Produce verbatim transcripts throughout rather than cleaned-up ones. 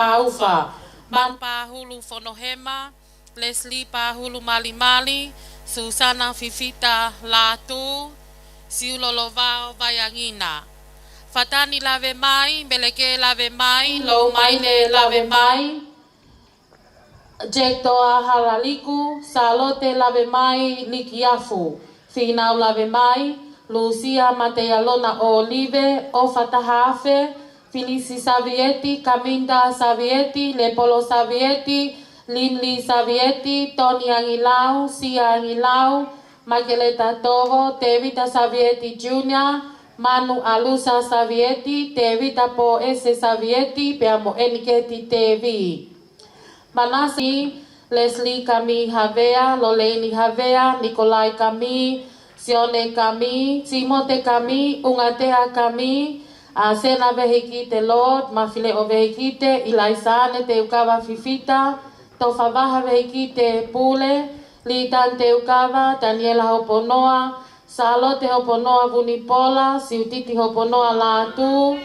Aufa, Manu Pahulu Fonohema, Leslie Pahulu Malimali, Susana Fifita Lātū, Siulo Lovao Vaiangina. Fatani Lavemai, Meleke Lavemai, Loumaile Lavemai, Jektoa Halaliku, Salote Lavemai Likiafu, Finau Lavemai, Lusia Mateialona Olive, Ofa Tahaafe, Filisi Savieti, Kaminda Savieti, Lepolo Savieti, Limli Savieti, Toni Angilau, Sia Angilau, Makeleta Tovo, Tevita Savieti Junior, Manu Alusa Savieti, Tevita Poese Savieti, pea mo Eniketi Tevi. Manasi, Leslie Kami Havea, Loleini Havea, Nikolai Kami, Sione Kami, Timote Kami, Ungatea Kami, ʻa Sena Vehikite Lord, Mafileʻo Vehikite, Ilaisane Teukava Fifita, Tofavaha Vehikite Pule, Litan Teukava, Taniela Hoponoa, Salote Hoponoa Vunipola, Siutiti Hoponoa Lātū,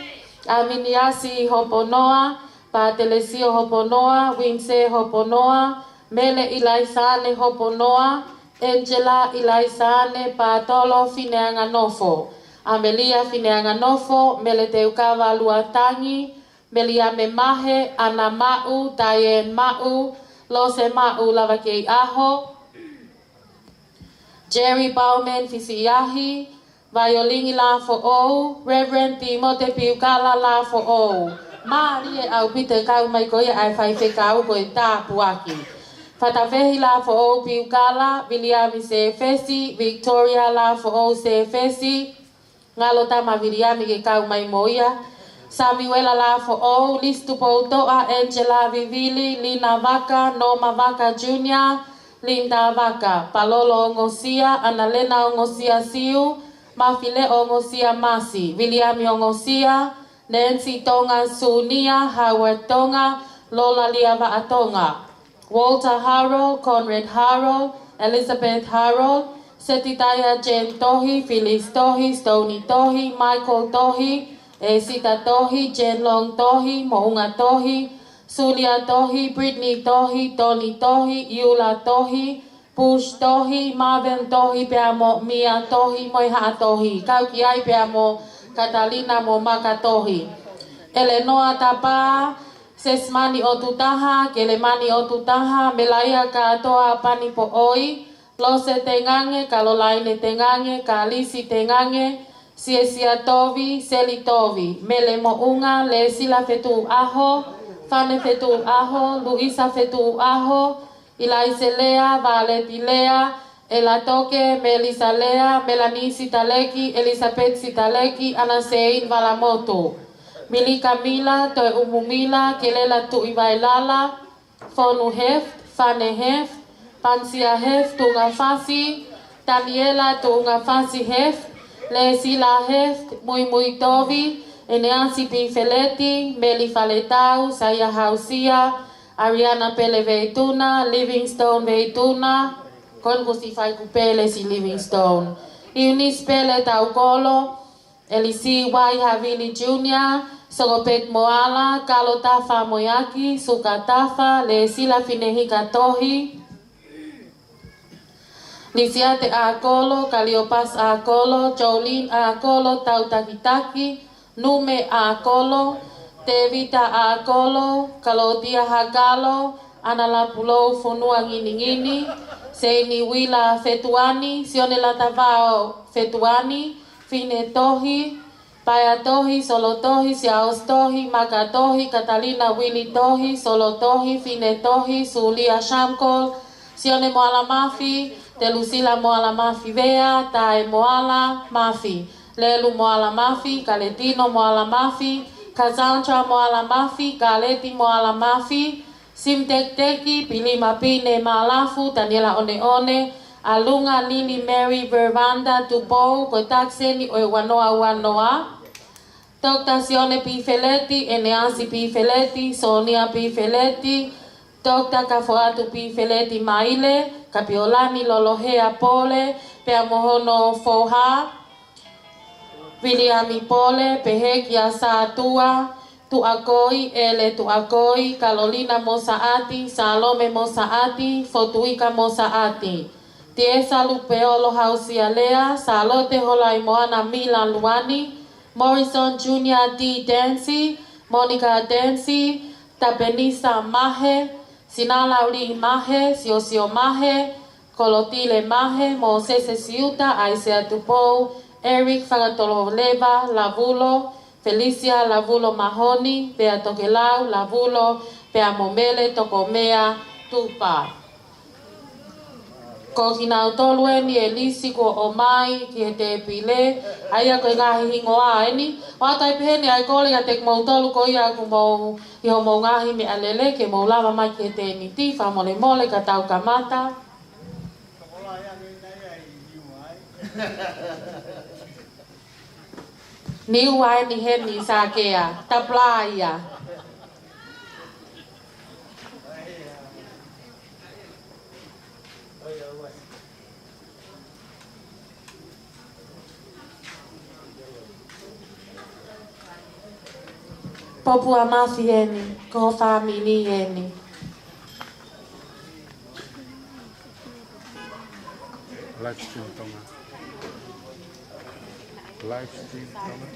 Aminiasi Hoponoa, Patelesio Hoponoa, Winse Hoponoa, Mele Ilaisane Hoponoa, Angela Ilaisane Patolo Fineanganofo, Amelia Fineanganofo, Mele Teukava Luatangi, Meliame Mahe, Ana Maʻu, Diane Maʻu, Lose Maʻu Lavakeiʻaho, Jerry Bauman Fisiʻiahi, Vaiolingi Lafoʻou, Reverend Timote Piukala Lafoʻou. Mālie ʻaupito e kau mai ko ia ʻa e faifekau ko e tāpuaki. Fatafehi Lafoʻou Piukala, Viliami Sefesi, Victoria Lafoʻou Sefesi, Ngalo Tama Viliami ke kau mai mo ia, Samuela Lafoʻou, Lisi Tupoutoʻa, Angela Vivili, Lina Vaka, Noma Vaka Junior, Linda Vaka, Palolo Ongosia, Analena Ongosia Siu, Mafileʻo Ongosia Masi, Viliami Ongosia, Nancy Tonga Sunia, Howard Tonga, Lola Liavaʻa Tonga, Walter Harold, Conrad Harold, Elizabeth Harold, Setitaia Jane Tohi, Phyllis Tohi, Stony Tohi, Michael Tohi, Esita Tohi, Jane Long Tohi, Moʻunga Tohi, Sulia Tohi, Brittany Tohi, Tony Tohi, Iula Tohi, Bush Tohi, Marvin Tohi, pea mo Mia Tohi, mo e Haʻa Tohi. Kau ki ai pea mo Katalina mo Maka Tohi. Elenoa Tapa, Sesimani ʻOtutaha, Kelemani ʻOtutaha, Melaia Katoa Panipoʻoi, Lose Tengange, Kalolaine Tengange, Kalisi Tengange, Siesia Tovi, Seli Tovi, Mele Moʻunga, Lesila Fetuʻaho, Fane Fetuʻaho, Luisa Fetuʻaho, Ilaise Lea, Valeti Lea, Ela Toke, Melisa Lea, Melanie Sitaleki, Elizabeth Sitaleki, Ana Sein Valamotu, Milika Mila, Toe Umu Mila, Kelela Tuʻivailala, Fonu Heft, Fane Heft, Pansia Heft, Tuʻungafasi, Taniela Tuʻungafasi Heft, Lesila Heft, Muimui Tovi, Eneasi Pifeleti, Meli Faletau, Saia Hausia, Ariana Pele Veituna, Livingstone Veituna, Konkusi Faikupele si Livingstone, Eunice Pele Taukolo, Elisi Wai Havili Junior, Sokopet Moala, Kalo Tafa Moeaki, Suka Tafa, Lesila Finehika Tohi, Lisiate ʻAkolo, Kaliopas ʻAkolo, Jolene ʻAkolo, Tautakitaki, Nume ʻAkolo, Tevita ʻAkolo, Kalotia Hakalo, Ana Lapulou Fonua Nginingini, Seini Uila Fetuani, Sione Latavao Fetuani, Fine Tohi, Paea Tohi, Solo Tohi, Siaos Tohi, Maka Tohi, Katalina Uili Tohi, Solo Tohi, Fine Tohi, Sulia Shamkol, Sione Moala Mafi, Telusila Moala Mafi Vea, Tae Moala Mafi, Lelu Moala Mafi, Kaletino Moala Mafi, Cassandra Moala Mafi, Kaleti Moala Mafi, Sim Tekiteki, Pilima Pine Malafu, Taniela Oneone, ʻAlunga Lili Mary Vervanda Tupou, ko e takiseni ʻo e uanoa uanoa. Doctor Sione Pifeleti, Eneasi Pifeleti, Sonia Pifeleti, Doctor Kafoatu Pifeleti Maile, Kapiolani Lolohea Pole, pea mo hono foha, Viliami Pole, pehē kia Sātua, Tuʻakoi, ʻEle Tuʻakoi, Kalolina Mosaʻati, Salome Mosaʻati, Fotuika Mosaʻati, Tiesa Lupeolo Hausialea, Salote Holaimoana Mila Luani, Morrison Junior D Dancy, Monica Dancy, Tapenisa Mahe, Sinala Uliʻi Mahe, Siosio Mahe, Kolotile Mahe, Mosese Siuta, Aisea Tupou, Eric Fakatololeva Lavulo, Felicia Lavulo Mahoni, pea Tokelau Lavulo, pea mo Mele Tokomea Tupa. Ko kinautolu eni e lisi kuo ʻomai ki he tēpile, ʻa ia ko e ngaahi hingoa eni. ʻOatu ai pē heni ʻa e kole kiate kimoutolu ko ia ʻoku mou ʻi hoʻomou ngaahi meʻalele ke mou lava mai ki he tēniti, fakamolemole ka tau kamata. Niua eni heni Sakea, Taplaia. Popua Mafi eni, ko ho fāmili eni. Live stream Tonga. Live stream Tonga.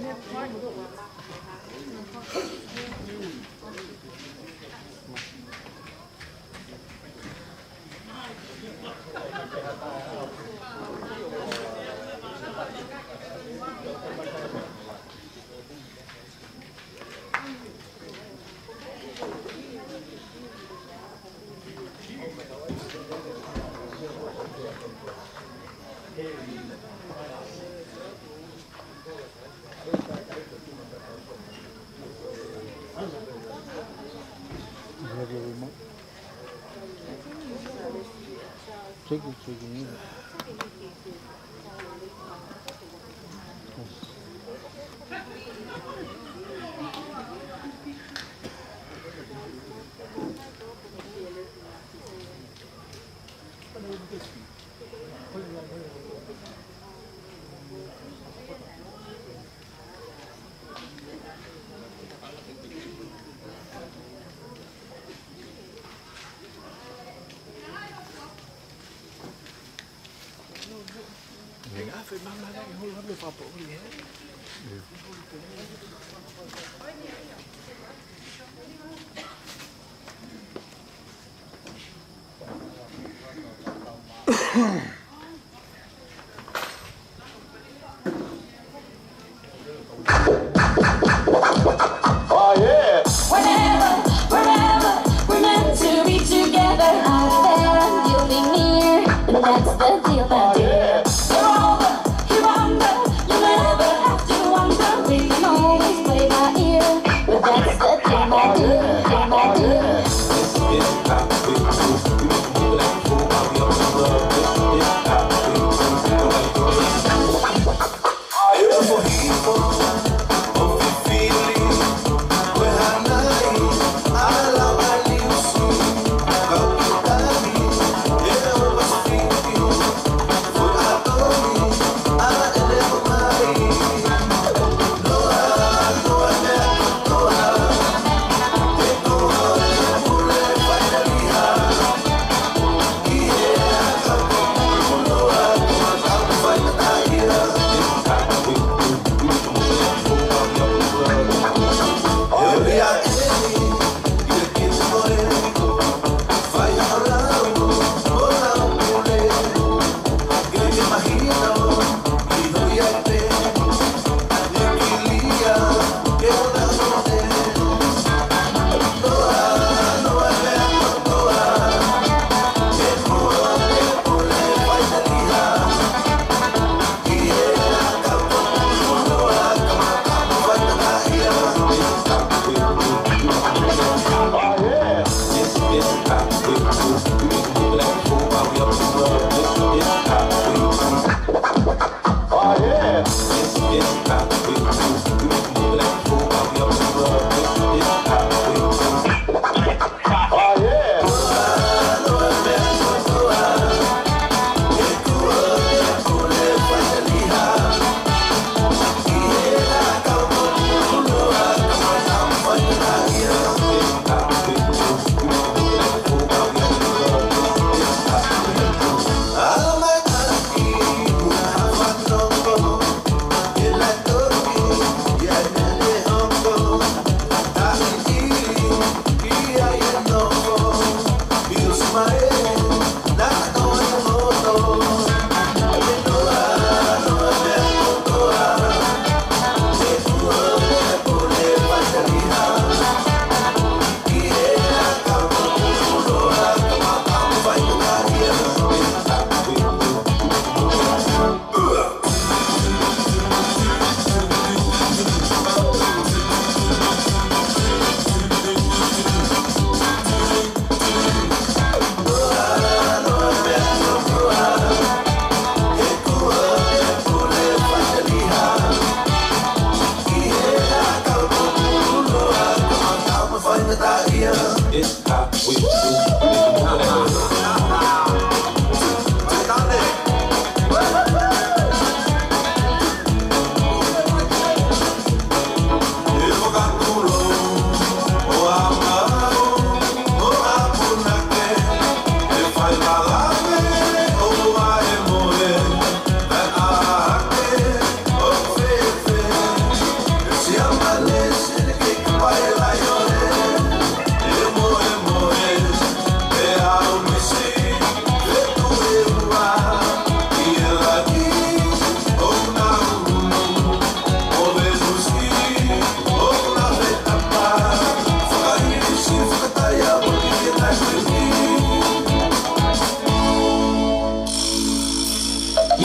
You have your remote? Take it, take it in. Oh, yeah. Whenever, wherever, we're meant to be together. I said you'll be near, and that's the deal, my dear. You're over, you're under, you'll never have to wonder. We can always play by ear, but that's the deal, my dear, deal, my dear.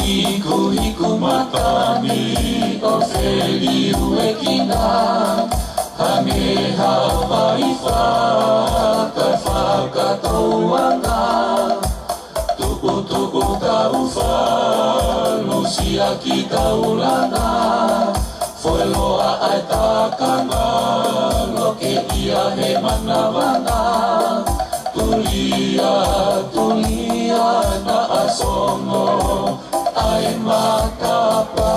Hiku hiku matani ʻo feliuekina, hangē ha vai fakafakatouʻanga. Tuʻutuʻu tau falu siʻaki taulanga, foʻi loa ʻa e takanga, loke ia he manavanga. Tulia, tulia, naʻa songo ʻa e matapā.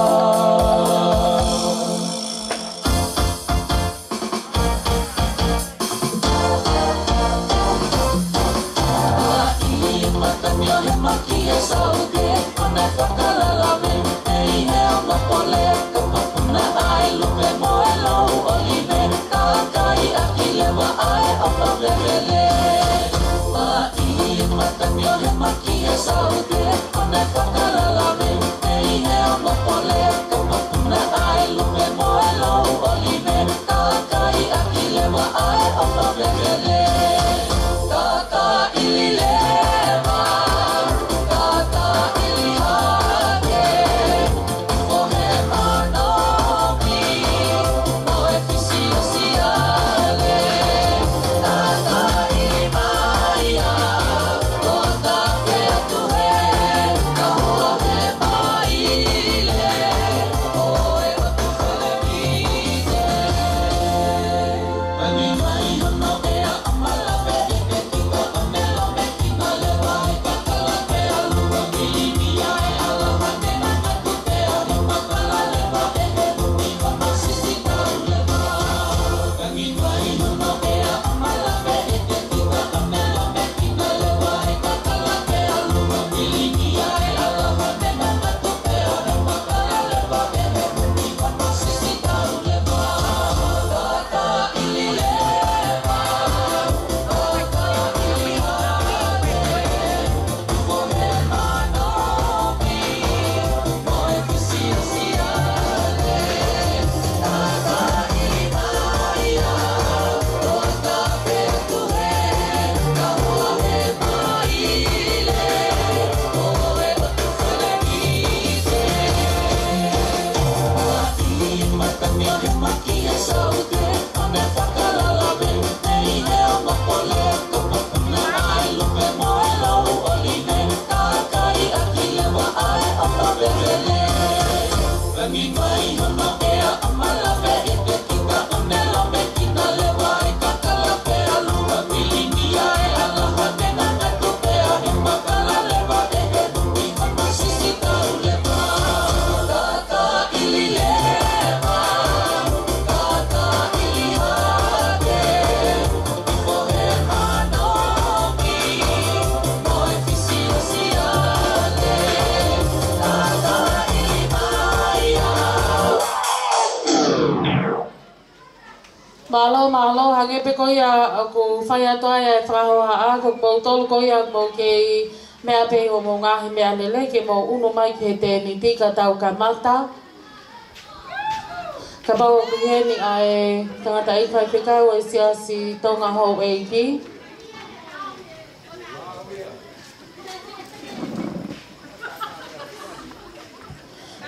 Mālō, mālō, hangē pē ko ia ʻoku fai atu ai e fakahohaʻa, ko kimoutolu ko ia ʻoku mou kei meʻa pē ʻi hoʻomou ngaahi meʻalele ke mou ʻunu mai ki he tēniti ka tau kamata. Kapau ʻoku ʻi heni ʻa e tangataʻeiki faifekau ʻo e Siasi Tonga Houʻeiki.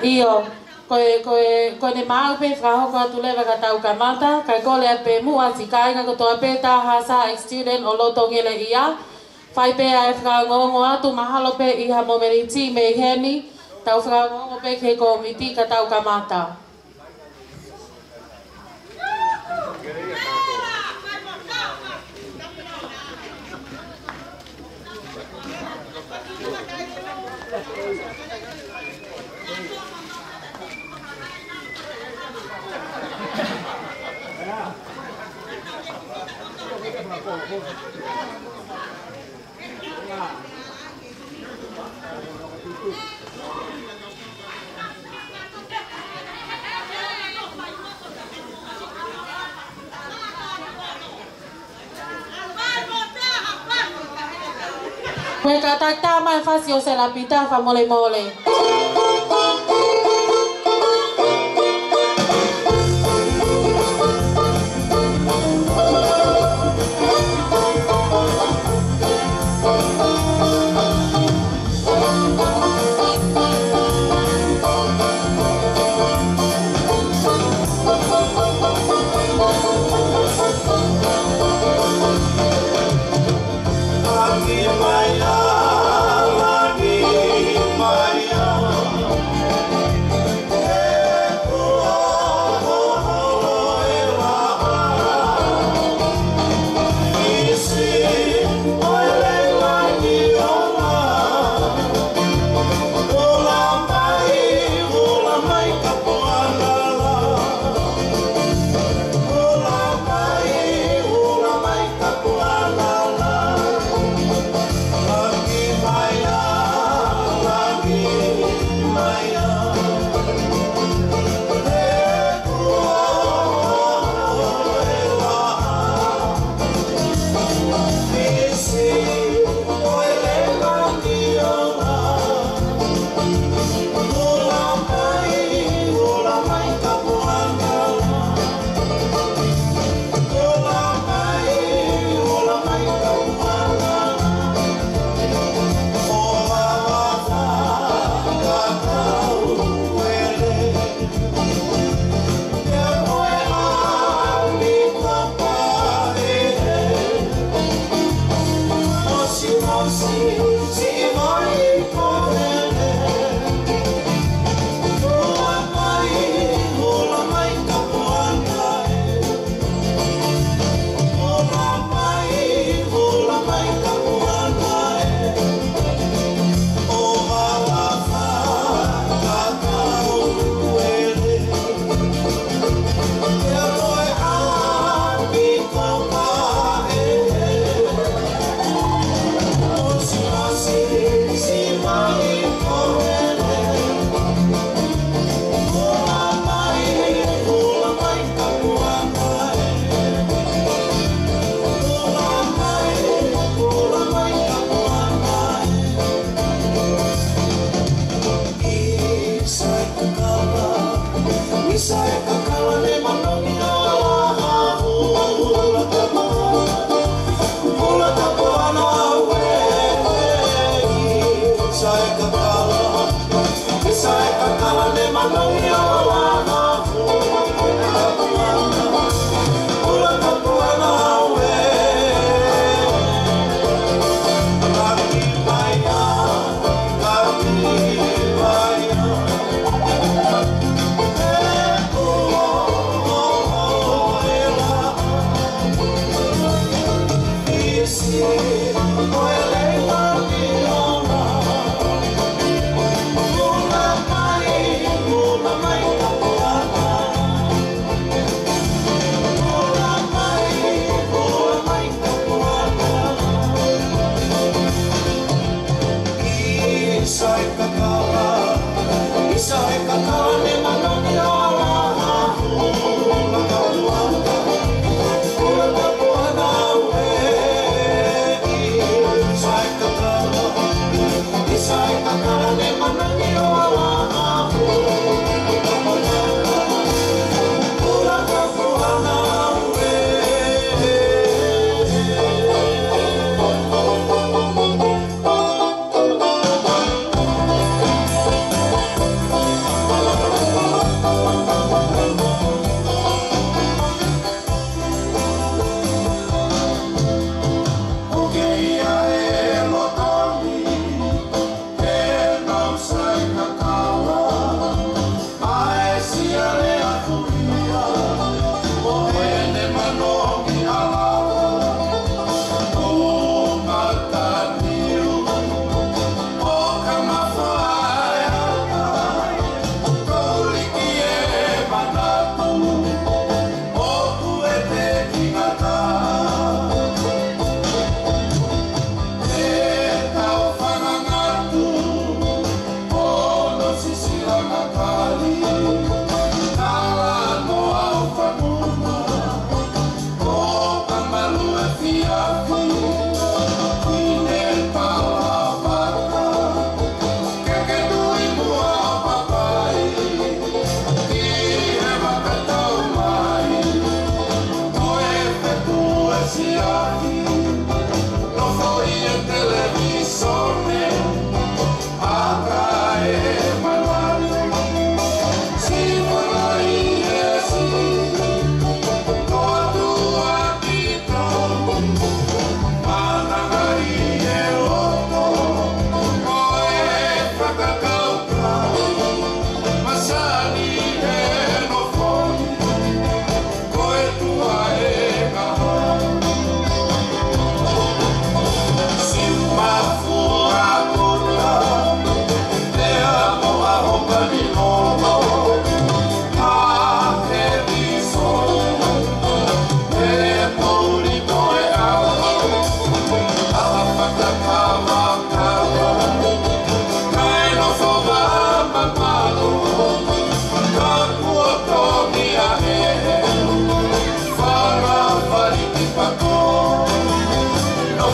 ʻIo, ko e, ko e, ko ʻene maʻu pē fakahoko atu leva ka tau kamata, kae kole atu pē muʻa siʻi kāinga kotoa pē tā hasa ex-student ʻo loto ngele ia. Fai pē ʻa e fakaongoongo atu mahalo pē ʻi ha momeniti mei heni, tau fakaongoongo pē ki he kōmiti ka tau kamata. Ko e kātaki mai fasi ʻo Selapita, fakamolemole.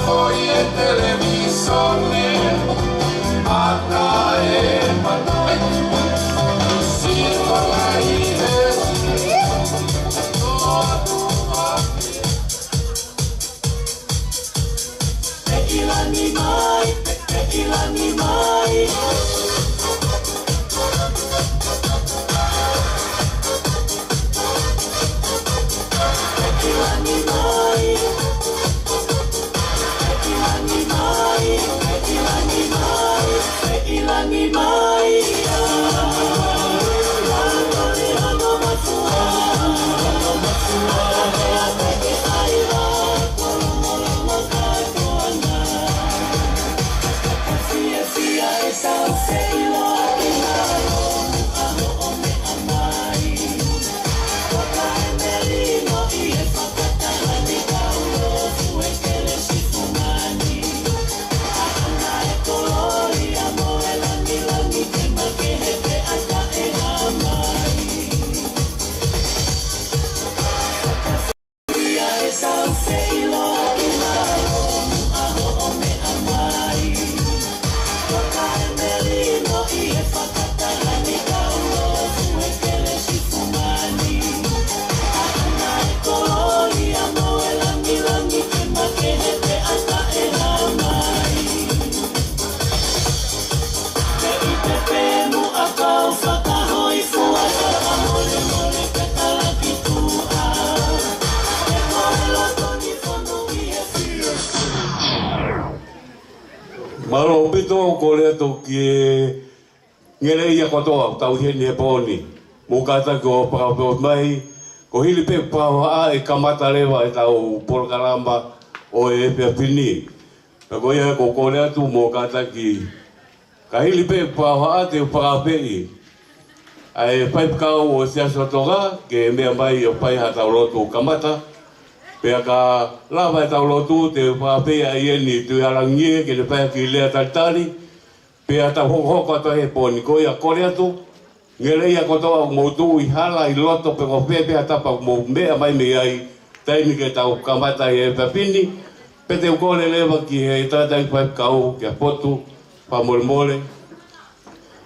ʻOi e televīsone, mata e mata. Sīpalahi e ʻIlani mai, ʻIlani mai. ʻIlani mai, ʻIlani mai, ʻIlani mai, ʻIlani mai. Mālō ʻaupito, kole atu ki he ngeleʻia kotoa ʻoku tau ʻi heni he pō ni. Mou kātaki ʻo fakaʻofoʻofa mai, ko e hili pē ʻoku fakahohaʻa ʻe kamata leva ʻetau polokalama ʻo e efiafi ni. Pea ko ia ʻoku ou kole atu mou kātaki, ka hili pē ʻoku fakahohaʻa te u fakaafeʻi ʻa e faifekau ʻo e Siasi ʻo Tonga ke meʻa mai ʻo fai haʻatau lotu kamata. Pea ka lava ʻetau lotu te u fakaafeʻi ʻa ʻEni Tuʻihalangie ke ne fai ha kiʻi lea talitali. Pea tau hokohoko atu he pō ni. Ko ia kole atu, ngeleʻia kotoa ʻoku mou tuʻu ʻi hala, ʻi loto pe ko fē pē ha tapa ʻoku mou meʻa mai mei ai, taimi ke tau kamata ʻi he efiafi ni. Pea te u kole leva ki he tangataʻeiki faifekau, kia Potu, fakamolemole,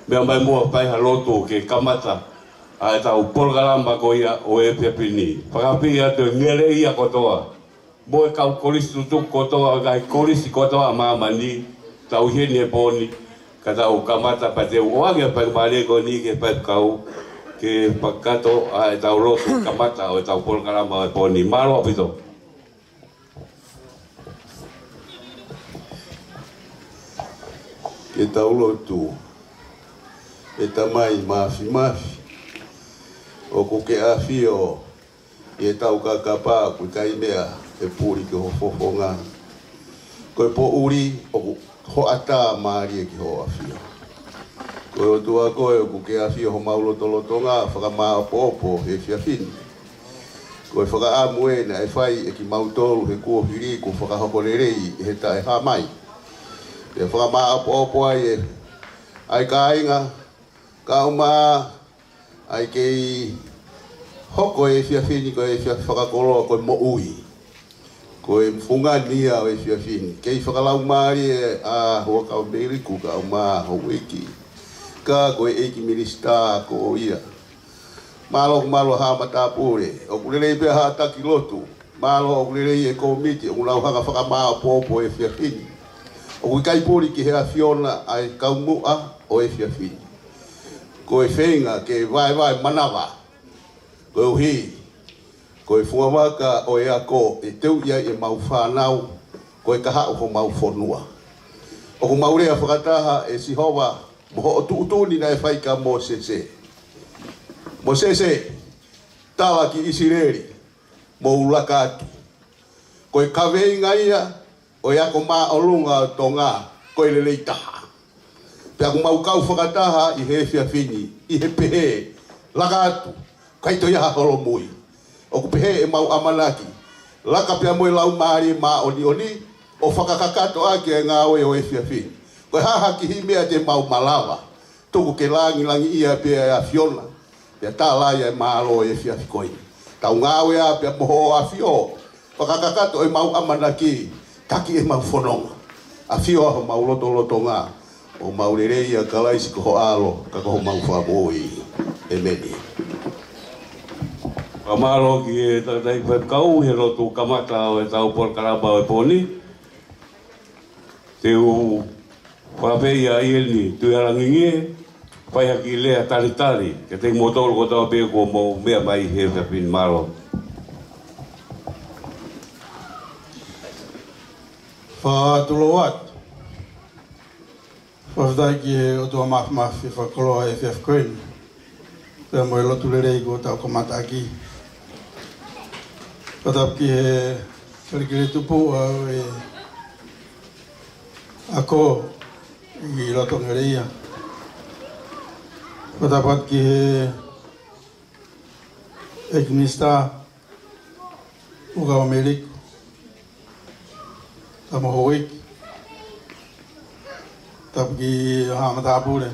meʻa mai muʻa fai ha lotu ke kamata ʻa ʻetau polokalama ko ia ʻo e efiafi ni. Fakaafeʻi atu e ngeleʻia kotoa mo e kau kolisi tutuku kotoa, ngaahi kolisi kotoa ʻa māmani, tau ʻi heni he pō ni, ka tau kamata pea te u ʻoange ʻa e faingamālie ko eni ki he faifekau ke fakakakato ʻa ʻetau lotu kamata ʻo ʻetau polokalama ʻo e pō ni. Mālō ʻaupito. Ke tau lotu. ʻE Tamai Māfimafi, ʻoku ke ʻafio ʻi heʻetau kakapa, ʻoku ʻikai meʻa ʻe puli ki ho fofonga. Ko e poʻuli ʻoku hoʻatā mālie ki hoʻo ʻafio. Ko e ʻOtua koe ʻoku ke ʻafio homau lotolotonga, fakamāʻopoʻopo he efiafi ni. Ko e fakaʻamu ē naʻe fai ʻe kimautolu he kuohili kuo fakahoko lelei ʻi he taʻehāmai. Pea fakamāʻopoʻopo ai ʻa e, ʻa e kāinga, kae ʻumaʻā ʻa e kei hoko e efiafi ni ko e efiafi fakakoloa, ko e moʻui. Ko e fungani ia ʻo e efiafi ni. Kei fakalaumālie ʻa Huʻakavameiliku kae ʻumaʻā Houʻeiki, ka ko e ʻEiki Minisitā ko ia. Mālō, mālō haʻa matāpule. ʻOku lelei pē haʻa taki lotu. Mālō ʻoku lelei e kōmiti ʻoku nau hanga ʻo fakamāʻopoʻopo e efiafi ni. ʻOku ʻikai puli ki he ʻAfiona ʻa e kaumuʻa ʻo e efiafi ni. Ko e feinga ke vaevae manava. Koeʻuhi ko e fungavaka ʻo e ako ʻe teuʻi ai ʻemau fānau, ko e kahaʻu homau fonua. ʻOku mau lea fakataha, ʻe Sihova, mo hoʻo tuʻutuʻuni naʻe fai kia Mōsese. Mōsese, tala ki ʻIsileli, mou laka atu. Ko e kaveinga ia ʻo e ako māʻolunga ʻo Tonga, ko e lelei taha. Pea ʻoku mau kau fakataha ʻi he efiafi ni ʻi he pehē, laka atu, ʻikai toe ʻi ai ha holomui. ʻOku pehē ʻemau ʻamanaki, laka pea mo e Laumālie Māʻoniʻoni, ʻo fakakakato ʻaki e ngāue ʻo e efiafi ni. Ko e hā ha kiʻi meʻa te mau malava, tuku ke langilangiʻia pē ʻa e ʻAfiona, pea tala ai ʻa e mālō ʻo e efiafi ko eni. Tau ngāue ā pea mo hoʻo ʻAfio, fakakakato ʻemau ʻamanaki, taki ʻemau fononga. ʻAfio ʻa homau lotolotonga, ʻo mau lelei ʻia Kalaisi ko ho ʻAlo, ka ko homau Fakamoʻui. ʻEmeni. Fakamālō ki he tangataʻeiki faifekau he lotu kamata ʻo ʻetau polokalama ʻo e pō ni. Te u fakapē ia ʻi heni, Tuʻihalangingie, fai ha kiʻi lea talitali kiate kimoutolu kotoa pē kuo mou meʻa mai he efiafi ni, mālō. Fakatulou atu. Fakafetaʻi ki he ʻOtua Māfimafi fakakoloa he efiafi ko eni, pea mo e lotu lelei kuo tau kamataʻaki. Fakatapu ki he Kelekelē Tupuʻa ʻo e Ako ʻi loto Ngeleʻia. Fakatapu atu ki he ʻEiki Minisitā, Fuakava Meliku, Tama Houʻeiki, tapu ki he Haʻa Matāpule.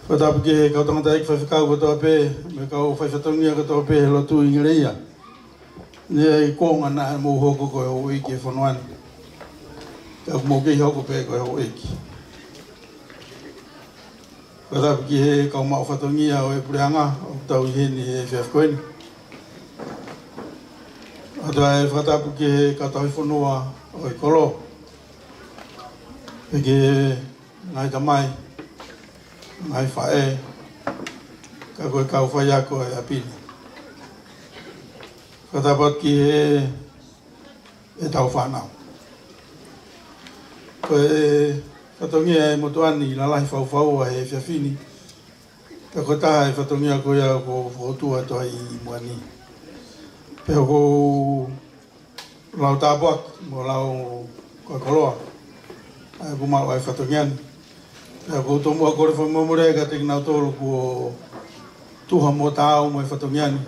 Fakatapu ki he kau tangataʻeiki faifekau kotoa pē, mo e kau faifatongia kotoa pē he lotu ʻi Ngeleʻia. Neongo e kuonga naʻa mou hoko ko e houʻeiki he fonua ni, ka ʻoku mou kei hoko pē ko e houʻeiki. Fakatapu ki he kau maʻu fatongia ʻo e puleʻanga ʻoku tau ʻi heni he efiafi ko eni. ʻOatu ʻa e fakatapu ki he kau tauhi fonua ʻo e kolo, pea ki he ngaahi tamai, ngaahi faʻē, ka ko e kau faiako ʻo e ʻapi ni. Fakatapu atu ki he ʻetau fānau. Ko e fatongia ʻo e motuʻa ni, lalahi faufaua he efiafi ni. Pea ko e taha e fatongia ko ia kuo fokotuʻu atu ai ʻi muʻa ni. Pea ʻoku ou lau tāpuaki mo lau ko e koloa ʻa e kuo maʻu ʻa e fatongia ni. Pea ʻoku ou tomuʻa kole fakamolemole kiate kinautolu kuo tuha mo taau mo e fatongia ni.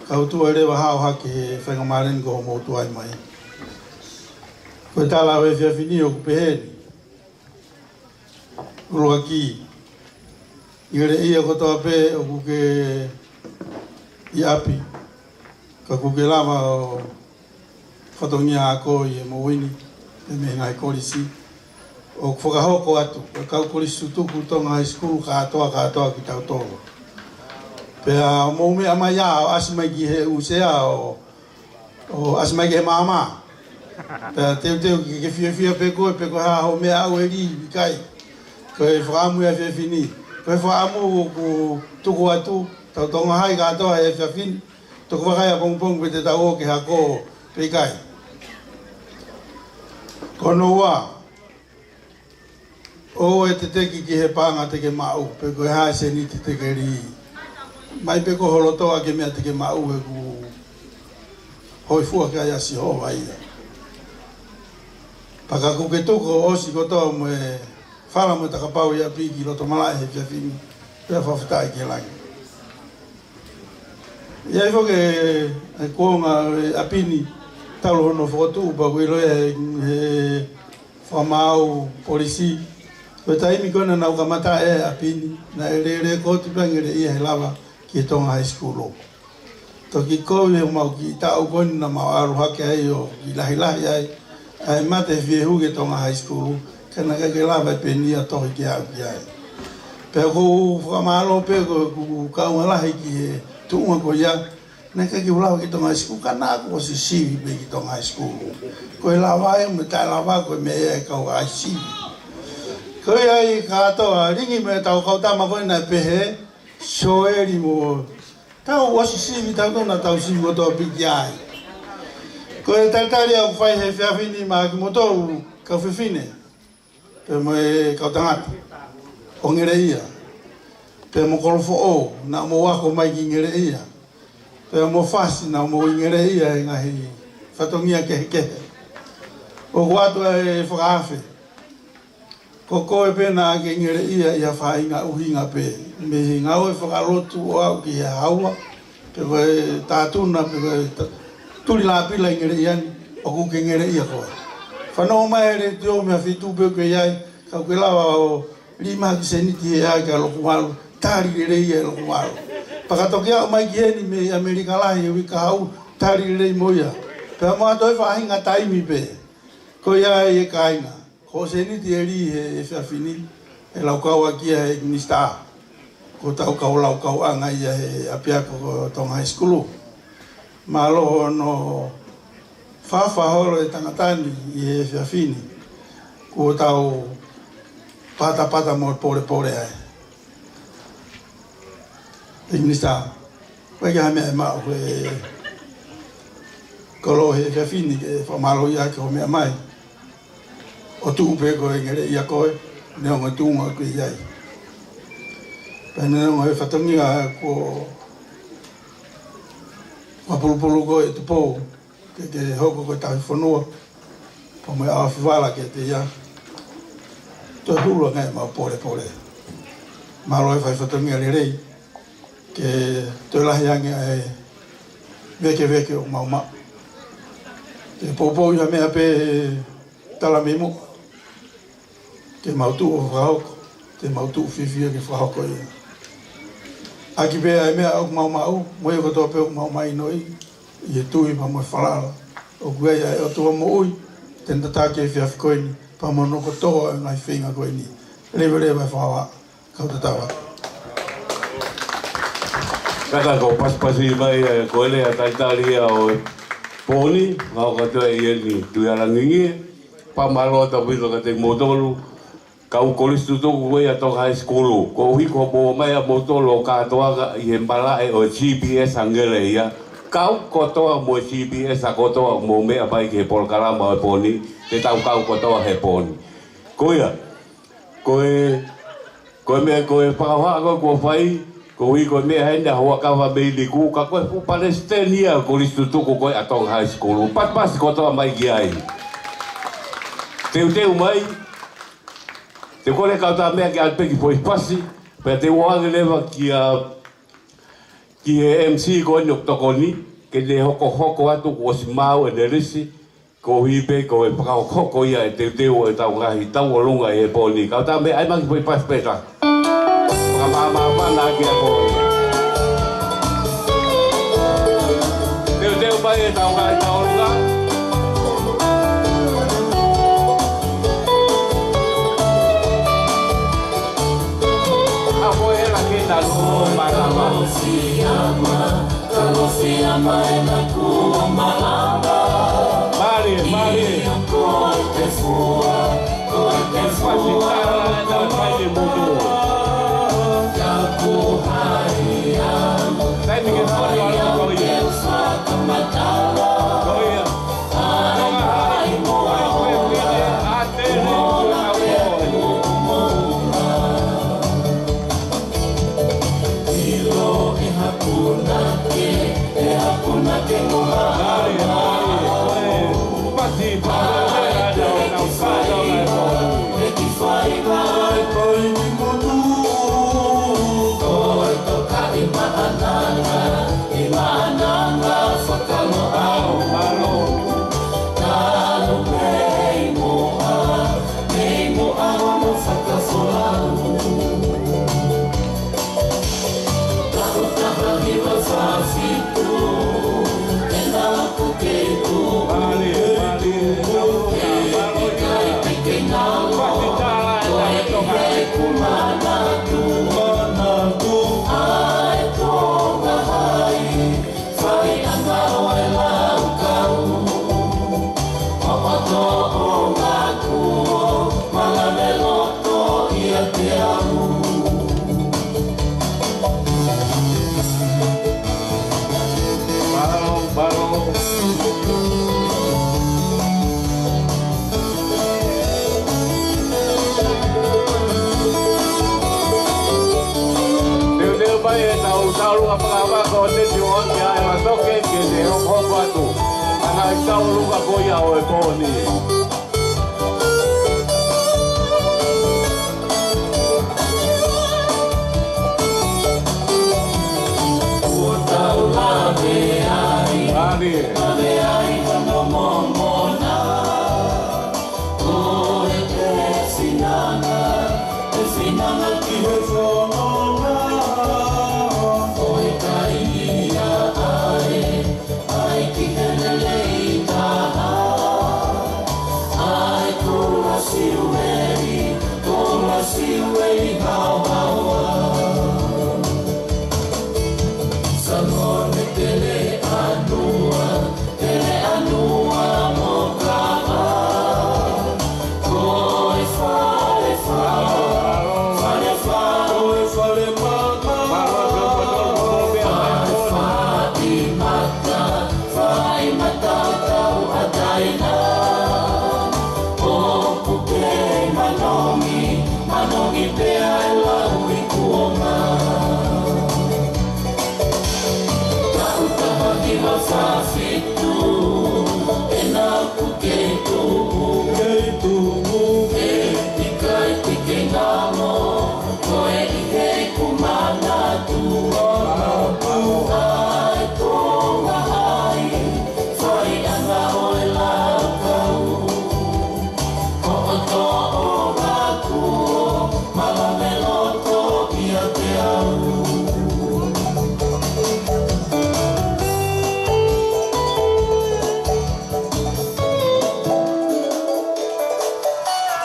Ka ʻoku tuʻu ai leva hao hake he faingamālie ni kuo mou tuai mai. Ko e tala ʻo e efiafi ni ʻoku pehē ni. ʻUluaki, ʻi Ngeleʻia kotoa pē ʻoku ke ʻi ʻapi, ka ʻoku ke lava ʻo fatongia ako ʻi he moʻui ni, ʻi he ngaahi kolisi ʻoku fakahoko atu, ko e kau kolisi tutuku Tonga High School kātoa, kātoa kitautolu. Pea mou meʻa mai ā, ʻo ʻasi mai ki he ʻū sea ʻo, ʻo ʻasi mai ki he maama. Pea teuteu ke ke fiefia pē koe, pe ko e hā hoʻo meʻa ʻaʻau ʻe lī, ʻikai. Ko e fakaʻamu ia he efiafi ni. Ko e fakaʻamu ʻoku tuku atu, tau Tonga High kātoa he efiafi ni. Toki vakai ʻapongipongi pe te tau ō ki he ako pe ʻikai. Ko hono ua, ʻoua ʻe teteki ki he paʻanga te ke maʻu, pe ko e hā e seniti te ke lī. Mai pē ko ho loto ʻaki e meʻa te ke maʻu, he ʻoku hōifua ki ai ʻa Sihova ia. Pea ka ʻoku ke tuku ʻo ʻosi kotoa mo e fala mo e takapau ʻi ʻapi ki loto malaʻe he efiafi ni, pea fakafetaʻi ki he langi. ʻI ai foki e kuonga ʻo e ʻapi ni, talu hono fokotuʻu, pea ʻoku ʻiloa ʻe he, he fakamaau polisi, ko e taimi ko ē naʻa nau kamata e ʻapi ni, naʻe lele kooti pē ʻa Ngeleʻia he lava ki he Tonga High School. Toki kovi e mau kiʻi taʻu ko eni naʻa mau ʻalu hake ai ʻo kiʻi lahilahi ai, ʻa e mate fiehu ki he Tonga High School, ka naʻe ʻikai ke lava e peni ʻa tohi ke aʻu ki ai. Pea ʻoku ou fakamālō pē ko ʻeku kaunga lahi ki he tuʻunga ko ia, naʻe ʻikai ke u lava ki Tonga High School, ka naʻa ku ʻosi sivi pē ki Tonga High School. Ko e lava ē mo e taʻelava ko e meʻa ia ʻa e kau ʻai sivi. Ko ia ai kātoa, Lingi mo e tau kau tama ko ē naʻe pehē, Soeli mo tau ʻosi sivi, tau tona tau sivi kotoa pē ki ai. Ko e talitali ʻoku fai he efiafi ni maʻa kimoutolu kau fefine, pea mo e kau tangata ʻo Ngeleʻia, pea mo Kolofoʻou naʻa mou ako mai ki Ngeleʻia, pea mo Fasi naʻa mou ʻi Ngeleʻia he ngaahi fatongia kehekehe. ʻOku ʻoatu ʻa e fakaafe. Ko koe pē naʻa ke Ngeleʻia ʻi ha faʻahinga ʻuhinga pē, mei he ngāue fakalotu ʻo aʻu ki he haua, pe ko e tatuna, pe ko e ta-, tuli lāpila ʻi Ngeleʻia ni, ʻoku ke Ngeleʻia koe. Fanongo mai he letiō mei ha feituʻu pē ʻoku ke ʻi ai, ka ʻoku ke lava ʻo lī mai ha kiʻi seniti he ʻai kia Lokumalu, tali lelei ia ʻe Lokumalu. Pea ka toki aʻu mai ki heni mei ʻAmelika lahi he uike kahaʻu, tali lelei mo ia. Pea mo ha toe faʻahinga taimi pē. Ko ia ai e kāinga, ko e sēniti ʻe lī he efiafi ni, ʻe laukau ʻaki ia ʻe he Minisitā. Ko hotau kau laukauʻanga ia he ʻapiako ko Tonga High School. Mālō hono fakafofonga holo e tangata ni ʻi he efiafi ni. Kuo tau patapata mo e polepole ai. ʻE Minisitā, ʻoku ʻikai ha meʻa ʻe maʻu he kolo he efiafi ni ke fakamālō ia ke ʻomai mai. ʻO tuʻu pē ko e ngele ia ko e, neongo e tuʻunga ʻoku ke ʻi ai. Pea neongo e fatongia ko e fakapulupulu ko e Tupou, ke, ke hoko ko e tauhi fonua, pea mo e ʻaofi vala kiate ia. Toe hulu ange ʻemau polepole. Mālō e fai fatongia lelei, ke toe lahi ange ʻa e vēkeveke ʻoku mau maʻu. Ke poupou ia meʻa pē he tala mei muʻa. Ke mau tuʻu ʻo fakahoko, ke mau tuʻu fiefia ke fakahoko ia. ʻAki pē ʻa e meʻa ʻoku mau maʻu, mo ia kotoa pē ʻoku mau mahinoʻi, ʻi he tui pea mo e falala. ʻOku ʻi ai ʻa e ʻOtua moʻui, te ne tataki e efiafi ko eni, pea mo hono kotoa e ngaahi feinga ko eni. Leveleva e fakavaʻa, kau tatau atu. Kātaki ʻo pasipasi mai, ē, ko e lea talitali ia ʻo e pō ni, ngāue kātoa ʻi heni, Tuialangingie, pea mālō ʻaupito kiate kimoutolu, kau kolisi tutuku ko ia Tonga High School, koeʻuhi ko hoʻomou ō mai ʻa moutolu ʻo kātoanga ʻi he malaʻe ʻo e G B S ʻa ngele ia, kau kotoa mo e G B S ʻa kotoa ʻoku mou meʻa mai ki he polokalama ʻo e pō ni, te tau kau kotoa he pō ni. Ko ia, ko e, ko e meʻa, ko e fakahā ko ē kuo fai, koeʻuhi ko e meʻa heni ʻa Huʻakavameiliku, ka ko e fuʻu palesiteni ia ʻo e kolisi tutuku ko ē ʻa Tonga High School. Pasipasi kotoa mai ki ai. Teuteu mai, te u kole kau tā meʻa ke ʻalu pē ki foʻi pasi, pea te u ʻoange leva kia, ki he M C ko eni ʻoku tokoni, ke ne hokohoko atu kuo ʻosi maʻu ʻene lisi, koeʻuhi pē ko e fakahokohoko ia e teuteu ʻo ʻetau ngaahi tauʻolunga ʻi he pō ni. Kau tā meʻa, ʻai mai ki foʻi pasi pē ta. Fakamaʻamaʻa ʻaki e pō ni. Teuteu mai ʻetau ngaahi tauʻolunga. ʻA ko e hela ke ta lō mālama. Mālie, mālie. Pasipasi tala ʻa e tau taimi motu. Taimi ke fai ʻa e kau ia. Kau ia. Tonga, ʻa e kau ia. Mālō, mālō. Teuteu mai ʻetau tauʻolunga fakavaka ʻo e teti ʻo ʻaki ʻa e Latoke ke ne hokohoko atu. ʻA e tauʻolunga ko ia ʻo e pō ni.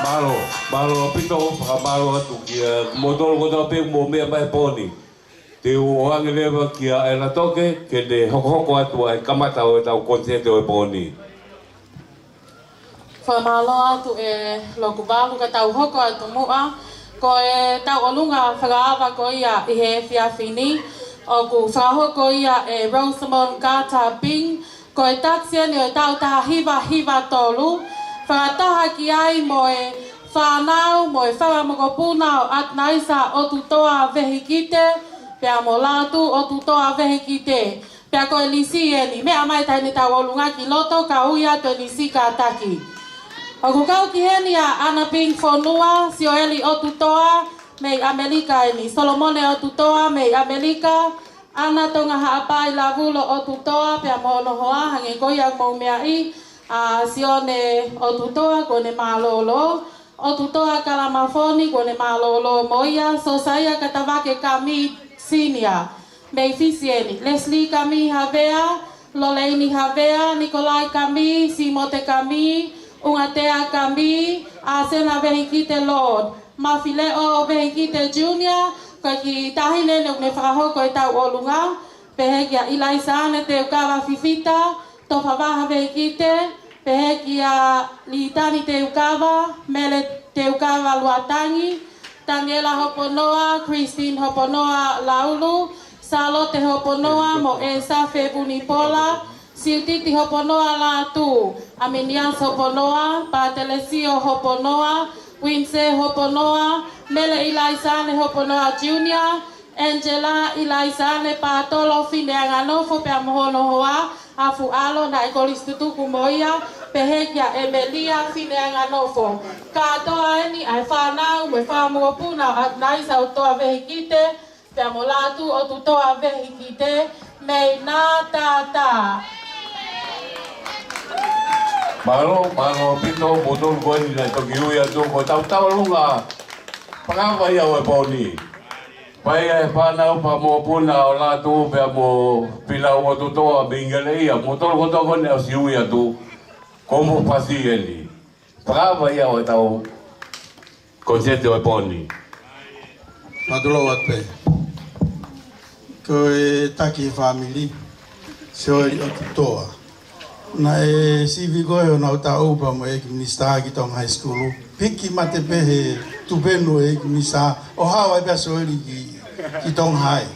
Mālō, mālō ʻaupito, fakamālō atu kia moutolu kotoa pē mou meʻa mai he pō ni. Te u ʻoange leva kia ʻEla Toke, ke ne hokohoko atu ʻa e kamata ʻo ʻetau koniseti ʻo e pō ni. Fakamālō atu ʻe Lokuvalu ka tau hoko atu muʻa. Ko ʻetau ʻolunga fakaava ko ia ʻi he efiafi ni, ʻoku fakahoko ia ʻe Rosamond Carter Bing, ko e takisi eni ʻo e taʻu taha hiva hiva tolu, fakataha ki ai mo e fānau mo e fanga mokopuna ʻo ʻAtunaisa ʻOtutoa Vehikite, pea mo Lātū ʻOtutoa Vehikite. Pea ko e lisi eni, meʻa mai taʻahine tau ʻolunga ki loto, ka ui atu e lisi kātaki. ʻOku kau ki heni ʻa ʻAna Bing Fonua, Sioeli ʻOtutoa, mei ʻAmelika eni, Solomone ʻOtutoa, mei ʻAmelika, ʻAna Tonga Haʻapai Lavulo ʻOtutoa, pea mo hono hoa, hangē ko ia ʻoku mou meaʻi, ʻa Sione ʻOtutoa, kuo ne mālōlō, ʻOtutoa Kalamafoni, kuo ne mālōlō mo ia, Sosaia Katavake Kami Senior, mei Fisi eni, Leslie Kami Havea, Loleini Havea, Nikolai Kami, Simote Kami, ʻUngatea Kami, ʻAsena Vehikite Lord, Mafileʻo Vehikite Junior, ko e kiʻi taʻahine eni ʻoku ne fakahoko ʻetau ʻolunga, pehē kia ʻIlaisa ʻAna Teukava Fifita, Tofavaha Vehikite, pehē kia Litani Teukava, Mele Teukava Luatangi, Taniela Hoponoa, Christine Hoponoa Laulu, Salote Hoponoa, mo ʻEsa Fevunipola, Siutiti Hoponoa Lātū, Aminias Hoponoa, Patelesio Hoponoa, Winse Hoponoa, Mele ʻIlaisa ʻAna Hoponoa Junior, Angela ʻIlaisa ʻAna Patolo Fineanganofo pea mo hono hoa, ʻa Fuʻalo naʻe kolisi tutuku mo ia, pehē kia ʻEmelia Fineanganofo. Kātoa eni ʻa e fānau mo e fanga mokopuna ʻo ʻAtunaisa ʻOtutoa Vehikite, pea mo Lātū ʻOtutoa Vehikite, mei Nātātā. Mālō, mālō ʻaupito, moutolu ko eni naʻe toki ui atu ko ʻetau tauʻolunga fakaava ia ʻo e pō ni. Pea ʻa e fānau, fanga mokopuna ʻo Lātū pea mo Pilau ʻOtutoa mei Ngeleʻia, moutolu kotoa ko eni ʻosi ui atu, ko homou pasi eni. Fakaava ia ʻo ʻetau koniseti ʻo e pō ni. Mālō atu pē. Ko e taki fāmili, Sioeli ʻOtutoa. Naʻe sivi ko ē honau taʻu pea mo e ʻEiki Minisitā ki Tonga High School. Piki mate pē he tupenu ʻo e ʻEiki Minisitā, ʻo haʻu ai pē ʻa Sioeli ki, ki Tonga High.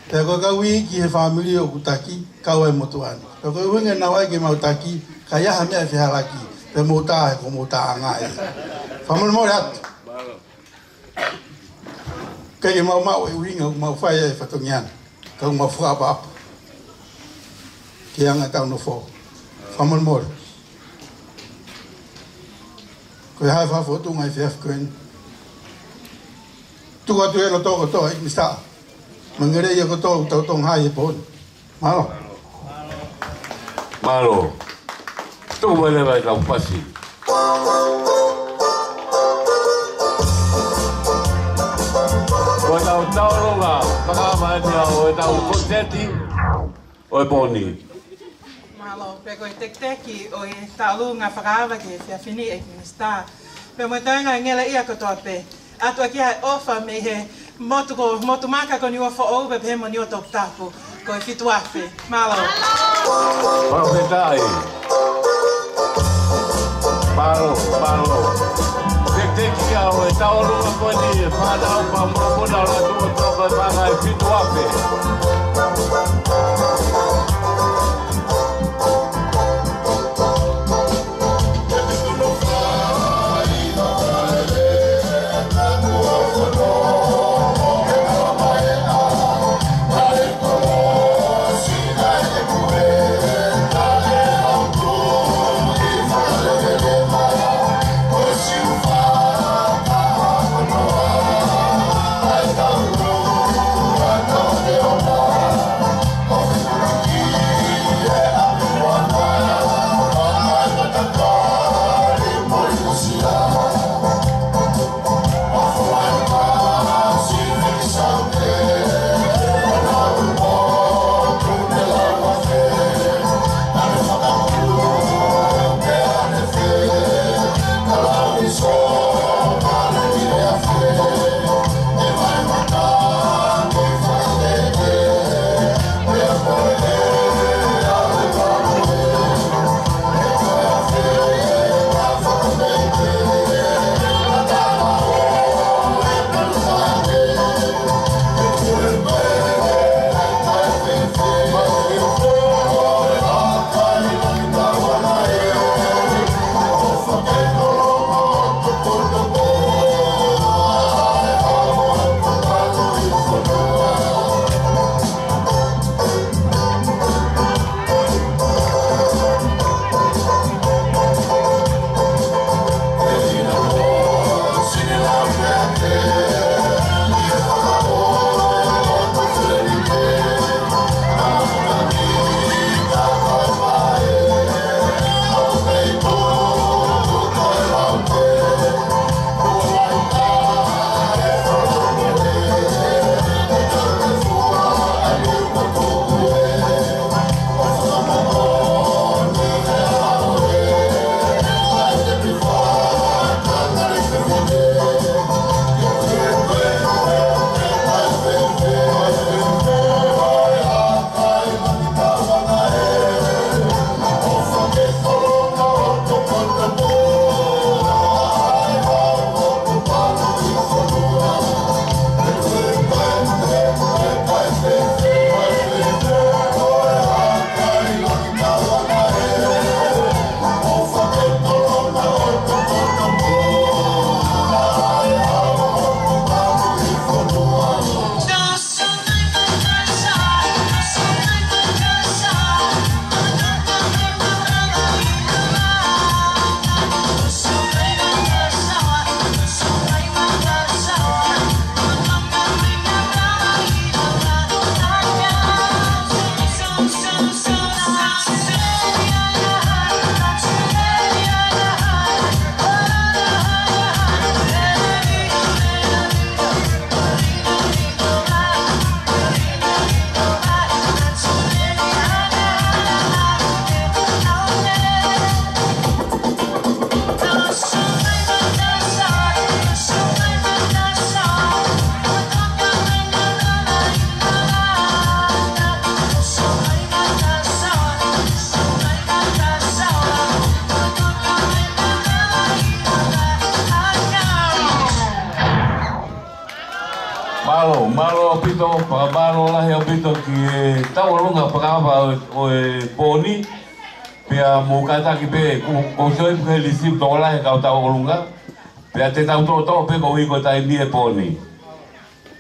Pea ko e kau iiki he fāmili ʻoku taki, kau ai motuʻa ni. Pea ko e ʻuhinga naʻa nau ʻai ke mau taki, ka ʻi ai ha meʻa ʻe fehālaaki, pea mou tā he ko mou tāʻanga ia. Fakamolemole atu. ʻIkai ke mau maʻu e ʻuhinga ʻoku mau fai ai e fatongia ni, ka ʻoku mau fakaʻapaʻapa ki he anga ʻetau nofo. Fakamolemole. Ko e hā e fakafōtunga he efiafi ko eni? Tuku atu e loto kotoa, ʻEiki Minisitā. Mo Ngeleʻia kotoa ʻoku tau Tonga High he pō ni. Mālō. Mālō. Tuku mai leva ʻetau pasi. Ko ʻetau tauʻolunga fakaava eni ʻo ʻetau koniseti ʻo e pō ni. Mālō, pea ko e tekiteki ʻo e tauʻolunga fakaava ki he efiafi ni, ʻEiki Minisitā, pea mo e toenga Ngeleʻia kotoa pē. ʻOatu ʻaki ʻa e ʻofa mei he motu ko, motu maka ko Niuafoʻou pea pehē mo Niuatoputapu, ko e fitu afe. Mālō. Mālō pē tai. Mālō, mālō. Tekiteki ia ʻo e tauʻolunga ko eni ʻa e fānau, fanga mokopuna ʻo Lātū ʻOtutoa, ko e paʻanga ʻe fitu afe. Tō, fakamālō lahi ʻaupito ki he tauʻolunga fakahā ʻo, ʻo e pō ni. Pea mou kātaki pē, ko, ko e sio ʻi he lisi tokolahi e kau tauʻolunga. Pea te tau toʻotoʻo pē koeʻuhi ko e taimi e pō ni.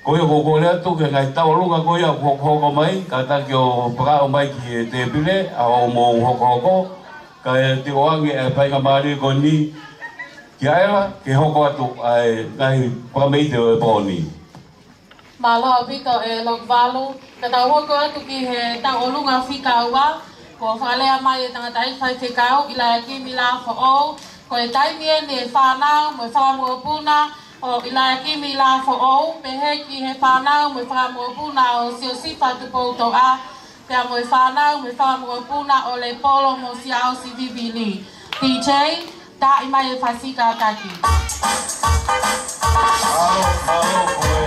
Ko ia ʻoku ou kole atu ki he ngaahi tauʻolunga ko ia ʻoku hokohoko mai, kātaki ʻo fakaaʻu mai ki he tēpile, ʻa hoʻomou hokohoko, kae tuku ange e faingamālie ko eni kia Ela, ke hoko atu ʻa e ngaahi fakameʻite ʻo e pō ni. Mālō ʻaupito ʻe Lokivalu, ka tau hoko atu ki he tauʻolunga fika ua, kuo fakalea mai e tangataʻeiki faifekau, ʻIlaiakimi Lafoʻou, ko e taimi eni e fānau mo e fanga mokopuna ʻo ʻIlaiakimi Lafoʻou, pehē ki he fānau mo e fanga mokopuna ʻo Siosifa Tupoutoʻa, pea mo e fānau mo e fanga mokopuna ʻo Lepolo mo Siaosi Vivili. D J, taaʻi mai e fasi kātaki. Mālō, mālō, ko e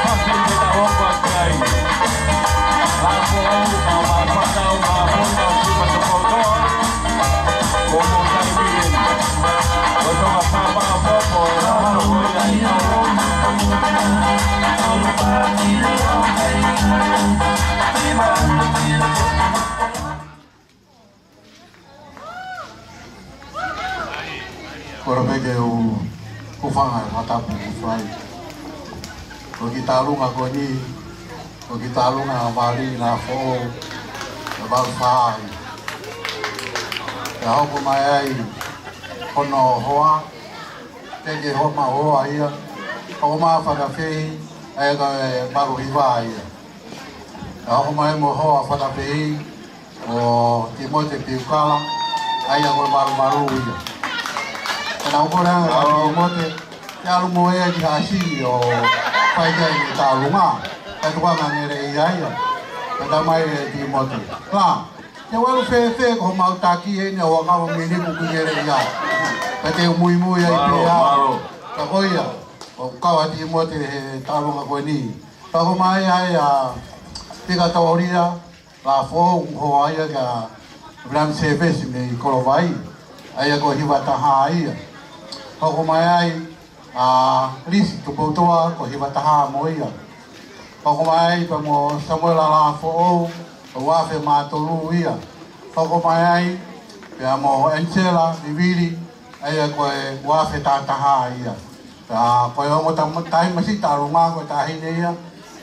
fasi ke tau hoko atu ai. Lafoʻou, mo e fānau, mo e fanga mokopuna ʻo Siosifa Tupoutoʻa. Ko e mou taimi eni. Ko e toka pāpā popo, e mālō ko ia ʻi tau. Kole pē ke u hūfanga he fakatapu kuo fai. Ko e kiʻi tauʻolunga ko eni, ko e kiʻi tauʻolunga ʻa Vali Lafoʻou, ʻa Valifai. Pea hoko mai ai hono hoa, teʻeki ke hoko mai hoa ia, hoko mai fakafeʻi, ʻa ia ko e valu hiva ia. Pea hoko mai mo e hoa fakafeʻi, ʻo Timote Piukala, ʻa ia ko e valu valu ia. Pea naʻa ku kole ange kia Timote, ke ʻalu mo ia ki Haʻasili ʻo fai ki ai e kiʻi tauʻolunga. Pea tuku ange ngeleʻi ia ia. Pea talamai ʻe Timote, Lā, te u ʻalu fēfē ko homau taki eni ʻo ʻoua kava miniku ki ngeleʻi ia. Pea te u muimui ai pē au. Mālō, mālō. Pea ko ia, ʻoku kau ʻa Timote he tauʻolunga ko eni. Pea hoko mai ai ʻa Pika Tolia, Lafoʻou, hoa ia kia William Sevesi mei Kolovai, ʻa ia ko e hiva taha ia. Hoko mai ai ʻa Lisi Tupoutoʻa, ko e hiva taha mo ia. Hoko mai ai pea mo Samuela Lafoʻou, ko e ua afe mā tolu ia. Hoko mai ai pea mo Ansela Vivili, ʻa ia ko e ua afe taha taha ia. Pea ko e ongo tam-, taimi siʻi tauʻolunga ko e taʻahine ia,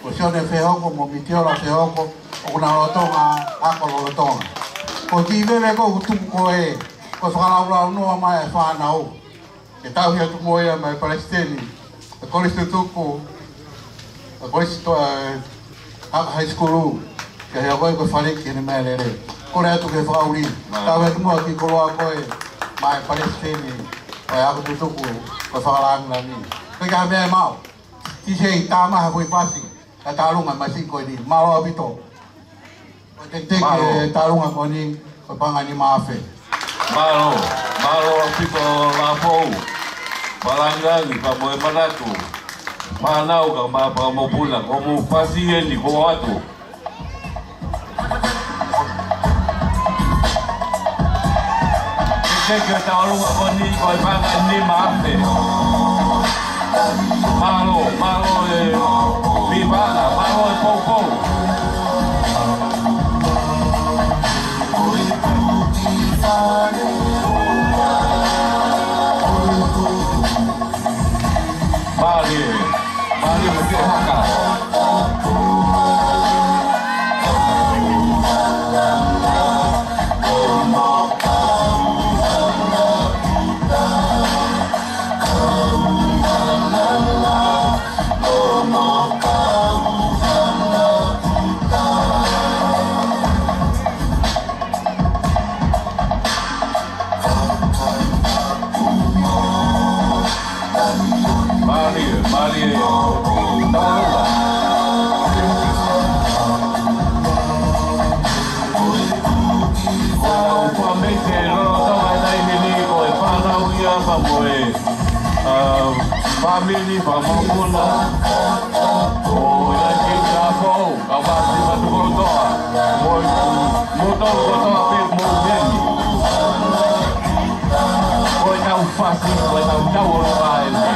ko Sione Fehoko mo Mitiola Fehoko, ʻoku na lolotonga ako lolotonga. Ko e kiʻi veve ko ē ʻoku tuku ko ē, ko e fakalaulaunoa mai e fānau. Ke tauhi atu mo ia mei he palesiteni e Kolisi Tutuku, e Kolisi to-, e Haka High School, ke hea ko ē ko e faleki ʻene meʻalele. Kole atu ke fakaʻuli. Mālō. Tauhi atu mo e kiʻi koloa ko ē mei he palesiteni ʻo e Haka Tutuku ko e fakalāngilangi. Ko e kiʻi meʻa ʻe maʻu. Ti sei tama ha foʻi fasi, ka tauʻolunga mai siʻi ko eni. Mālō ʻaupito. Ko e teketeke e tauʻolunga ko eni, ko e paʻanga ʻe nima afe. Mālō, mālō ʻaupito Lafoʻou. Fakalāngilangi pea mo e manatu. Fānau kae ʻumaʻā e fanga mokopuna, ko hoʻomou fasi eni, ko atu. Teketeke e tauʻolunga ko eni ko e paʻanga ʻe nima afe. Mālō, mālō e pipana, mālō e poupou. Mālie, mālie mo e haka. Mālie, mālie. Tauʻolunga. Ko e ʻuhinga mei he lolotonga e taimi ni ko e fānau ia pea mo e, ā, fāmili, fanga mokopuna ʻo ʻIlaiakimi Lafoʻou, kae ʻumaʻā Siosifa Tupoutoʻa, mo e, mo e tau kotoa pē mo e meni. Ko ʻetau fasi, ko ʻetau tauʻolunga eni.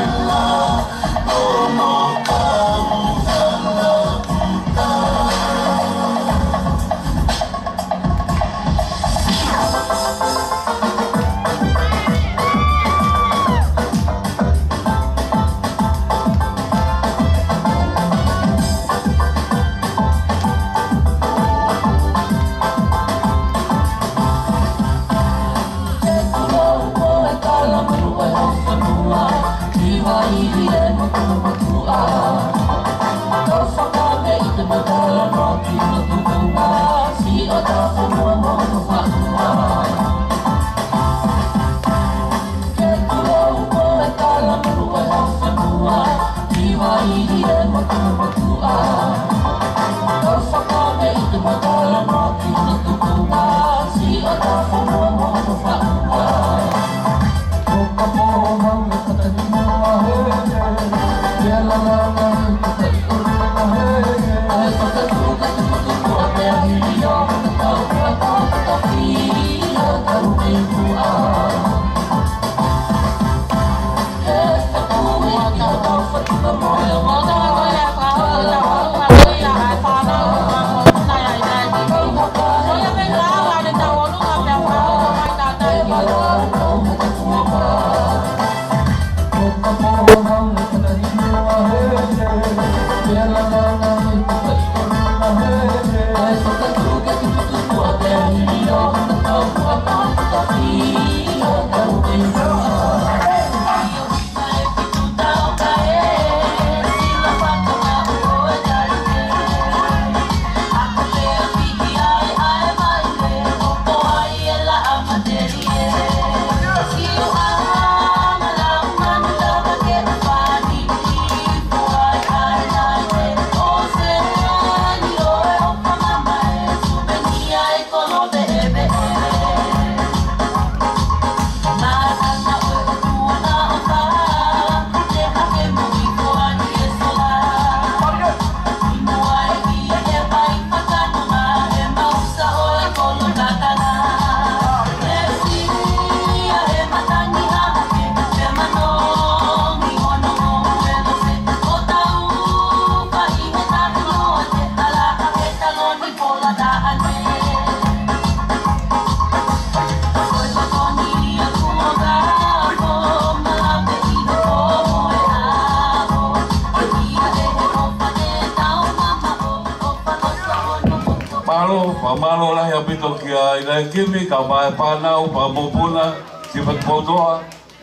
Mālō, pea mālō lahi ʻaupito kia ʻIlaiakimi, kae ʻumaʻā e fānau, pea mo Puna, Sīfatu Poutoa,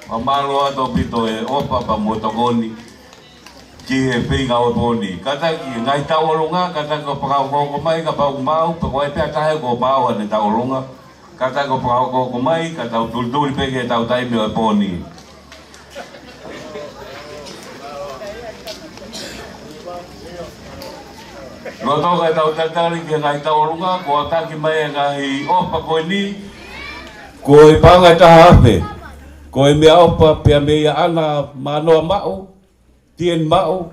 pea mālō atu ʻaupito e ʻofa, pea mo e tokoni ki he feinga ʻo e pō ni. Kātaki, ngaahi tauʻolunga, kātaki ʻo fakahoko mai, kapau ʻoku maau, pe ko e pē ha taha ʻoku maau ʻene tauʻolunga. Kātaki ʻo fakahoko mai, ka tau tulituli pē ki heʻetau taimi ʻo e pō ni. Loto ke tau tatali ki he ngaahi tauʻolunga, kuo ʻataki mai e ngaahi ʻofa ko eni, ko e paʻanga ʻe taha afe, ko e meʻaʻofa pea mei a Ana Mānoa Maʻu, Tieni Maʻu,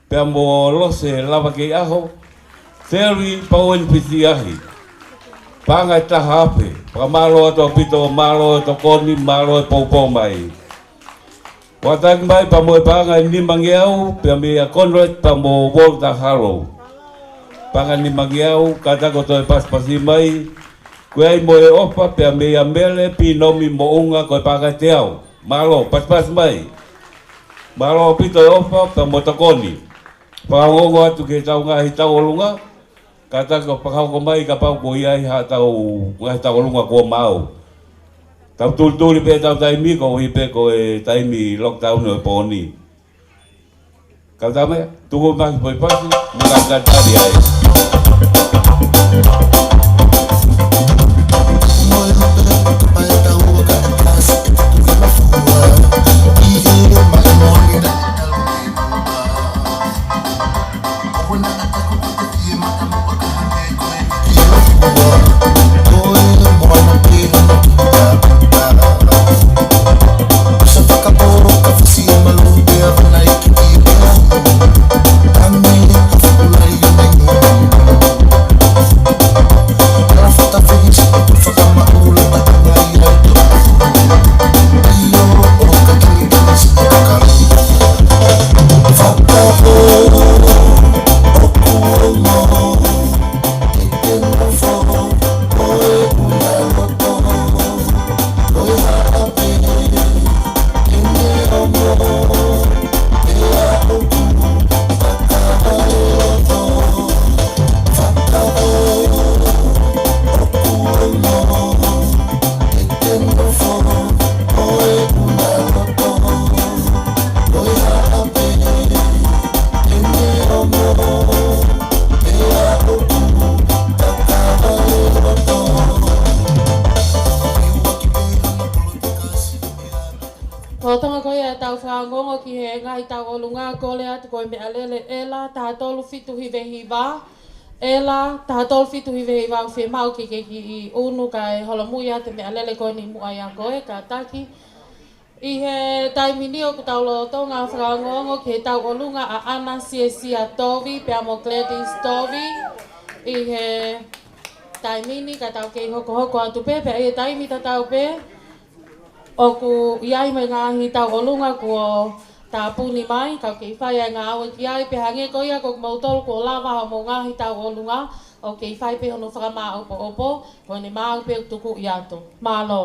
pea mo Lose Lava Kei ʻAho, Feli Paueni Pisiahi. Paʻanga ʻe taha afe, pea mālō atu ʻaupito, mālō e tokoni, mālō e poupou mai. Kuo ʻataki mai pea mo e paʻanga ʻe nimangeau, pea mei a Conrad pea mo Walter Harlow. Paʻanga ʻe nimangeau, kātaki ʻo toe pasipasi mai, ko e ai mo e ʻofa, pea mei a Mele Pinomi Moʻunga, ko e paʻanga ʻe teau. Mālō, pasipasi mai. Mālō ʻaupito e ʻofa, pea mo e tokoni. Fakaongoongo atu ki heʻetau ngaahi tauʻolunga, kātaki ʻo fakahoko mai kapau ʻoku ʻi ai haʻatau ngaahi tauʻolunga kuo maau. Tau tulituli pē ʻetau taimi, koeʻuhi pē ko e taimi lockdown ʻo e pō ni. Kau tame, tuku mai foʻi pasi, mo e ngaahi tatali ai. Lolotonga ko ia ʻetau fakaongoongo ki he ngaahi tauʻolunga, kole atu ko e meʻalele ʻEla taha tolu fitu hiva hiva, ʻEla taha tolu fitu hiva hiva, ʻoku fiemaʻu ke ke kiʻi ʻunu kae holomui atu e meʻalele ko eni muʻa ʻia koe, kātaki. ʻI he taimi ni ʻoku tau lolotonga fakaongoongo ki he tauʻolunga ʻa ʻAna Siesia Tovi pea mo Gladys Tovi. ʻI he taimi ni ka tau kei hokohoko atu pē, pea ʻi he taimi tatau pē, ʻoku ʻi ai mo e ngaahi tauʻolunga kuo tāpuni mai, kau kei fai ai e ngāue ki ai, pea hangē ko ia ko kimoutolu kuo lava hoʻomou ngaahi tauʻolunga, ʻoku kei fai pē hono fakamāʻopoʻopo, ko ʻene maau pē ʻoku tukuʻi atu. Mālō.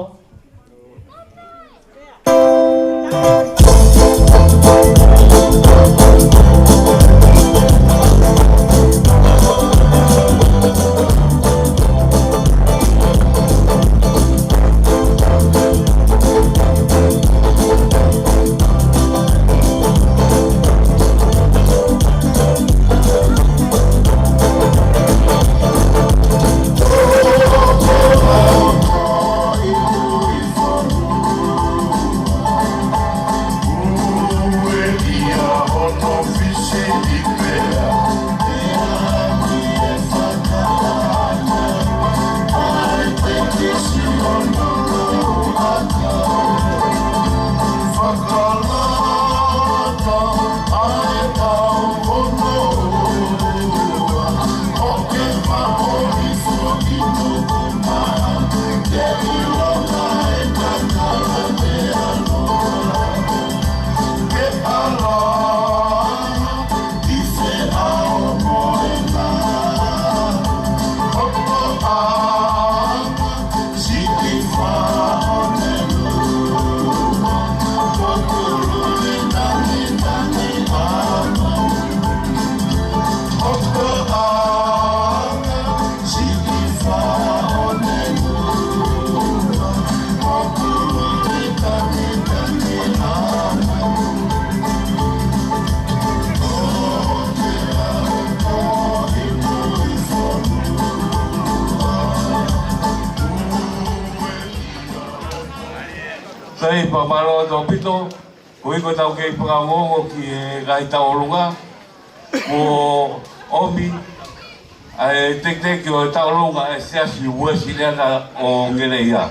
Sai, fakamālō ʻaupito. Ko ia ko ʻetau kei fakaongoongo ki he ngaahi tauʻolunga, kuo ʻomi ʻa e tekiteki ʻo e tauʻolunga ʻa e Siasi Uēsiliana ʻo Ngeleʻia.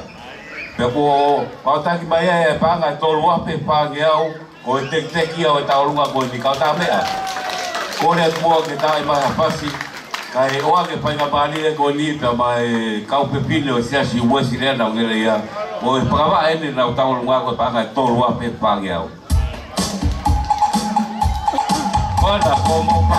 Pea kuo vaotaki mai ai e paʻanga ʻe tolu afe fāngeau ʻo e tekiteki ʻo e tauʻolunga ko eni, kau tā meʻa. Kole atu muʻa ke tā mai ha fasi, kae ʻoange e faingamālie ko eni pea mo e kau fefine ʻo e Siasi Uēsiliana ʻo Ngeleʻia, ʻo e fakavaʻe ʻenau tauʻolunga ko e paʻanga ʻe tolu afe fāngeau. Mana, ko mo pa.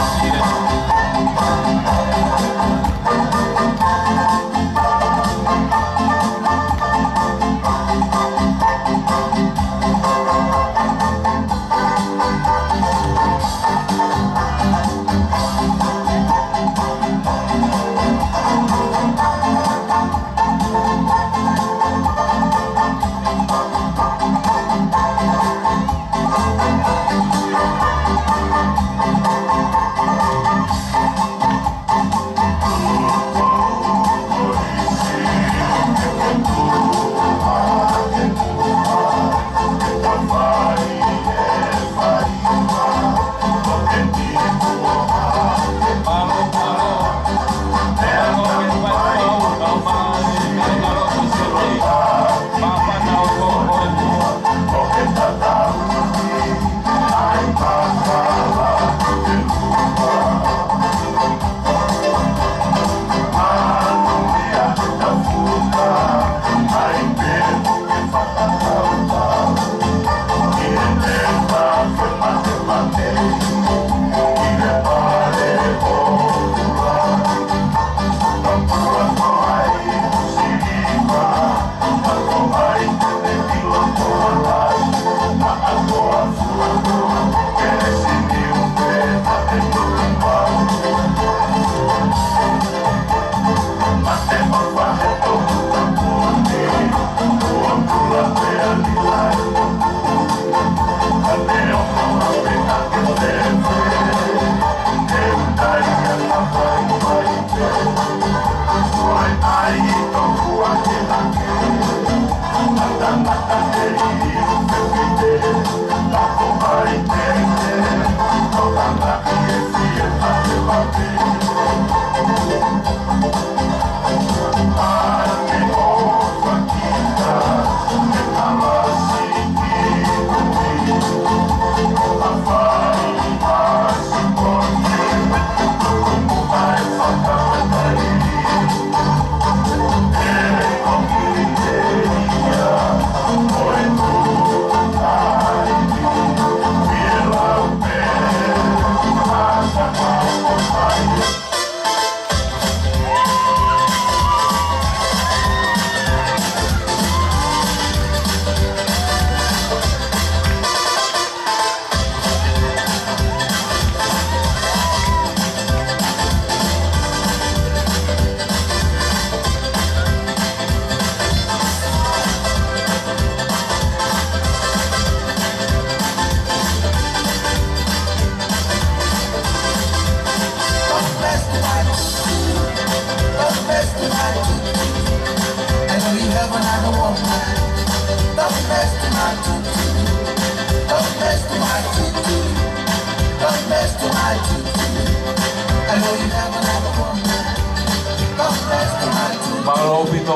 Mālō ʻaupito.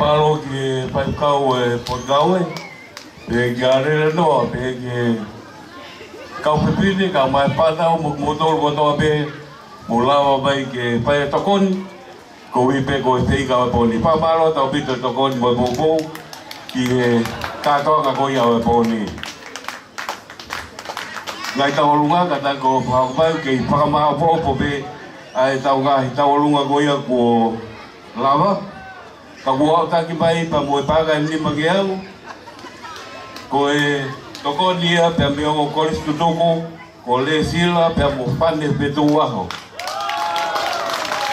Mālō ki he faifekau ʻo e Potungāue. Pea ki he ʻAlele noa, pea ki he kau fefine, kae ʻumaʻā e fānau mo kimoutolu kotoa pē, mou lava mai ke fai e tokoni, koeʻuhi pē ko e feʻika ʻo e pō ni. Fakamālō atu ʻaupito e tokoni mo e poupou ki he kātoanga ko ia ʻo e pō ni. Ngaahi tauʻolunga, kātaki ʻo fakahoko mai, kei fakamaʻopoʻopo pē ʻa e tau ngaahi tauʻolunga ko ia kuo lava. Ka kuo aʻutaki mai pea mo e paʻanga ʻe nimangeau. Ko e tokoni ia pea mei he ongo kolisi tutuku, ko Lēsila pea mo Fane Fetuʻuaho.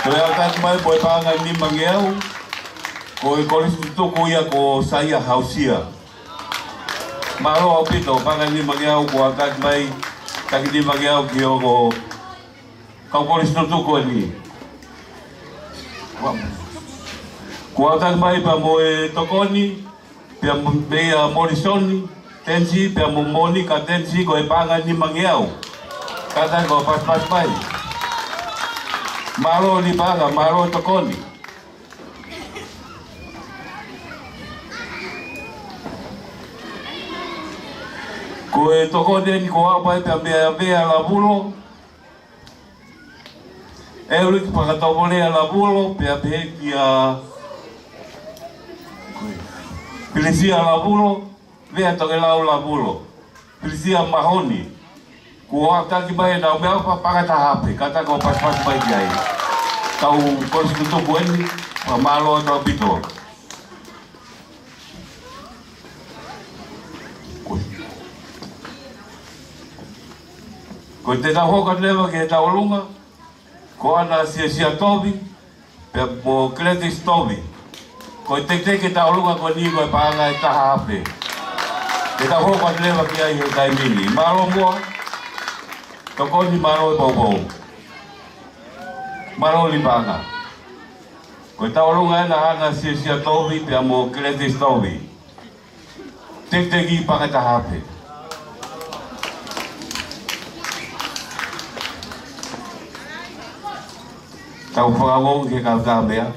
Ko e aʻutaki mai mo e paʻanga ʻe nimangeau, ko e kolisi tutuku ia ko Saia Hausia. Mālō ʻaupito, paʻanga ʻe nimangeau kuo aʻutaki mai, taki nimangeau ki he ongo kau kolisi tutuku ko eni. Kuo aʻutaki mai pea mo e tokoni, pea mo, meia Molisoni Tenisi, pea mo Monika Tenisi, ko e paʻanga ʻe nimangeau. Kātaki ʻo pasipasi mai. Mālō ʻaupito paʻanga, mālō e tokoni. Ko e tokoni eni kuo aʻu mai pea meia Vea Lavulo, ʻEuliki Fakatovolea Lavulo, pea pehē kia Pilisia Lavulo, Vea Tokelau Lavulo, Pilisia Mahoni. Kuo aʻutaki mai ʻenau meʻaʻofa, paʻanga ʻe taha afe, kātaki ʻo pasipasi mai ki ai. Kau kolisi tutuku eni, fakamālō atu ʻaupito. Ko e te tau hoko atu leva ki he tauʻolunga, ko ʻAna Siasia Tovi, pea mo Gladys Tovi. Ko e teketeke tauʻolunga ko eni ko e paʻanga ʻe taha afe. Te tau hoko atu leva ki ai he taimi ni. Mālō muʻa, tokoni, mālō e poupou. Mālō ʻaupito paʻanga. Ko e tauʻolunga ʻena ʻa ʻAna Siasia Tovi pea mo Gladys Tovi. Teketeke paʻanga ʻe taha afe. Tau fakaongo ki he kau tā meʻa.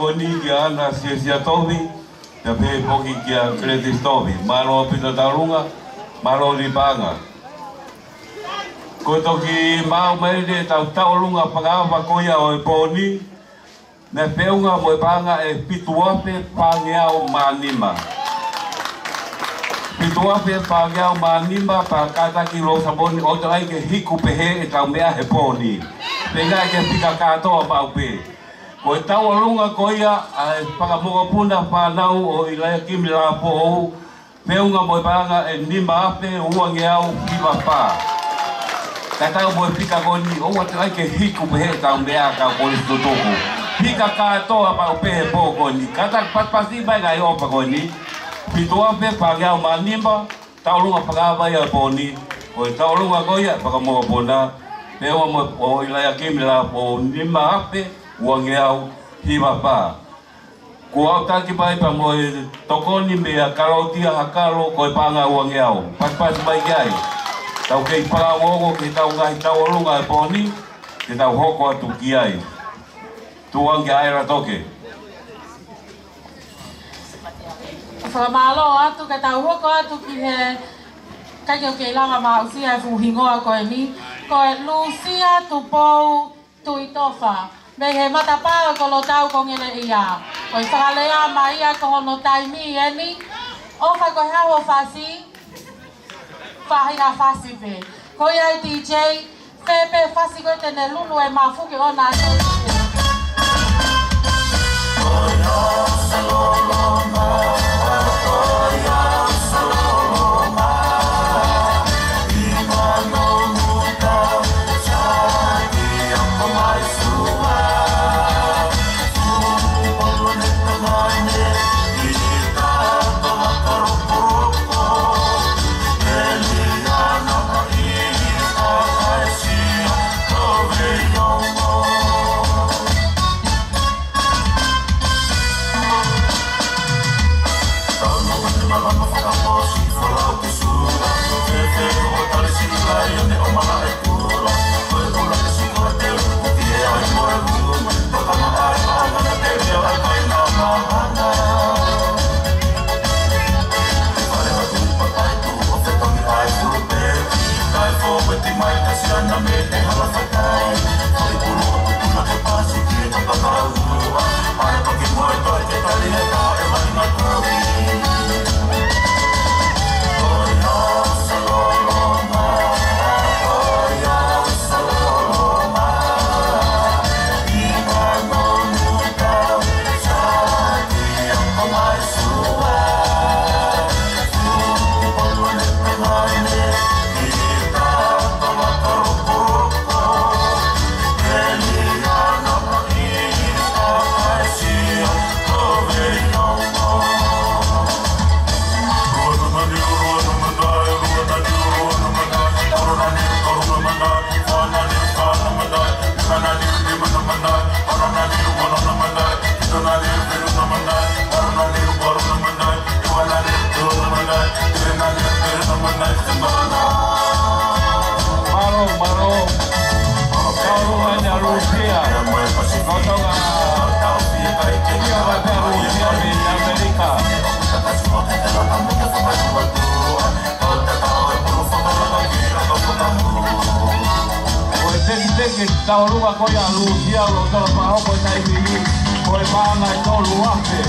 Ko eni kia Ana Siasia Tovi, pea pehē foki kia Gladys Tovi. Mālō ʻaupito tauʻolunga, mālō ʻi paʻanga. Ko e toki maʻu mai eni ʻetau tauʻolunga fakaava ko ia ʻo e pō ni, naʻe feʻunga mo e paʻanga ʻe fitu afe fāngeau mā nima. Fitu afe fāngeau mā nima, pea kātaki Losaponi ʻoua te ke hiku pehē ʻetau meʻa he pō ni. Pea ʻikai ke fika kātoa maʻu pē. Ko e tauʻolunga ko ia ʻa e Fakamokopuna Fānau ʻo ʻIlaiakimi Lāfoʻou, feʻunga mo e paʻanga ʻe nima afe uangeau hiva fā. Ka tau mo e fika ko eni, ʻoua te ke hiku pehē ʻetau meʻa, kau kolisi tutuku. Fika kātoa maʻu pē he pō ko eni. Kātaki pasipasi mai ngaahi ʻofa ko eni. Fitu afe fāngeau mā nima, tauʻolunga fakaava ia ʻo e pō ni, ko e tauʻolunga ko ia ʻa e Fakamokopuna, feʻunga mo ʻIlaiakimi Lāfoʻou, nima afe uangeau hiva fā. Kuo aʻutaki mai pea mo e tokoni meia Kalōtia Hakalo, ko e paʻanga uangeau. Pasipasi mai ki ai. Tau kei fakaongoongo ki heʻetau ngaahi tauʻolunga ʻo e pō ni, ke tau hoko atu ki ai. Tuʻu ange ʻa e latoke. Fakamālō atu, ka tau hoko atu ki he, ʻikai ke u kei langa mai ʻa e fuʻu hingoa ko eni, ko e Lūsia Tupou Tuʻitofa, mei he matapā ʻo Kolotau ko Ngeleʻia. Ko e fakalea mai ia ko hono taimi eni, ʻofa ko e hā hoʻo fasi, faʻahinga fasi pē. Ko ia ʻe D J, fē pē fasi ko ē te ne lulu e mafu ke ʻoua naʻa tō. Mālō, mālō. Tauʻolunga ʻa Lūsia. Ko Tonga. Ia, ʻa Lūsia mei ʻAmelika. Ko e tekiteki tauʻolunga ko ia ʻa Lūsia, lolotonga pē hoʻo taimi ni, ko e paʻanga ʻe tolu afe.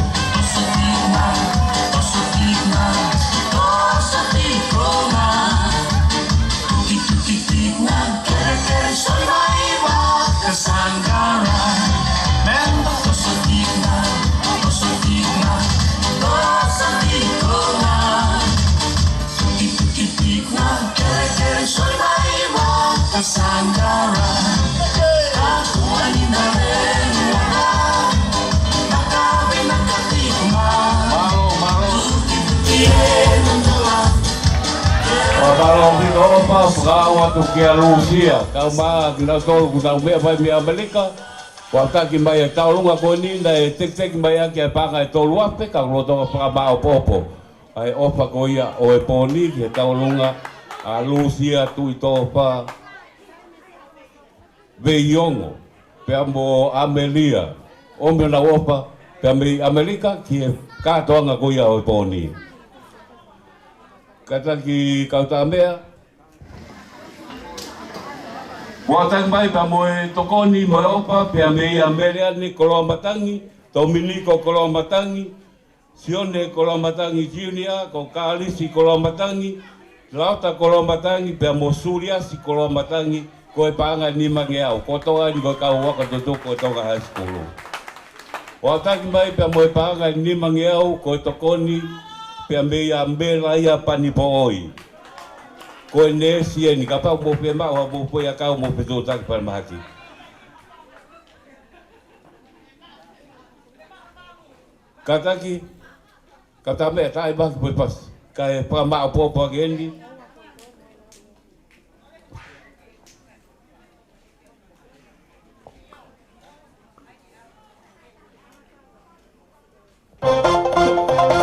Mālō, mālō. Mālō ʻaupito ʻofa, fakaʻau atu kia Lūsia. Kau mai kinautolu kuo nau meʻa mai mei ʻAmelika. Kuo taki mai e tauʻolunga ko eni naʻe tekiteki mai ʻaki e paʻanga ʻe tolu afe, ka lolotonga fakamāʻopoʻopo ʻa e ʻofa ko ia ʻo e pō ni ki he tauʻolunga ʻa Lūsia Tuʻitofa Veiongo, pea mo ʻAmelia. ʻOmi honau ʻofa, pea mei ʻAmelika ki he kātoanga ko ia ʻo e pō ni. Kātaki Kautaʻamea. Ua taki mai pea mo e tokoni mo e ʻofa pea mei ʻAmeliani Koloamatangi, Tominiko Koloamatangi, Sione Koloamatangi Junior, ko Kalisi Koloamatangi, Laota Koloamatangi, pea mo Suliasi Koloamatangi, ko e paʻanga ʻe nimangeau, ko e toʻa ni ko e kau ako tutuku ʻo Tonga High School. Ua taki mai pea mo e paʻanga ʻe nimangeau, ko e tokoni, pea mei ʻAmeliani Panipoʻoi. Ko e neesi eni, kapau ʻoku mou fiemaʻu ha mou foʻi ʻakau mou fetuʻutaki falemahaki. Kātaki, Kautaʻamea, tā e vaki pue pasi. Kae fakamaʻopoʻopo ʻaki eni.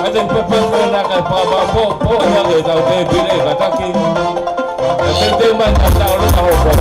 ʻAi te pepe ko ena kae fakamaʻopoʻopo ʻaki ʻetau tēpile, kātaki. ʻE teuteu mai ka tau leka hoko.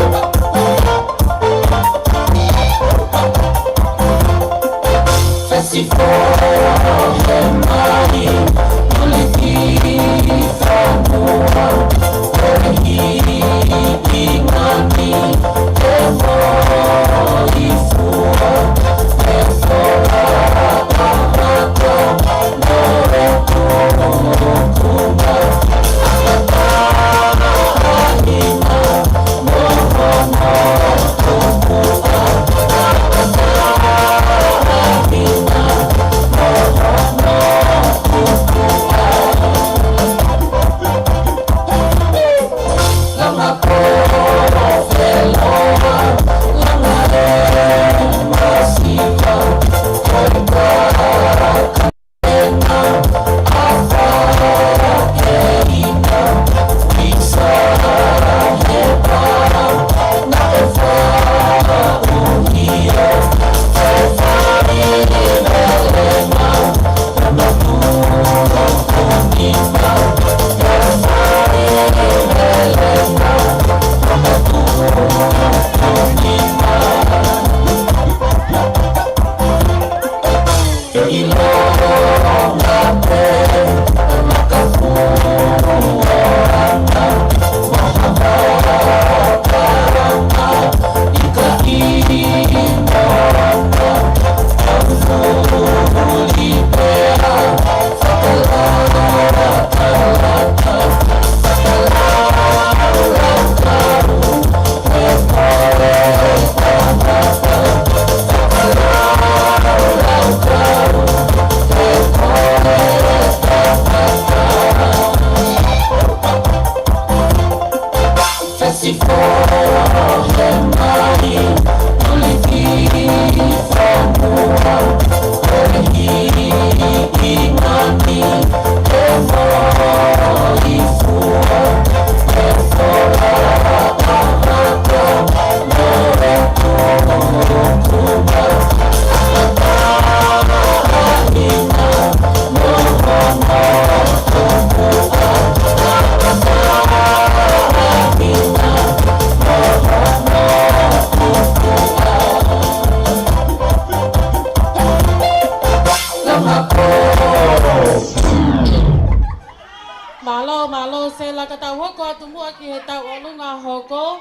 Mālō, mālō, Sela, ka tau hoko atu muʻa ki he tauʻolunga hoko.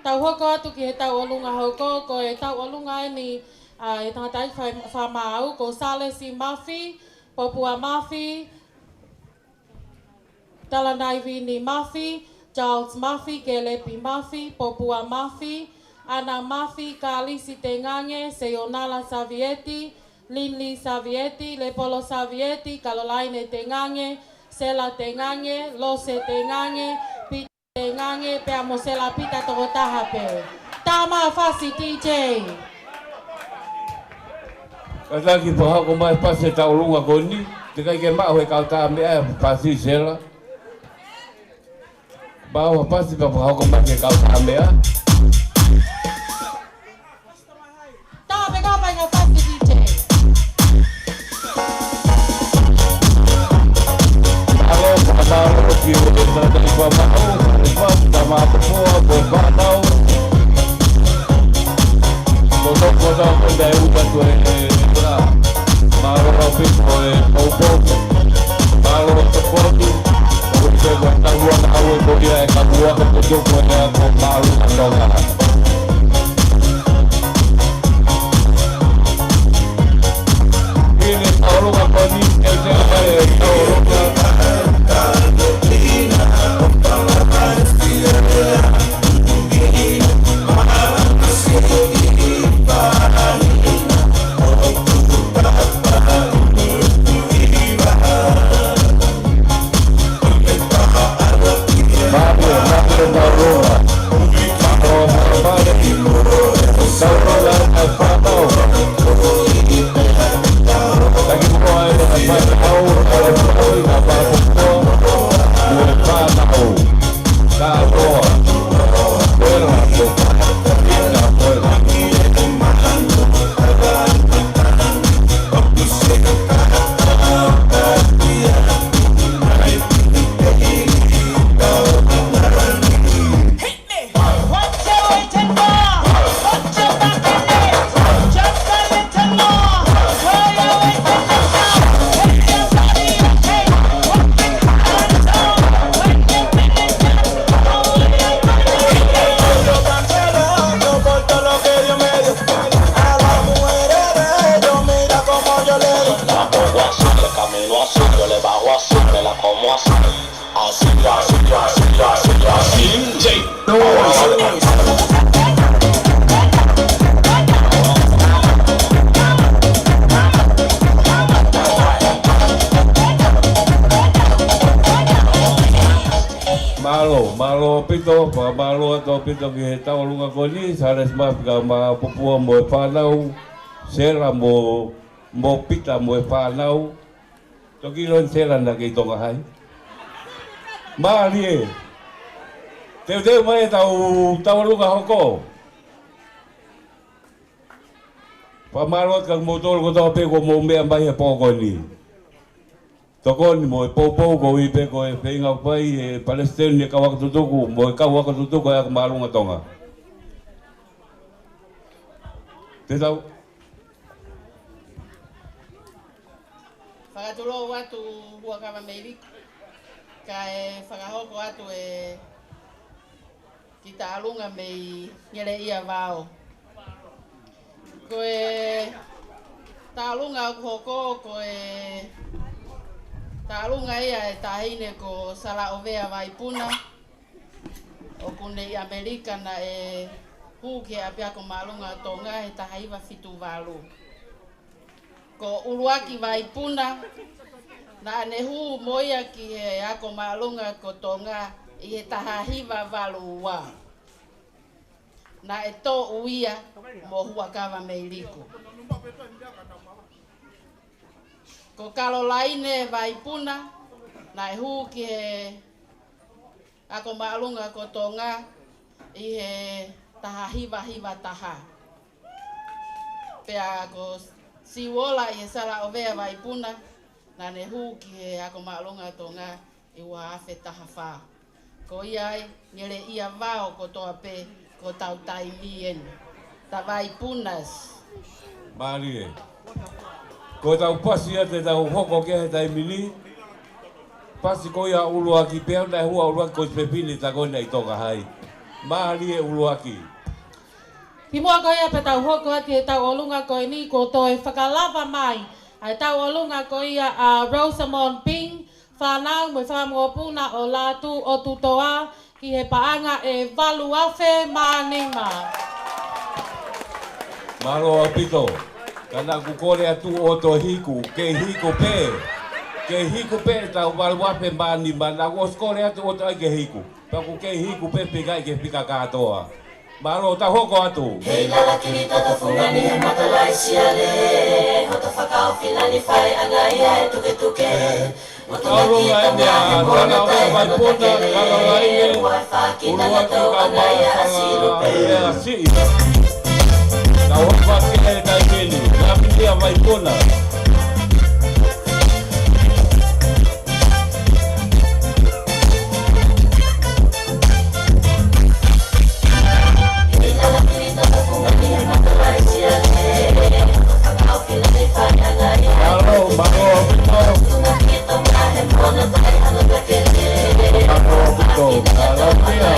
Tau hoko atu ki he tauʻolunga hoko, ko e tauʻolunga eni, ʻa e tangataʻeiki fai-, fakamaau, ko Salesi Mafi, Popua Mafi, Talanaivini Mafi, Charles Mafi, Kelepi Mafi, Popua Mafi, ʻAna Mafi, Kalisi Tengange, Seionala Savieti, Linli Savieti, Lepolo Savieti, Kalolaine Tengange, Sela Tengange, Lose Tengange, Pita Tengange, pea mo Sela Pita tokotaha pē. Tama fasi D J. Kātaki fakahoko mai fasi tauʻolunga ko eni, teʻeki ai ke maʻu he Kautaʻamea e fasi Sela. Maʻu ha fasi pea fakahoko mai ki he Kautaʻamea. Tā pē ka painga fasi D J. Mālō, mālō ki he tangataʻeiki fakamaau, e fasi, tama poa, ko e fānau. Ko toko tau ko e tai uta ko e, e, e, e, e, ʻOku tutuku e ako māʻolunga Tonga. ʻI he tauʻolunga ko eni, teuteu mai e tauʻolunga. Mālō, mālō ʻaupito, fakamālō atu ʻaupito ki he tauʻolunga ko eni, Sālesi Mafika Mapupua mo e fānau, Sela mo, mo Pita mo e fānau, toki lon Sela naʻe kei Tonga hai. Mālie, teuteu mai e tau, tauʻolunga hoko. Fakamālō atu kia moutolu kotoa pē kuo mou meʻa mai he pō ko eni. Tokoni mo e poupou koeʻuhi pē ko e feinga ʻoku fai ʻe he Palesiteni ʻo e kau ako tutuku, mo e kau ako tutuku ʻa e ako māʻolunga Tonga. Te tau. Fakatulou atu Huʻakavameiliku, kae fakahoko atu e kiʻi tauʻolunga mei Ngeleʻia Vao. Ko e tauʻolunga ʻoku hoko, ko e tauʻolunga ia ʻa e taʻahine ko Salaʻovea Vaipuna, ʻoku ne ʻi ʻAmelika, naʻe hū ki he ʻApiako Māʻolunga Tonga he taha hiva fitu valu. Ko ʻUluaki Vaipuna, naʻa ne hū mo ia ki he ako māʻolunga ko Tonga ʻi he taha hiva valu ua. Naʻe toʻu ia mo Huʻakavameiliku. Ko Kalolaine Vaipuna, naʻe hū ki he ako māʻolunga ko Tonga ʻi he taha hiva hiva taha. Pea ko Siuola ʻi he Salaʻovea Vaipuna, naʻa ne hū ki he ako māʻolunga Tonga ʻi he ua afe taha fā. Ko ia ai, Ngeleʻia Vao kotoa pē, ko hotau taimi eni. Tavai Punas. Mālie. Ko ʻetau pasi ia te tau hoko ki he taimi ni. Pasi ko ia ʻa ʻUluaki pea naʻe hū ʻa ʻUluaki ko e fefine tā ko ena ʻi Tonga hai. Mālie ʻUluaki. Kimuʻa ko ia pea tau hoko atu he tauʻolunga ko eni, kuo toe fakalava mai ʻa e tauʻolunga ko ia ʻa Rosamond Ping, fānau mo e fanga mokopuna ʻo Lātūʻotutoa, ki he paʻanga ʻe valu afe mā nima. Mālō ʻaupito. Ka naʻa ku kole atu ʻo toe hiku, kei hiku pē. Kei hiku pē tau valu afe mā nima, naʻa ku ʻosi kole atu ʻo toe ʻai ke hiku. Pea ʻoku kei hiku pē pea ʻikai ke fika kātoa. Mālō, tau hoko atu. Hei lala kili toto fungani he mata laisiale, hoto fakaofilani fai ʻanga ia e tuketuke. Tauʻolunga eni ʻa Salaʻovea Vaipuna, Kalolaine, ʻUluaki kae ʻumaʻā Salaʻovea Siʻi. Tau hoko atu he taimi ni, Ngeleʻia Vaipuna. Mālō, mālō ʻaupito. Mālō ʻaupito. Mālō ʻaupito. Mālō ʻaupito.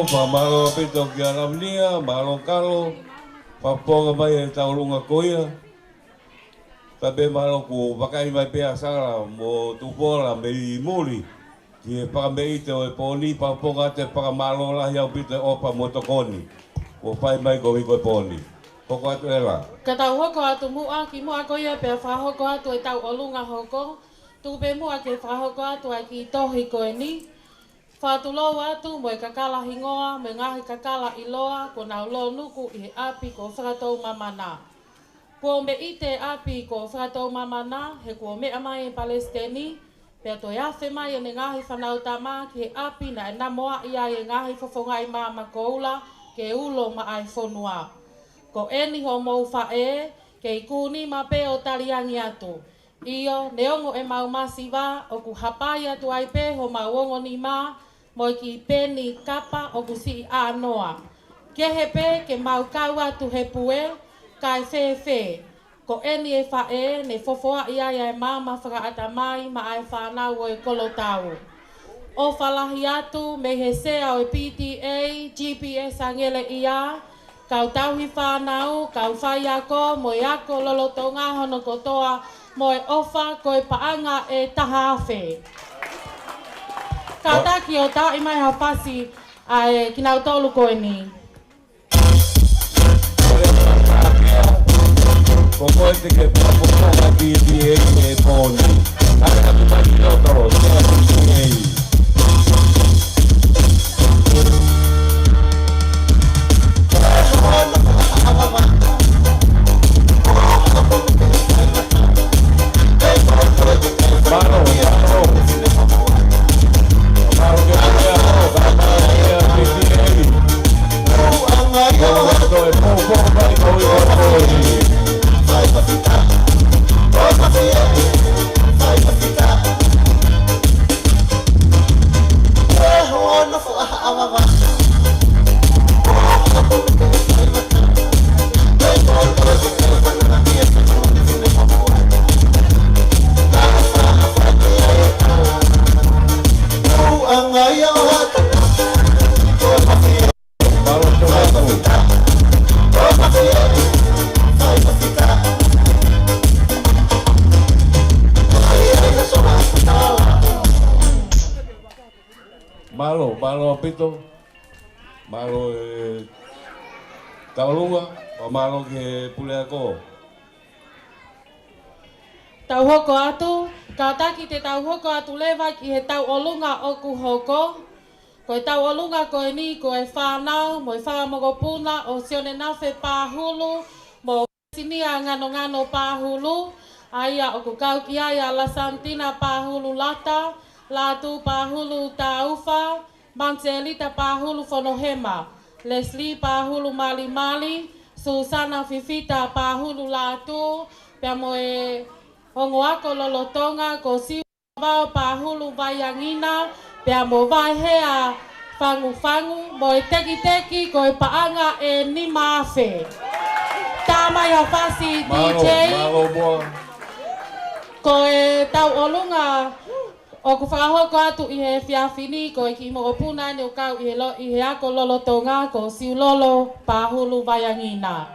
Fakamālō ʻaupito kia Lavinia, mālō Kalo, fakafofonga mai e tauʻolunga ko ia. Tapu pē mālō kuo vakai mai pē ʻa Sala mo Tupola mei muli ki he fakameʻite ʻo e pō ni, fakafofonga atu e fakamālō lahi ʻaupito e ʻofa mo e tokoni kuo fai mai koeʻuhi ko e pō ni. Hoko atu Ela. Ka tau hoko atu muʻa, kimuʻa ko ia pea fakahoko atu e tauʻolunga hoko, tuku pē muʻa ke fakahoko atu ʻa e kiʻi tohi ko eni. Fakatulou atu mo e kakala hingoa mo e ngaahi kakala ʻiloa kuo nau lōnuku ʻi he ʻapi ko Fakatou Mamana. Kuo meʻite ʻapi ko Fakatou Mamana he kuo meʻa mai e Palesiteni, pea toe afe mai ʻene ngaahi fānau tama ki he ʻapi naʻe namoaʻi ai e ngaahi fofongaʻi maama koula ke ulo maʻa e fonua. Ko eni hoʻomou faʻē, kei kūnima pē ʻo taliangi atu. ʻIo, neongo ʻemau masiva, ʻoku hapai atu ai pē homau ongo nima mo e kiʻi peni kapa ʻoku siʻi ʻānoa. Kehe pē ke mau kau atu he pue, kae fēfē. Ko eni e faʻē ne fofoaʻi ai ʻa e maama fakaʻatamai maʻa e fānau ʻo e kolotau. ʻOfa lahi atu mei he Sea ʻo e P T A, G P S Angeleʻia, kau tauhi fānau, kau faiako mo e ako lolotonga hono kotoa, mo e ʻofa ko e paʻanga ʻe taha afe. Kātaki ʻo taaʻi mai ha fasi ʻa e kinautolu ko eni. Ko koe te ke fakafofonga P T A he pō ni. Kae atu mai ki loto, Sea P T A. Mālō, mālō ʻaupito. Mālō e tauʻolunga, pea mālō ki he puleako. Tau hoko atu, kātaki te tau hoko atu leva ki he tauʻolunga ʻoku hoko. Ko e tauʻolunga ko eni ko e fānau mo e fanga mokopuna ʻo Sione Nafe Pahulu mo Sinia Nganongano Pahulu, ʻa ia ʻoku kau ki ai ʻa Lasantina Pahulu Lata, Lātū Pahulu Taufa, Manselita Pahulu Fonohema, Leslie Pahulu Malimali, Susana Fifita Pahulu Lātū, pea mo e ongo ako lolotonga ko Siu Vao Pahulu Vaiangina, pea mo Vaihea Fangufangu, mo e tekiteki ko e paʻanga ʻe nima afe. Tā mai ha fasi, mālō, D J. Mālō muʻa. Ko e tauʻolunga ʻoku fakahoko atu ʻi he efiafi ni ko e kiʻi mokopuna eni ʻoku kau ʻi he lo-, ʻi he ako lolotonga ko Siulolo Pahulu Vaiangina.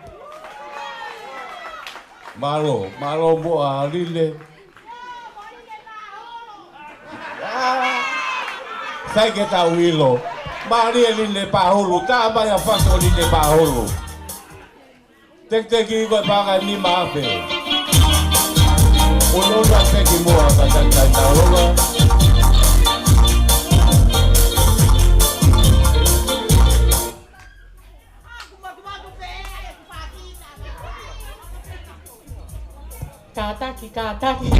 Mālō, mālō muʻa Line. Sai ke tau ʻilo. Mālie Line Pahulu, tā mai ha fasi ʻo Line Pahulu. Tekiteki ko e paʻanga ʻe nima afe. Unuunu ʻa e teki muʻa ka tau tauʻolunga. Kātaki, kātaki.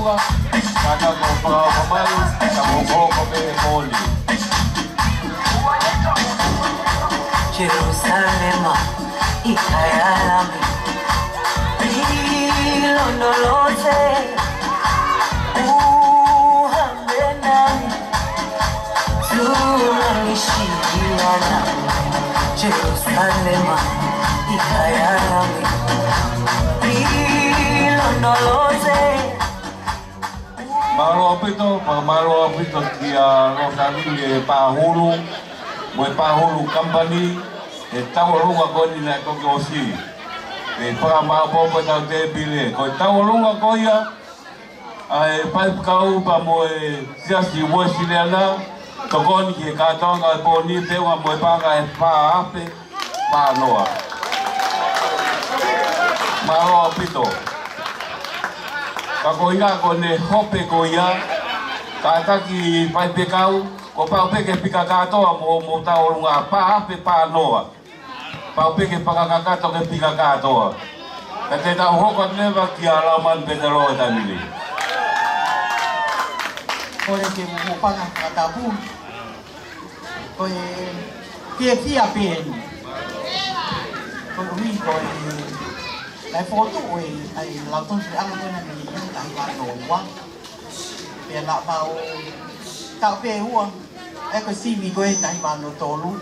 Ka naʻa tau fakaʻofa mai, ka mou hokohoko pē he pō ni. Jerusalema, ʻi ai ʻa e Lami, ʻi lono loto, ʻuha mei nami, Tuna ni siliana, Jerusalema, ʻi ai ʻa e Lami, ʻi lono loto. Mālō ʻaupito, fakamālō ʻaupito kia Losavili e Pahulu, mo e Pahulu Company, he tauʻolunga ko eni naʻe toki ʻosi. Ke fakamāʻopoʻopo ʻetau tēpile, ko e tauʻolunga ko ia, ʻa e faifekau pea mo e Siasi Uēsiliana, tokoni ki he kātoanga e pō ni, feʻunga mo e paʻanga ʻe fā afe fā noa. Mālō ʻaupito. Ka ko e ʻuhinga ko ʻene hope ko ia, kātaki faifekau, kuo pau pē ke fika kātoa mo, mo tauʻolunga fā afe fā noa. Pau pē ke fakakakato ke fika kātoa. Ka te tau hoko atu leva kia Laumanu Petelo he taimi ni. Kole ke u hūfanga he fakatapu. Ko e fiefia pē eni. Koeʻuhi ko e, naʻe fokotuʻu e, ʻa e Lautohi Puleʻanga ko ena mei he taha hiva noa ua. Pea naʻa mau taʻu pē ua, ʻa ia ko e sivi ko e taha hiva noa tolu.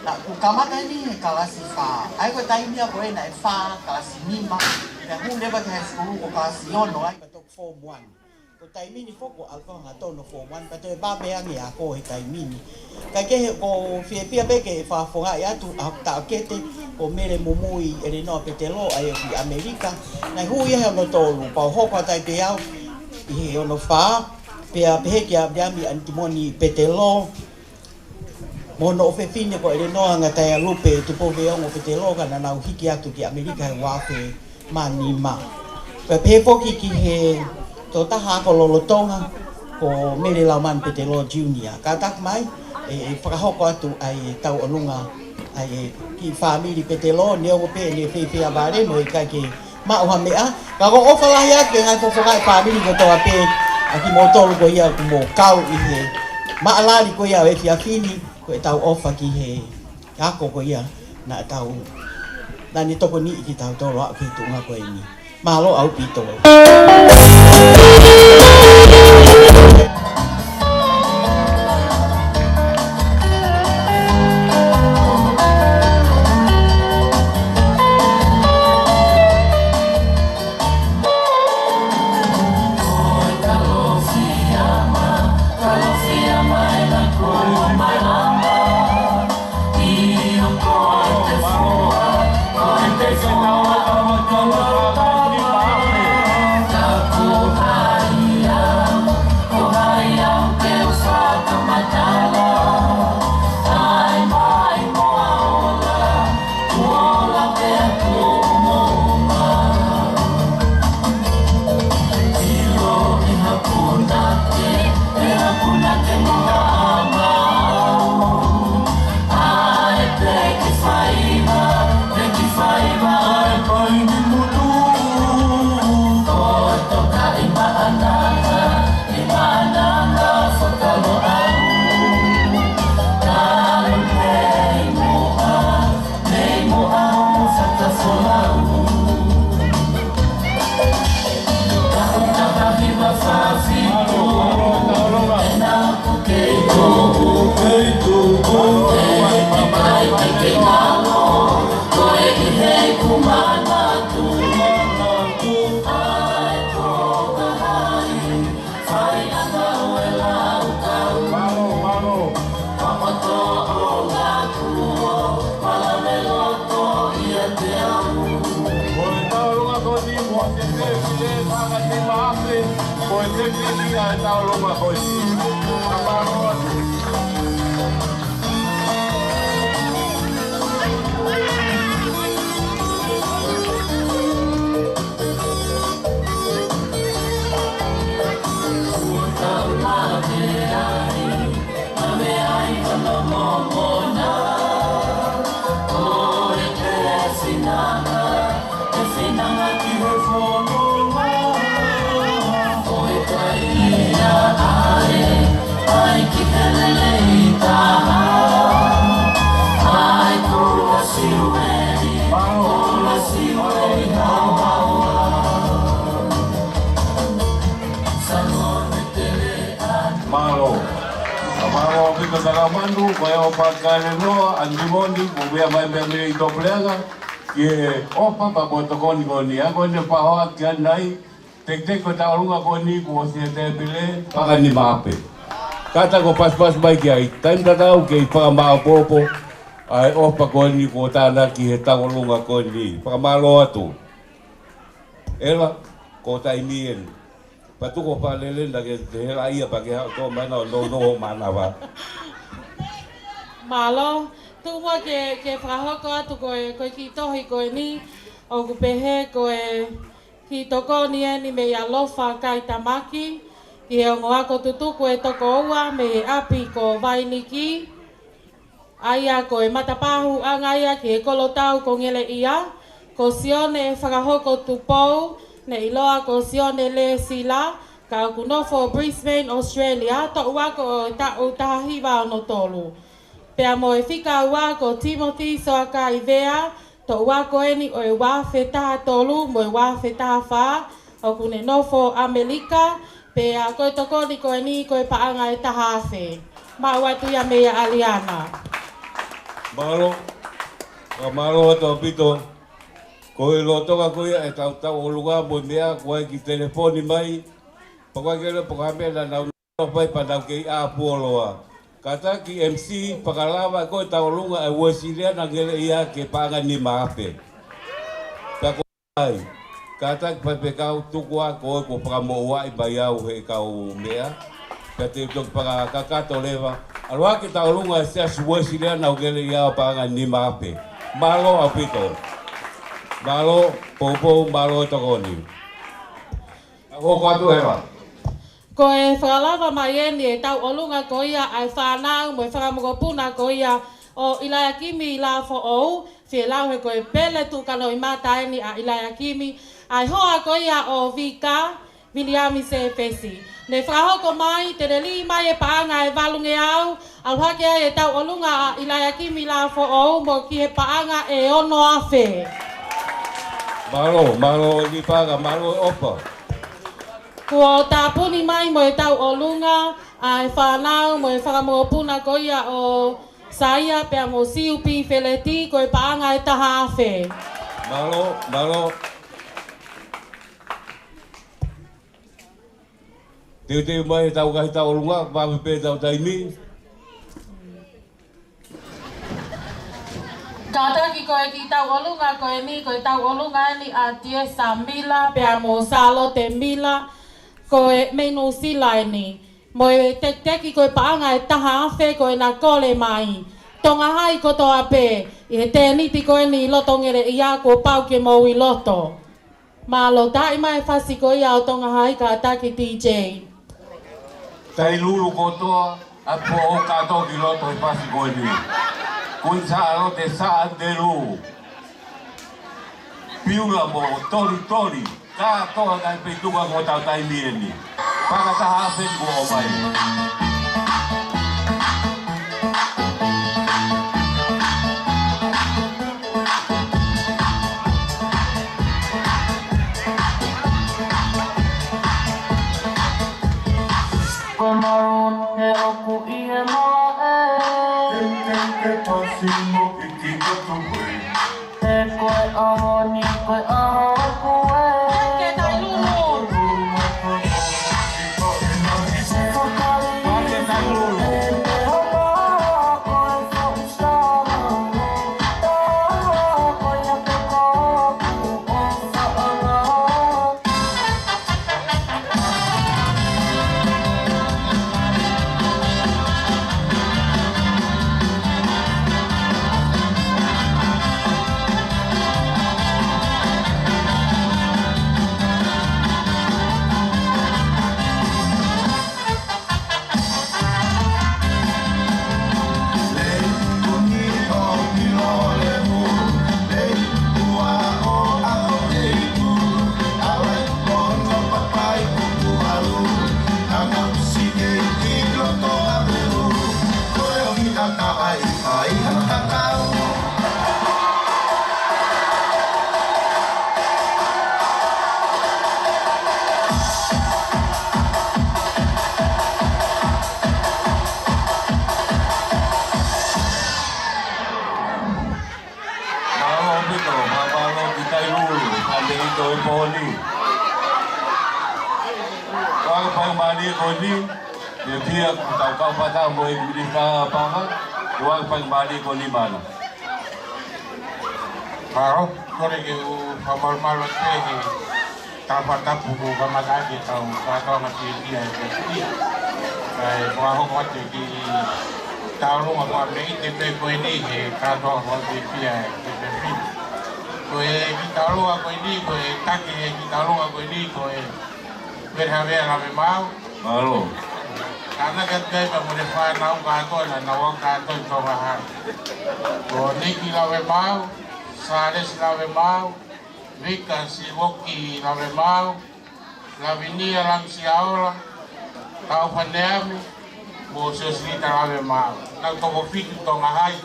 Naʻa ku kamata eni he kalasi fā. ʻA ia ko e taimi ia ko ē naʻe fā, kalasi nima. Pea hū leva ki high school ko kalasi ono, ʻa ia ko e toki form one. Ko e taimi ni foki ʻoku ʻalu fakahangatonu form one, pea toe vave ange ʻa e ako he taimi ni. Kae kehe ʻoku ou fiefia pē ke fakafofongaʻi atu ʻa hoku taʻokete, ko Mele Mumui ʻElenoa Petelo, ʻa ia ʻoku ʻi ʻAmelika. Naʻe hū ia he ono tolu, pea u hoko atu ai pē au ʻi he ono fā, pea pehē kia Viliami ʻAnitimoni Petelo, mo hono ʻofefine ko ʻElenoa Ngataealupe Tupou Veongo Petelo, ka naʻa nau hiki atu ki ʻAmelika he ua afe mā nima. Pea pehē foki ki he tokotaha ako lolotonga ko Mele Laumanu Petelo Junior. Kātaki mai, ʻe, ʻe fakahoko atu ʻa e tauʻolunga ʻa e kiʻi fāmili Petelo, neongo pē ʻene fēfē ʻa Vale mo e ʻikai ke maʻu ha meʻa. Ka ʻoku ou ʻofa lahi atu ki he ngaahi fofonga e fāmili kotoa pē, ʻa kimoutolu ko ia kuo mou kau ʻi he maʻalali ko ia ʻo e efiafi ni, ko ʻetau ʻofa ki he ako ko ia naʻa tau, naʻa ne tokoniʻi kitautolu ʻo aʻu ki he tuʻunga ko eni. Mālō ʻaupito. Ko e tauʻolunga ko eni mo e tēpile, fakatima afe, ko e tēpile ʻa e tauʻolunga ko eni. Ka mālō atu. Mālō ʻaupito Takamanu, ko e ʻofa ʻa Kalenoa, ʻa Nimoni, ko ia mai mei mei Topuleʻanga, ki he ʻofa pea mo e tokoni ko eni, ʻa ko eni pahoa ki anai, teketeke ko e tauʻolunga ko eni kuo ʻosi he tēpile, paʻanga ʻe nima afe. Kātaki ʻo pasipasi mai ki ai, taimi tatau kei fakamāopoopo ʻa e ʻofa ko eni kuo tānaki he tauʻolunga ko eni. Fakamālō atu. ʻEla, ko e taimi eni. Pea tuku ʻo fakalele naʻa ke te hela ia pea ke haʻu ʻo tō mai na ʻo nounou ʻo mānava. Mālō, tuku muʻa ke, ke fakahoko atu ko e, ko e kiʻi tohi ko eni, ʻoku pehē ko e kiʻi tokoni eni meia Lofa Kaitamaki, ki he ongo ako tutuku ʻe toko ua mei he ʻapi ko Vainiki, ʻa ia ko e matapā hūʻanga ia ki he kolotau ko Ngeleʻia, ko Sione Fakahoko Tupou, ne ʻiloa ko Sione Lēsila, ka ʻoku nofo Brisbane, Australia, toʻu ako ʻo e taʻu taha hiva ono tolu. Pea mo e fika ua ko Timothy Soakai Vea, toʻu ako eni ʻo e ua afe taha tolu mo e ua afe taha fā, ʻoku ne nofo ʻAmelika, pea ko e tokoni ko eni ko e paʻanga ʻe taha afe. Maʻu atu ia meia ʻAliana. Mālō, fakamālō atu ʻaupito. Ko e lolotonga ko ia ʻetau tauʻolunga mo e meʻa, ko e kiʻi telefoni mai, pea ko e kele pea ko ha meʻa naʻa nau nofo ai pea nau kei ʻā puoloa. Kātaki M C fakalava ko e tauʻolunga ʻa e Uēsiliana Ngeleʻia ki he paʻanga ʻe nima afe. Pea ko ai, kātaki Faifekau tuku ā ko e kuo fakamoʻuaʻi mai au he kau meʻa. Pea te u toki fakakakato leva. ʻAlu hake tauʻolunga ʻa e Siasi Uēsiliana ʻo Ngeleʻia ʻo paʻanga ʻe nima afe. Mālō ʻaupito. Mālō, poupou, mālō tokoni. Hoko atu ʻEla. Ko e fakalava mai eni ʻe he tauʻolunga ko ia ʻa e fānau mo e fanga mokopuna ko ia ʻo ʻIlaiakimi Lafoʻou, fielau he ko e pele tuʻu kanoʻimata eni ʻa ʻIlaiakimi, ʻa e hoa ko ia ʻo Vika, Viliami Sēfesi. Ne fakahoko mai, te ne lī mai e paʻanga ʻe valungeau, ʻalu hake ai e tauʻolunga ʻa ʻIlaiakimi Lafoʻou mo ki he paʻanga ʻe ono afe. Mālō, mālō e kiʻi paʻanga, mālō e ʻofa. Kuo tāpuni mai mo e tauʻolunga ʻa e fānau mo e fanga mokopuna ko ia ʻo Saia pea mo Siupi Feleti ko e paʻanga ʻe taha afe. Mālō, mālō. Teuteu mai ʻetau ngaahi tauʻolunga, vave pē ʻetau taimi. Kātaki ko e kiʻi tauʻolunga ko eni, ko e tauʻolunga eni ʻa Tiesa Mila pea mo Sālote Mila, ko e mei Nuʻusila eni. Mo e tekiteki ko e paʻanga ʻe taha afe ko ena kole mai. Tonga Hai kotoa pē, ʻi he tēniti ko eni ʻi loto Ngeleʻia kuo pau ke mou ʻi loto. Mālō, taaʻi mai e fasi ko ia ʻo Tonga Hai kātaki D J. Tailulu kotoa, ʻa e poʻo kātoa ki loto he fasi ko eni. Kuini Sālote Saʻa Telu. Piula mo Tolitoli, kātoa ngaahi peituka ko ʻetau taimi eni. Paʻanga ʻe taha afe kuo ʻomai. Ko e maroon he ʻoku ʻi he malaʻe. Ke, ke, ke pasi mo ʻiki atu pē. He ko e ʻaho ni, ko e ʻaho ʻoku ē. Ke tai lulu. Pea ko e tau kau fakataha mo e ʻEiki Minisitā Paʻanga, ʻi he ʻaho faingamālie ko eni, Mana. Mālō, kole ke u fakamalumalu atu he tapa tapu kuo kamata ʻaki ʻetau kātoanga fiefia he fiefia. Kae fakahoko atu e kiʻi tauʻolunga fakameʻite pē ko eni he kātoanga fakafiefia he fiefia. Ko e kiʻi tauʻolunga ko eni, ko e taki he kiʻi tauʻolunga ko eni, ko e Vere Havea Lavemaau. Mālō. Tānaki atu ai pea mo e fānau kātoa naʻa nau aʻu kātoa ʻi Tonga Hai. Ko Niki Lavemaau, Sālesi Lavemaau, Vika Sivoki Lavemaau, Lavinia Langisiaola, Taufaneamu, mo Siosilita Lavemaau. Naʻa nau toko fitu Tonga Hai.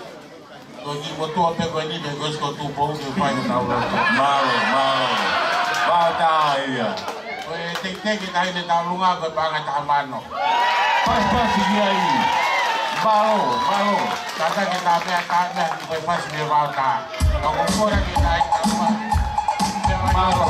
Ko e kiʻi motuʻa pē ko eni, pea ko e siko Tupou ke fai ʻo tau lau. Mālō, mālō. Fakataha ia. Ko e tekiteki taʻahine tauʻolunga ko e paʻanga ʻe taha mano. Pasipasi ki ai. Mālō, mālō. Tata ke tā mea, tā mea, ko e pasi mea mau tā. Ka ko kora ke tā i tā mea. Mālō.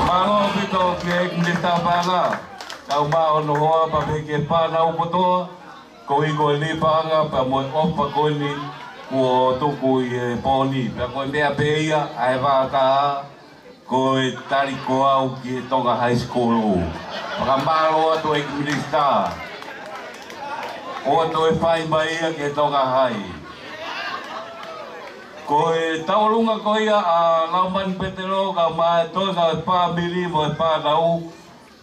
Mālō ʻaupito ki he ʻEiki Minisitā Paʻanga, kae ʻumaʻā hono hoa pea pehē ki he fānau kotoa, koeʻuhi ko e lī paʻanga pea mo e ʻofa ko eni kuo tuku ʻi he pō ni. Pea ko e meʻa pē ia ʻa e vaʻa taha, ko e tali ko au ki he Tonga High School. Fakamālō atu ʻEiki Minisitā. ʻOua toe fai mai ia ki he Tonga Hai. Ko e tauʻolunga ko ia ʻa Laumani Petelo kae ʻumaʻā e toenga ʻo e fāmili mo e fānau,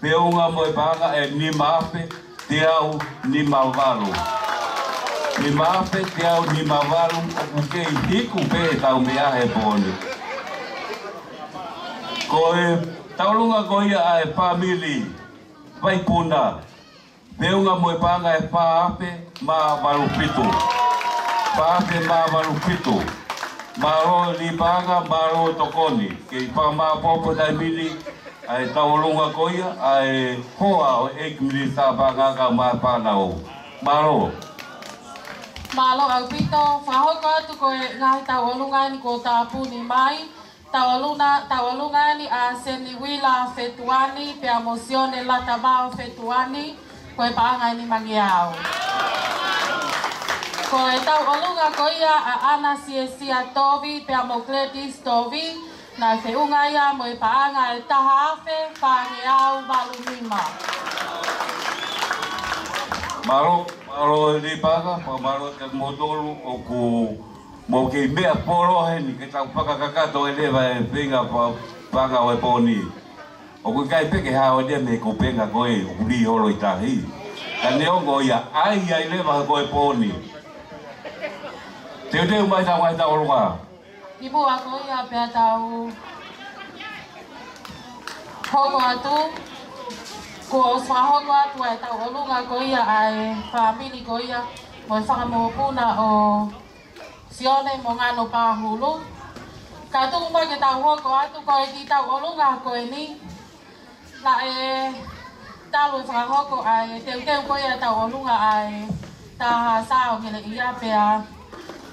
feʻunga mo e paʻanga ʻe nima afe teau nima valu. Nima afe teau nima valu, ʻoku kei hiku pē ʻetau meʻa he pō ni. Ko e tauʻolunga ko ia ʻa e fāmili Vaipuna, feʻunga mo e paʻanga ʻe fā afe mā valu fitu. Fā afe mā valu fitu. Mālō lī paʻanga, mālō tokoni. Kei fakamāpopo taimi ni ʻa e tauʻolunga ko ia ʻa e hoa ʻo e ʻEiki Minisitā Paʻanga kae ʻumaʻā e fānau. Mālō. Mālō ʻaupito. Fakahoko atu ko e ngaahi tauʻolunga ni kuo tāpuni mai. Tauʻolunga, tauʻolunga ni ʻa Seniuila Fetuani pea mo Sione Latamao Fetuani, ko e paʻanga ʻe nimangeau. Ko e tauʻolunga ko ia ʻa ʻAna Siesia Tovi pea mo Gladys Tovi, naʻe feʻunga ia mo e paʻanga ʻe taha afe fāngeau valu nima. Mālō, mālō e lipanga, pea mālō kia moutolu ʻoku mou kei meʻa polo heni ke tau fakakakato e leva e feinga pa-, paʻanga ʻo e pō ni. ʻOku ʻikai pē ke hao ia mei he kupenga ko ē ʻoku lī holo ʻi tahi. Ka neongo ia, ʻai ai leva ko e pō ni. Teuteu mai tau ai tauʻolunga. ʻI muʻa ko ia pea tau hoko atu, kuo ʻosi fakahoko atu ʻa e tauʻolunga ko ia ʻa e fāmili ko ia mo e fanga mokopuna ʻo Sione mo Ngano Pahulu. Ka tuku mai ke tau hoko atu ko e kiʻi tauʻolunga ko eni. Naʻe talu e fakahoko ʻa e teuteu ko ia tauʻolunga ʻa e Taha Sā ʻo Ngeleʻia pea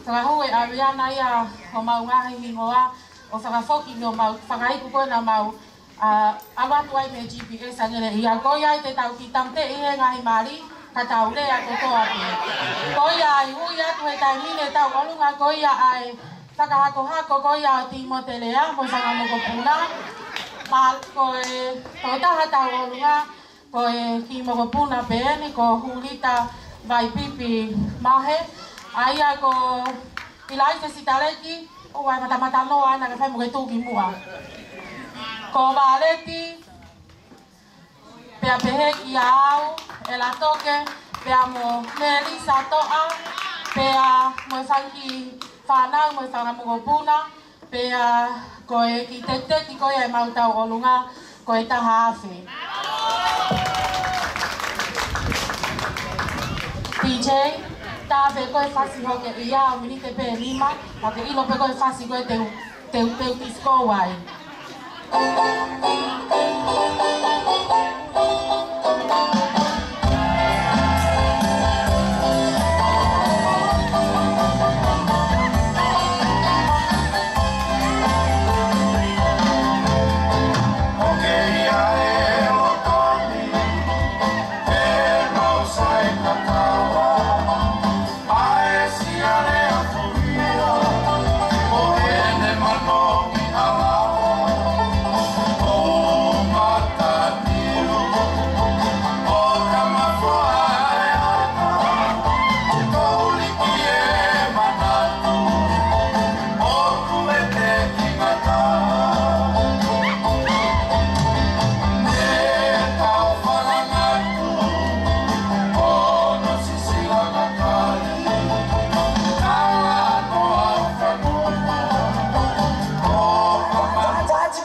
fakahū ʻe ʻAliana ia homau ngaahi hingoa ʻo fakafoki ki homau fakaiku ko ena mau ʻa, ʻalu atu ai mei he G P S ʻa Ngeleʻia. Ko ia ai te tau kiʻi tāmateʻi he ngaahi mali, ka tau lea kotoa pē. Ko ia ai ui atu he taimi ni e tauʻolunga ko ia ʻa e fakahakohako ko ia ʻo Timote Lea mo e fanga mokopuna. Pea ko e tokotaha tauʻolunga, ko e kiʻi mokopuna pē eni ko Hulita Vaipipi Mahe, ʻa ia ko Ilaise Sitaleki, ʻoua ʻe matamata noa ʻana ka fai mo ke tuki muʻa. Ko Valeti, pea pehē kia au, ʻEla Toke, pea mo Melisa Toʻa, pea mo e fanga kiʻi fānau mo e fanga mokopuna, pea ko e kiʻi tekiteki ko ia ʻemau tauʻolunga ko e taha afe. P J, tā pē ko e fasi hoke ia ʻo miniti pē nima, ka ke ʻilo pē ko e fasi ko e teu, teu, teu disco ai.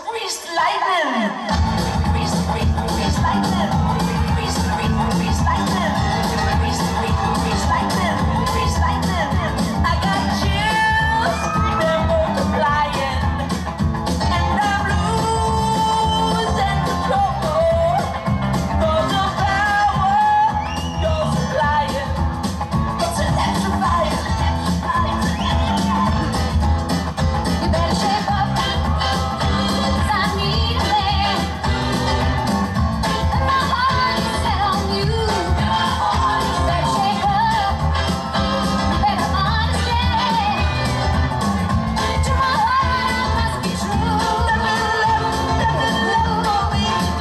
Grease lightning. Grease, grease, grease lightning. Grease, grease, grease lightning. Grease, grease, grease lightning. Grease lightning. I got chills, they're multiplying. And I'm losing control. 'Cause the power you're supplying, it's electrifying. You better shape up. 'Cause I need a man. And my heart is set on you. You better shape up. You better understand. To my heart, I must be true. What we do.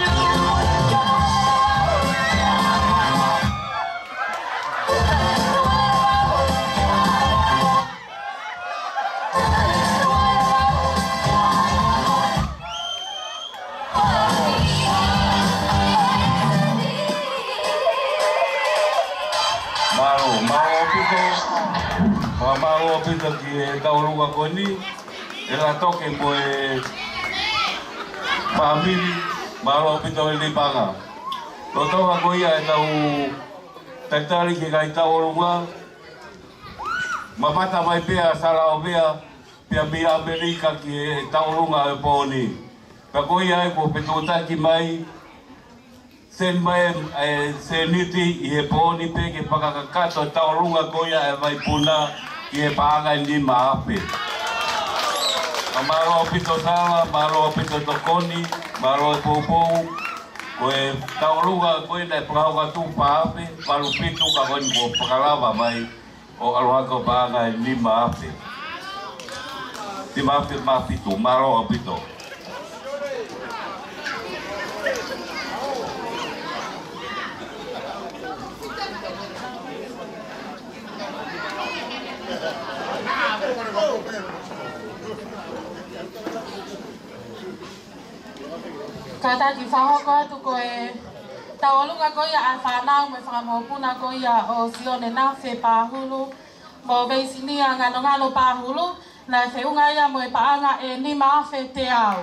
Mālō, mālō ʻaupito. Mālō ʻaupito ki he tauʻolunga ko eni, ʻEla Toke mo e fāmili, mālō ʻaupito e lipanga. Lolotonga ko ia ʻetau talitali ki he ngaahi tauʻolunga, mamata mai pē ʻa Salaʻovea, pea mei ʻAmelika ki he tauʻolunga ʻo e pō ni. Pea ko ia ai kuo fetuʻutaki mai, send mai e sēniti ʻi he pō ni pē ke fakakakato e tauʻolunga ko ia ʻa e vaipuna ki he paʻanga ʻe nima afe. Ka mālō ʻaupito Sala, mālō ʻaupito tokoni, mālō e poupou. Ko e tauʻolunga ko ē naʻe fakahoko atu fā afe, valu fitu ka ko eni kuo fakalava mai. ʻO ʻalu hake ʻo paʻanga ʻe nima afe. Nima afe mā fitu, mālō ʻaupito. Kātaki fakahoko atu ko e tauʻolunga ko ia ʻa e fānau mo e fanga mokopuna ko ia ʻo Sione Nafe Pahulu mo Veisinia Nganongano Pahulu, naʻe feʻunga ia mo e paʻanga ʻe nima afe teau.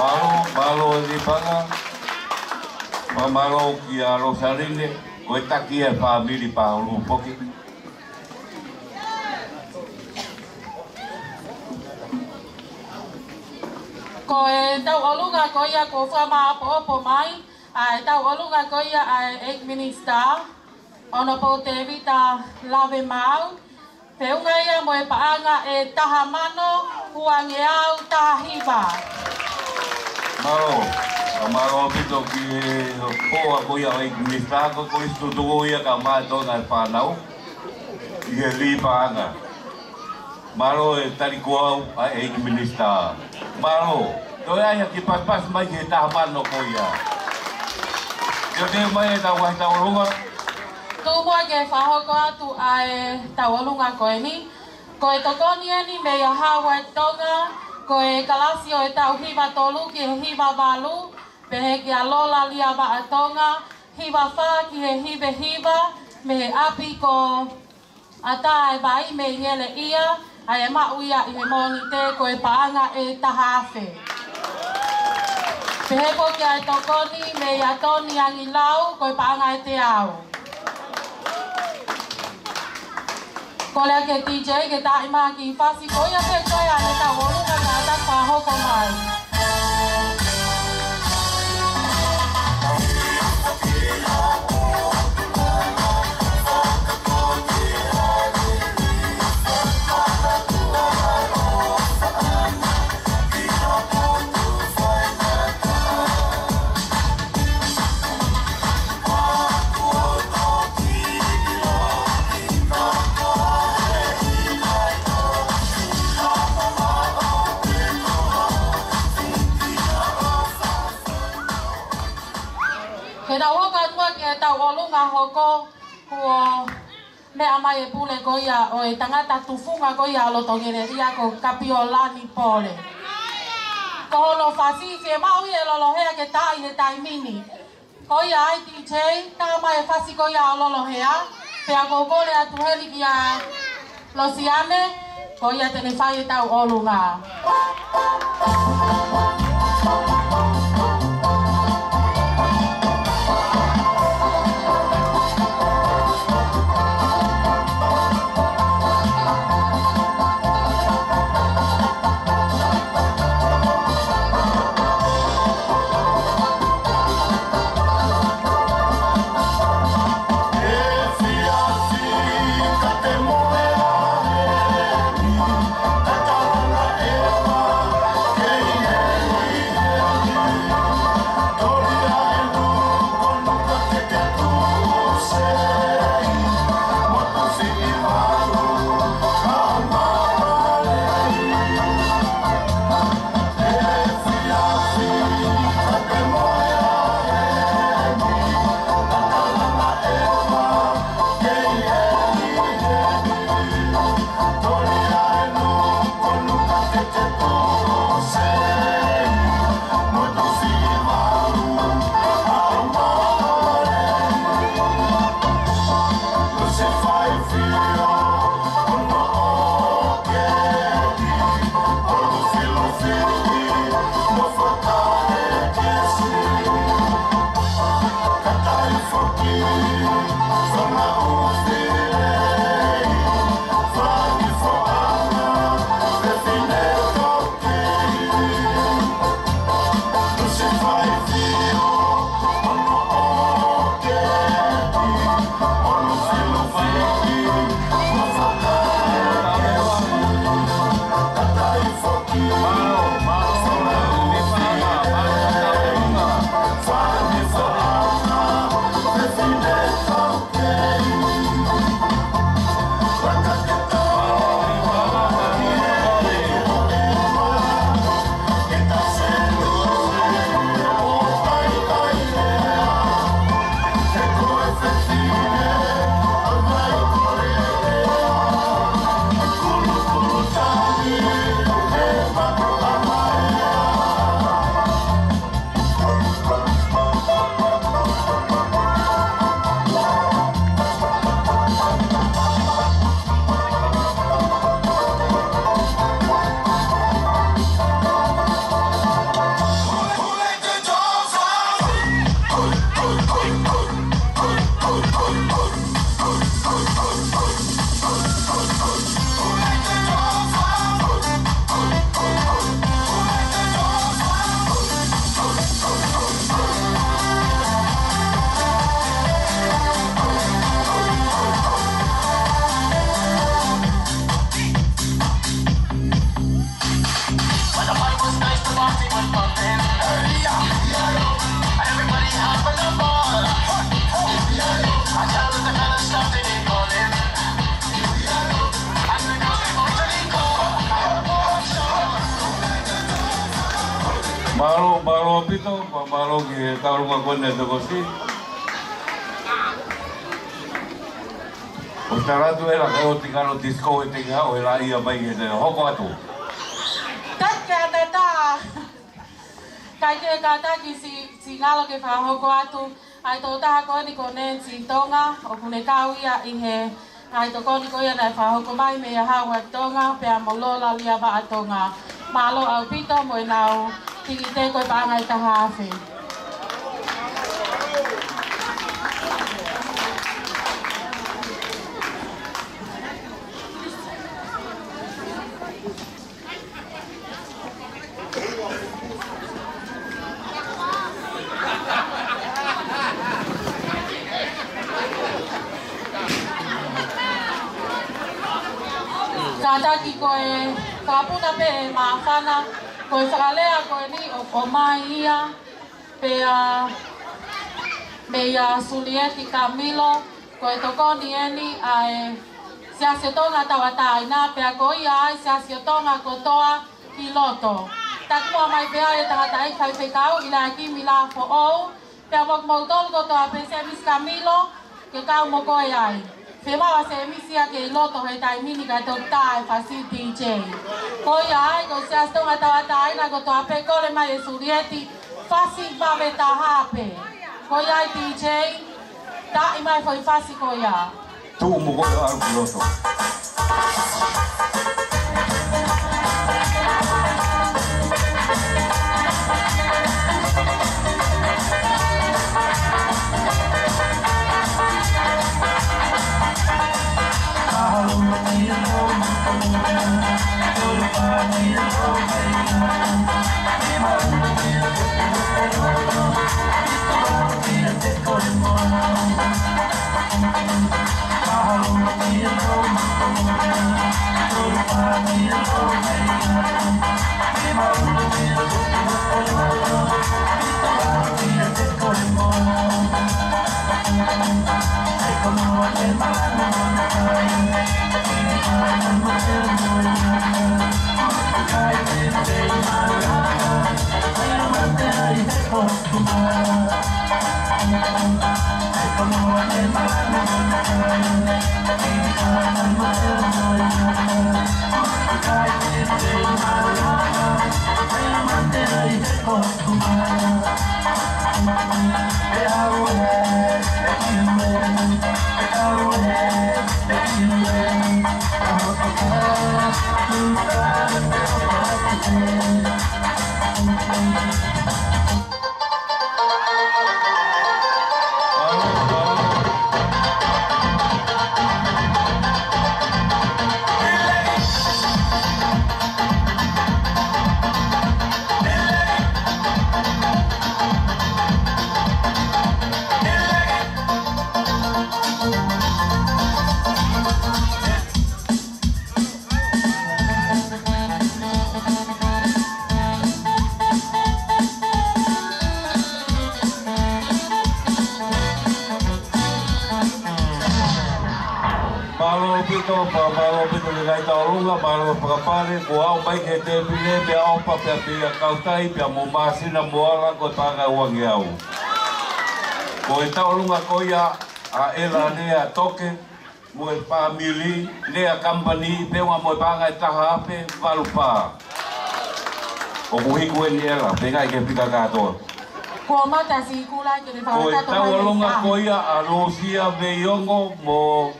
Mālō, mālō e paʻanga. Fakamālō kia Losaline, ko e taki e fāmili Pahulu foki. Ko e tauʻolunga ko ia kuo fakamāʻopoʻopo mai, ʻa e tauʻolunga ko ia ʻa e ʻEiki Minisitā, Honourable Tevita Lavemaau, feʻunga ia mo e paʻanga ʻe taha mano, uangeau taha hiva. Mālō, ʻa mālō ʻaupito ki he hoa ko ia ʻo e ʻEiki Minisitā, ko e kolisi tutuku ia ka maʻa Tonga e fānau, ʻi he lī paʻanga. Mālō e tali ko au ʻa e ʻEiki Minisitā. Mālō, toe ʻai ha kiʻi pasipasi mai ki he taha mano ko ia. Ke te mai e tau ai tauʻolunga. Tuku muʻa ke fakahoko atu ʻa e tauʻolunga ko eni. Ko e tokoni eni meia Hauai Tonga, ko e kalasi ʻo e taʻu hiva tolu ki he hiva valu, pehē kia Lola Liavaʻa Tonga, hiva fā ki he hiva hiva, mei he ʻapi ko ʻAtaevai mei Ngeleʻia, ʻa ia ʻe maʻu ia ʻi he Mōnite ko e paʻanga ʻe taha afe. Pehē foki ʻa e tokoni meia Toni Angilau ko e paʻanga ʻe teau. Kole ake D J ke taaʻi mai ha kiʻi fasi ko ia pē ko ia ʻa e tauʻolunga ka ta fakahoko mai. Ke tau hoko atu ki he tauʻolunga hoko, kuo meʻa mai e pule ko ia ʻo e tangata tufunga ko ia ʻo loto Ngeleʻia ko Kapiolani Pole. Ko hono fasi fiemaʻu ia ʻe Lolohea ke taaʻi he taimi ni. Ko ia ai D J, tā mai e fasi ko ia ʻo Lolohea, pea ko e kole atu heni kia Losiane, ko ia te ne fai e tauʻolunga. Mālō, mālō ʻaupito, mā-, mālō ki he tauʻolunga ko eni ʻa e Tokosiʻi. ʻOsi tala atu ʻe Ela kae ʻoua te ke ʻalu ʻo disco ʻi he taimi ʻe taha ʻo Ela ia mai ke te hoko atu. Teke ʻa e tata. Kae ke kātaki siʻi, siʻi ngalo ke fakahoko atu ʻa e tokotaha ko eni ko Nancy Tonga, ʻoku ne kau ia ʻi he ngaahi tokoni ko ia naʻe fakahoko mai meia Howard Tonga, pea mo Lola Liavaʻa Tonga. Mālō ʻaupito mo ʻenau tikite ko e paʻanga ʻe taha afe. Kātaki ko e fakapuna pē ʻe māfana, ko e fakalea ko eni ʻoku ʻomai ia pea meia Sulieti Kamilo, ko e tokoni eni ʻa e Siasi ʻo Tonga Tauʻatāina, pea ko ia ai Siasi ʻo Tonga kotoa ki loto. Taki muʻa mai pē ʻa e tangataʻeiki faifekau ʻIlaiakimi Lafoʻou, pea mo kimoutolu kotoa pē Semisi Kamilo, ke kau mo koe ai. Fiemaʻu ʻa Semisi ia ke ʻi loto he taimi ni kae toki tā e fasi D J. Ko ia ai, ko Siasi Tonga Tauʻatāina kotoa pē kole mai ʻe Sulieti, fasi vave taha pē. Ko ia ai D J, taʻi mai foʻi fasi ko ia. Tuʻu mo koe ʻo ʻalu ki loto. Mālō ʻaupito, mā-, mālō ʻaupito ki he ngaahi tauʻolunga, mālō fakapale, kuo aʻu mai ki he tēpile, pea ʻofa pea pea kau tai, pea mo Māsina mo Ala ko e paʻanga ʻe uangeau. Ko e tauʻolunga ko ia ʻa ʻEla Lea Toke, mo e fāmili, Lea Company, pea ʻuhinga mo e paʻanga ʻe taha afe valu fā. ʻOku hiku eni ʻEla, pea ngaahi ke fika kātoa. Kuo mata siʻi kula ke ne fakatato mai. Ko e tauʻolunga ko ia ʻa Lusia Veiongo mo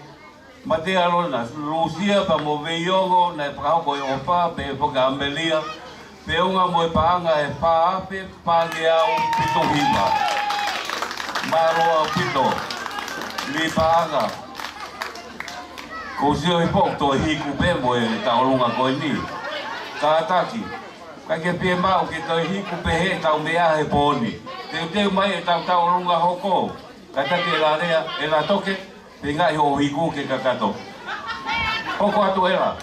Matea Lona, Lusia pea mo Veiongo, naʻe fakahoko e ʻofa, pea foki ʻa Melia. Pea ʻuhinga mo e paʻanga ʻe fā afe fāngeau fitu hiva. Mālō ʻaupito. Ni paʻanga. Ko sio i pō toe hiku pē mo e tauʻolunga ko eni. Kātaki. Kae ke pehē maʻu ke toe hiku pē he tau meʻa he pō ni. Teuteu mai e tau tauʻolunga hoko. Kātaki ʻEla Lea, ʻEla Toke. Pea ngaahi hoʻo hiku ke kakato. Hoko atu ʻEla.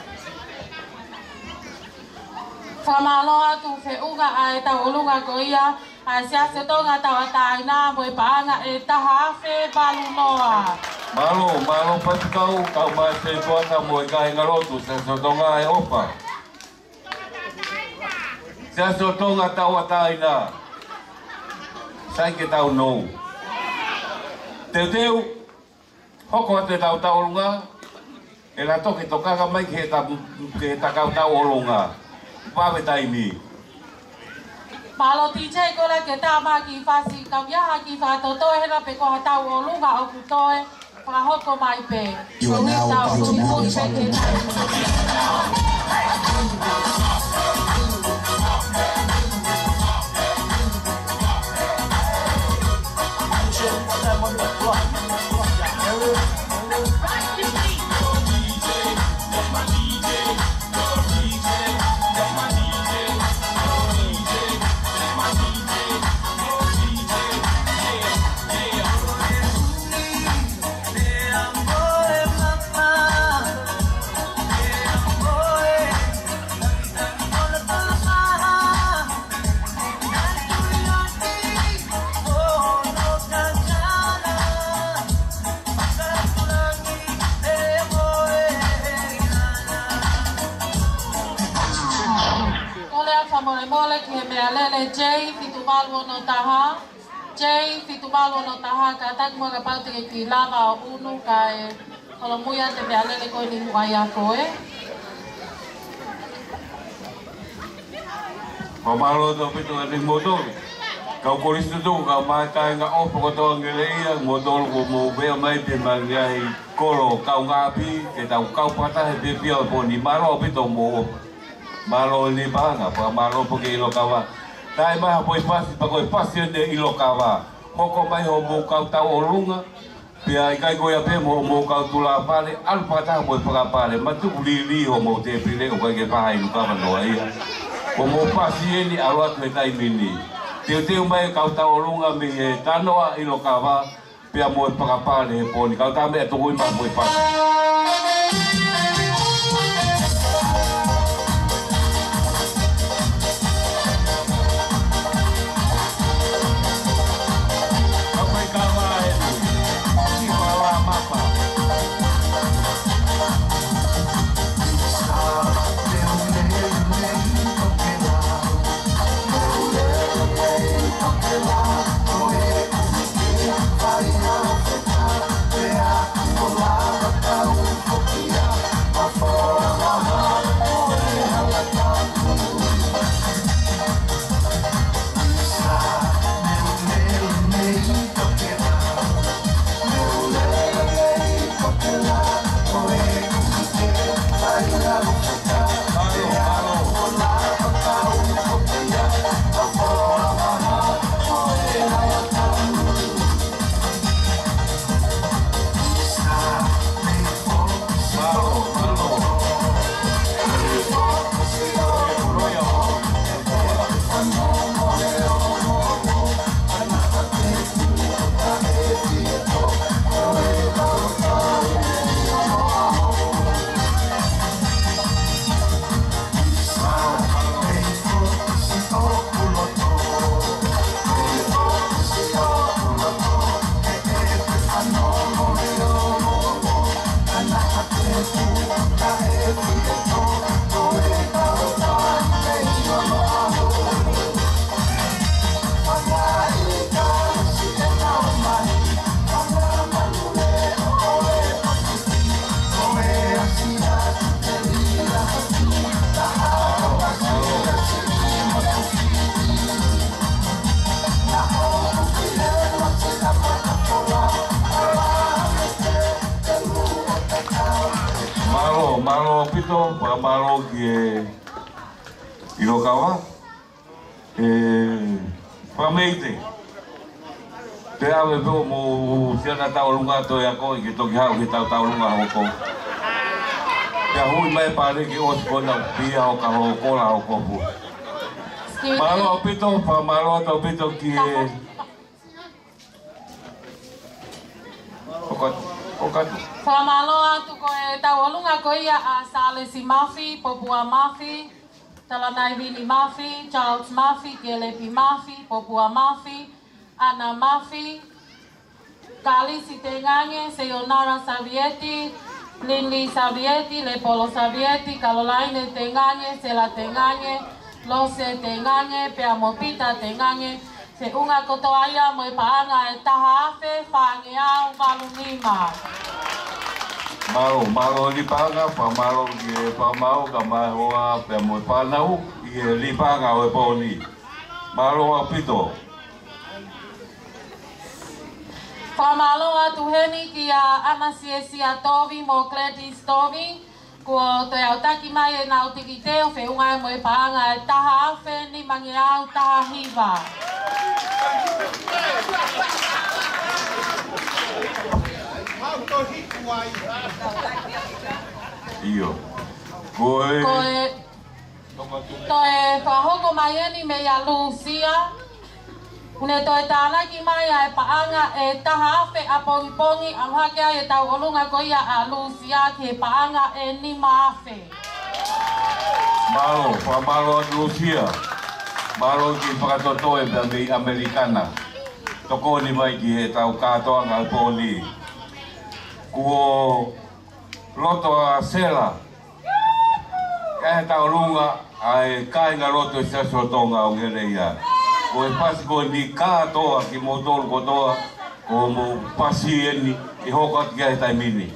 Fakamālō atu feʻunga ʻa e tauʻolunga ko ia ʻa e Siasi ʻo Tonga Tauʻatāina mo e paʻanga ʻe taha afe valu noa. Mālō, mālō Faifekau, kau mai Setuata mo e kāingalotu, Siasi ʻo Tonga ʻe ʻofa. Siasi ʻo Tonga Tauʻatāina. Sai ke tau nou. Teuteu, hoko atu e tau tauʻolunga, ʻe lato ke tokanga mai ke ta, ke ta kau tauʻolunga. Vave taimi. Mālō D J, kole ke tā mai ki fasi, kau ia ha ki fakatotoe hena pe ko ha tauʻolunga ʻoku toe. Fakahoko mai pē. You are now about to move on. Kole atu fakamolemole ki he meʻalele J fitu valu ono taha. J fitu valu ono taha, kātaki muʻa kapau te ke kiʻi lava ʻo ʻunu kae holomui ʻa e meʻalele ko eni muʻa ʻia koe. Fakamālō ʻaupito ʻa kimoutolu kau kolisi tutuku, kau mai kāinga ʻofa kotoa ngeleia, moutolu kuo mou meʻa mai pē mei he ngaahi kolo kaungāʻapi, ke tau kau fakataha he fiefia ʻo e pō ni. Mālō ʻaupito mo Mālō ni paʻanga, fakamālō foki ʻIlokava. Taʻe mai ha foʻi fasi, pea ko e fasi eni ʻIlokava. Hoko mai hoʻomou kau tauʻolunga, pea ʻikai ko ia pē mo hoʻomou kau tulāfale, ʻalu fakataha mo e fakapale, matuku lili hoʻomou tēpile, ʻoku ʻikai ke fai ha inu kava noa ia. Ko hoʻomou fasi eni ʻalu atu he taimi ni. Teuteu mai kau tauʻolunga mei he tanoa ʻIlokava, pea mo e fakapale he pō ni. Kau tā meʻa tokoi mai mo e fasi. Kau mai kava e. Ki vala mapa. Mālō, mālō ʻaupito, fakamālō ki he ʻIlokava. ʻE, fakameite. Te ʻave pē hoʻomou siana tauʻolunga toe ako ʻi he toki haʻu ki he tau tauʻolunga hoko. Pea hui mai pale ki ʻosi kona pia ʻo ka hoko la hoko pu. Mālō ʻaupito, fakamālō atu ʻaupito ki he. ʻOkatu, ʻokatu. Fakamālō atu ko e tauʻolunga ko ia ʻa Salesi Mafi, Popua Mafi. Talanaivini Mafi, Charles Mafi, Kelepi Mafi, Popua Mafi, Ana Mafi, Kalisi Tengange, Seionara Savieti, Lini Savieti, Lepolo Savieti, Kalolaine Tengange, Sela Tengange, Lose Tengange, pea mo Pita Tengange, feʻunga kotoa ia mo e paʻanga ʻe taha afe fāngeau valu nima. Mālō, mālō ʻEiki Paʻanga, fakamālō ki he fakamaau, kae ʻumaʻā pea mo e fānau, ʻi he ʻEiki Paʻanga ʻo e pō ni. Mālō ʻaupito. Fakamālō atu heni kia Ana Siesia Tovi mo Gladys Tovi, kuo toe aʻutaki mai ʻenau tikite ʻo feʻunga mo e paʻanga ʻe taha afe nimangeau taha hiva. ʻIo. Ko e Ko e toe fakahoko mai eni meia Lūsia. ʻOku ne toe tānaki mai ʻa e paʻanga ʻe taha afe ʻapongipongi, ʻalu hake ai e tauʻolunga ko ia ʻa Lūsia ki he paʻanga ʻe nima afe. Mālō, fakamālō atu Lūsia. Mālō ki he fakatotoe pea mei ʻAmelika na. Tokoni mai ki heʻetau kātoanga ʻo e pō ni. Kuo loto ʻa Sela. ʻI he tauʻolunga ʻa e kāingalotu ʻo e Siasi ʻo Tonga ʻo Ngeleia. Ko e pasi ko eni kātoa kimoutolu kotoa, ko hoʻomou pasi eni ʻe hoko atu ki ai he taimi ni.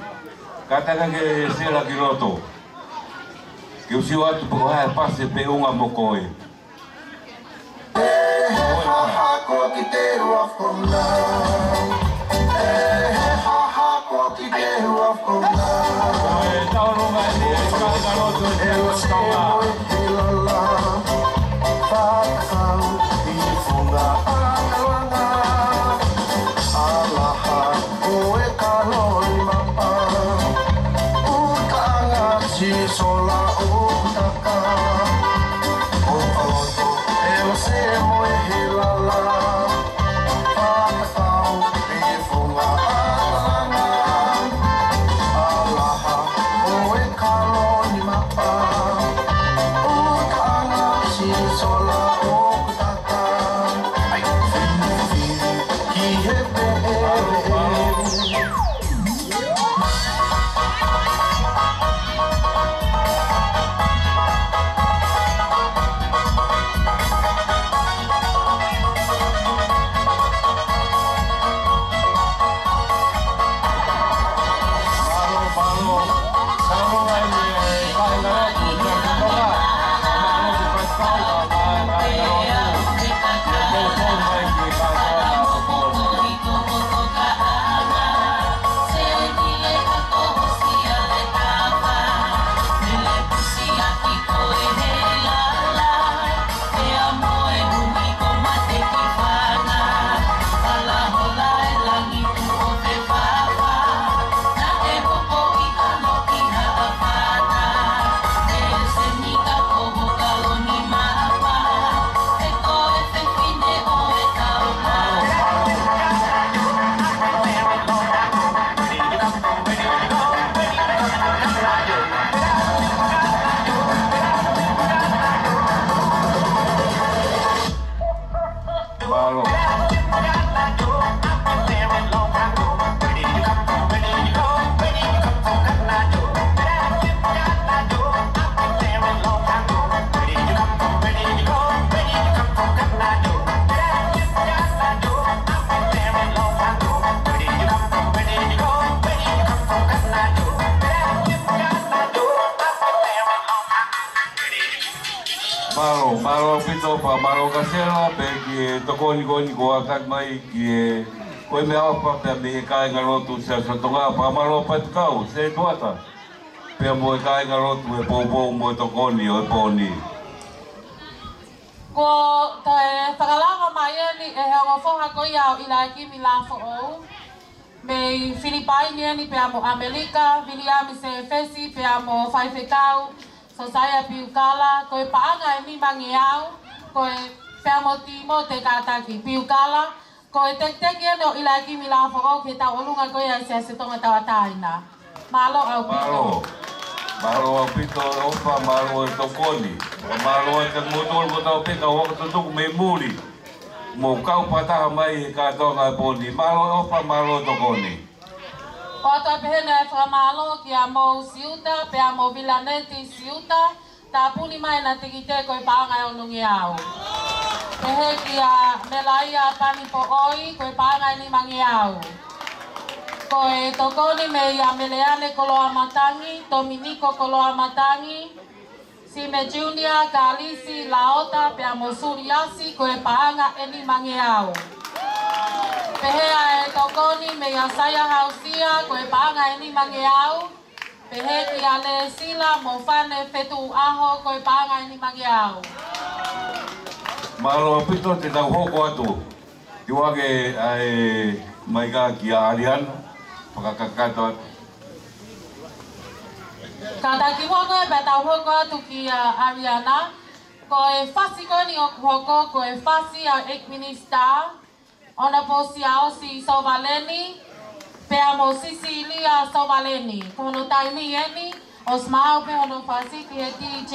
Kātaki ke Sela ki loto. Ke u sio atu pe ko e hā e pasi ʻe feʻunga mo koe. ʻE he hahako ki te ua fona. ʻE he hahako ki te ua fona. Ko e tauʻolunga eni ʻa e kāingalotu ʻo e Siasi ʻo Tonga. Fakakau ʻi he funga ʻa Kalanga. ʻAlaha ko e kalo ni mapa. ʻUtaʻanga si sola ʻo Taka. ʻO Paloto, ʻElose mo e Hilala. Fakatau ʻi he funga ʻa Kalanga. ʻAlaha ko e kalo ni mapa. ʻUtaʻanga si sola ʻo Taka. ʻAi, fili, fili, ki he peʻe. Mālō, mālō ʻaupito, fakamālō kia Sela, pea ki he tokoni ko eni kuo aʻutaki mai ki he, ko e meʻaʻofa pea mei he kāingalotu Siasi ʻo Tonga, fakamālō Faifekau Setuata, pea mo e kāingalotu he poupou mo e tokoni ʻo e pō ni. Kuo toe fakalava mai eni ʻe he ongo foha ko ia ʻo ʻIlakimi Lafoʻou. Mei Filipaini eni pea mo ʻAmelika, Viliami Sefesi pea mo Faifekau Sosaia Piukala, ko e paʻanga ʻe nimangeau, ko e pea mo Timote Kātaki Piukala, ko e tekiteki eni ʻo ʻIlakimi Lafoʻou ki he tauʻolunga ko ia ʻa e Siasi ʻo Tonga Tauʻatāina. Mālō ʻaupito. Mālō. Mālō ʻaupito e ʻofa, mālō e tokoni. Fakamālō atu kiate kimoutolu kotoa pē kau ako tutuku mei muli. Mou kau fakataha mai he kātoanga e pō ni. Mālō e ʻofa, mālō e tokoni. ʻOatu ʻa e pehē ni ʻa e fakamālō kia Mou Siuta, pea mo Vilaneti Siuta, tāpuni mai ʻena tikite ko e paʻanga ʻe onongeau. Pehē kia Melaia Pani Poʻoi, ko e paʻanga ʻe nimangeau. Ko e tokoni meia Meleane Koloamatangi, Tominiko Koloamatangi, Sime Junior, Kalisi, Laota, pea mo Suliasi, ko e paʻanga ʻe nimangeau. Pehē ʻa e tokoni meia Saia Hausia, ko e paʻanga ʻe nimangeau. Pehē kia Lesila mo Fane Fetuʻaho, ko e paʻanga ʻe nimangeau. Mālō ʻaupito, te tau hoko atu. Tuku ange ʻa e maika kia ʻAliana, fakakakato atu. Kātaki muʻa ko ē pea tau hoko atu kia ʻAliana. Ko e fasi ko eni ʻoku hoko, ko e fasi ʻa e ʻEiki Minisitā, ʻOnapō Siaosi Sovaleni, pea mo Sisilia Sovaleni. Ko hono taimi eni, ʻosi maʻu pē hono fasi ki he D J.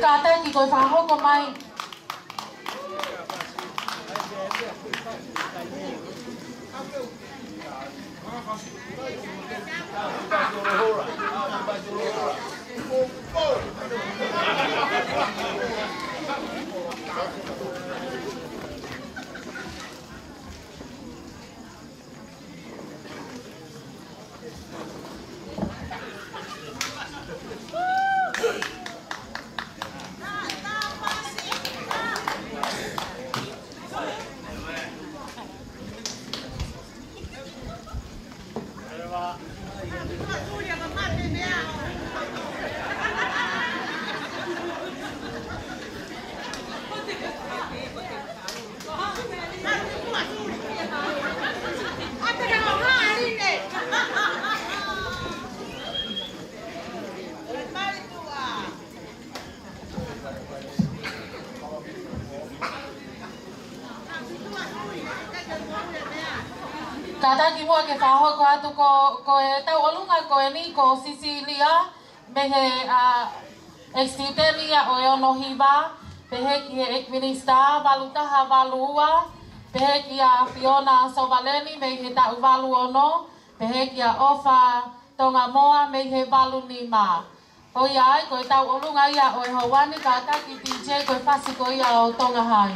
Kātaki ko e fakahoko mai. Kātaki muʻa ke fakahoko atu ko, ko e tauʻolunga ko eni ko Sisilia, mei he, ʻa, ʻEkisiteni ia ʻo e ono hiva, pehē ki he ʻEiki Minisitā valu taha valu ua, pehē kia Fiona Sovaleni mei he taʻu valu ono, pehē kia ʻOfa Tongamoa mei he valu nima. Ko ia ai, ko e tauʻolunga ia ʻo e houa ni, kātaki D J ko e fasi ko ia ʻo Tonga Hai.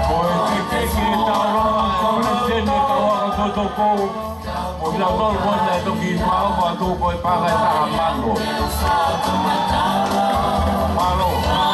Ko e tiki tiki tauʻolunga, ko e tene tauʻolunga totoko. Ko kinautolu ko ē naʻe toki fakaʻofa atu ko e paʻanga ʻe taha mano. Mālō. Mālō, mālō.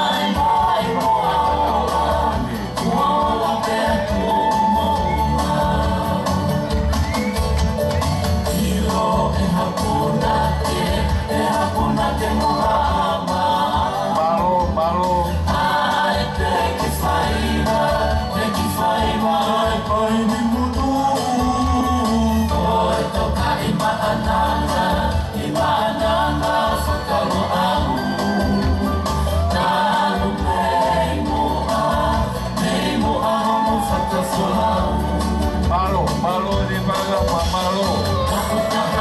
Mālō, mālō, ni mālō, mālō. Mālō, mālō.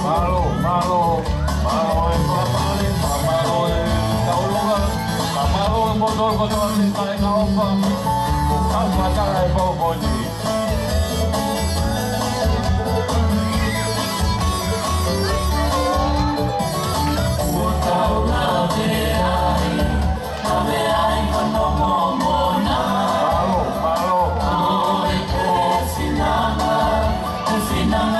Mālō, mālō, mālō e fakamālō, mālō e tauʻolunga, mālō e moutolu kotoa pē kae ʻofa, ʻo kau fakataha he pō ko eni. Mālō, mālō.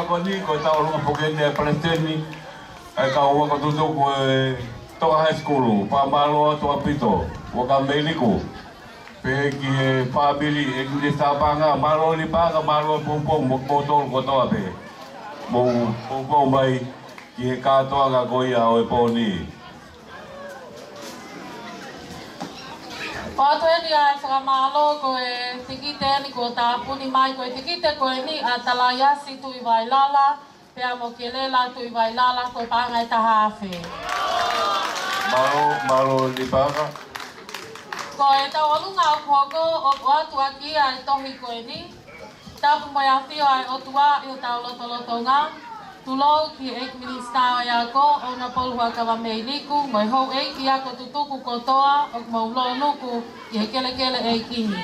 Ko eni, ko e tauʻolunga foki eni ʻa e palesiteni ʻa e kau ako tutuku ʻo e Tonga High School, pea mālō atu ʻaupito, Huʻakavameiliku. Pehē ki he fāmili ʻeiki Minisitā Paʻanga, mālō ʻEiki Paʻanga, mālō e poupou, mo kimoutolu kotoa pē. Mou poupou mai ki he kātoanga ko ia ʻo e pō ni. ʻOatu eni ʻa e fakamālō ko e tikite eni kuo tāpuni mai, ko e tikite ko eni ʻa Talaiasi Tuʻivailala, pea mo Kelela Tuʻivailala, ko e paʻanga ʻe taha afe. Mālō, mālō ʻEiki Paʻanga. Ko e tauʻolunga ʻoku hoko, ʻoku ʻoatu ʻaki ia ʻa e tohi ko eni. Tapu mo e ʻafio ʻa e ʻOtua ʻi hotau lotolotonga. Tulou ki he ʻEiki Minisitā ʻo e Ako, Honourable Huʻakavameiliku, mo e houʻeiki ako tutuku kotoa ʻoku mou lōnuku ʻi he kelekele ʻeiki ni.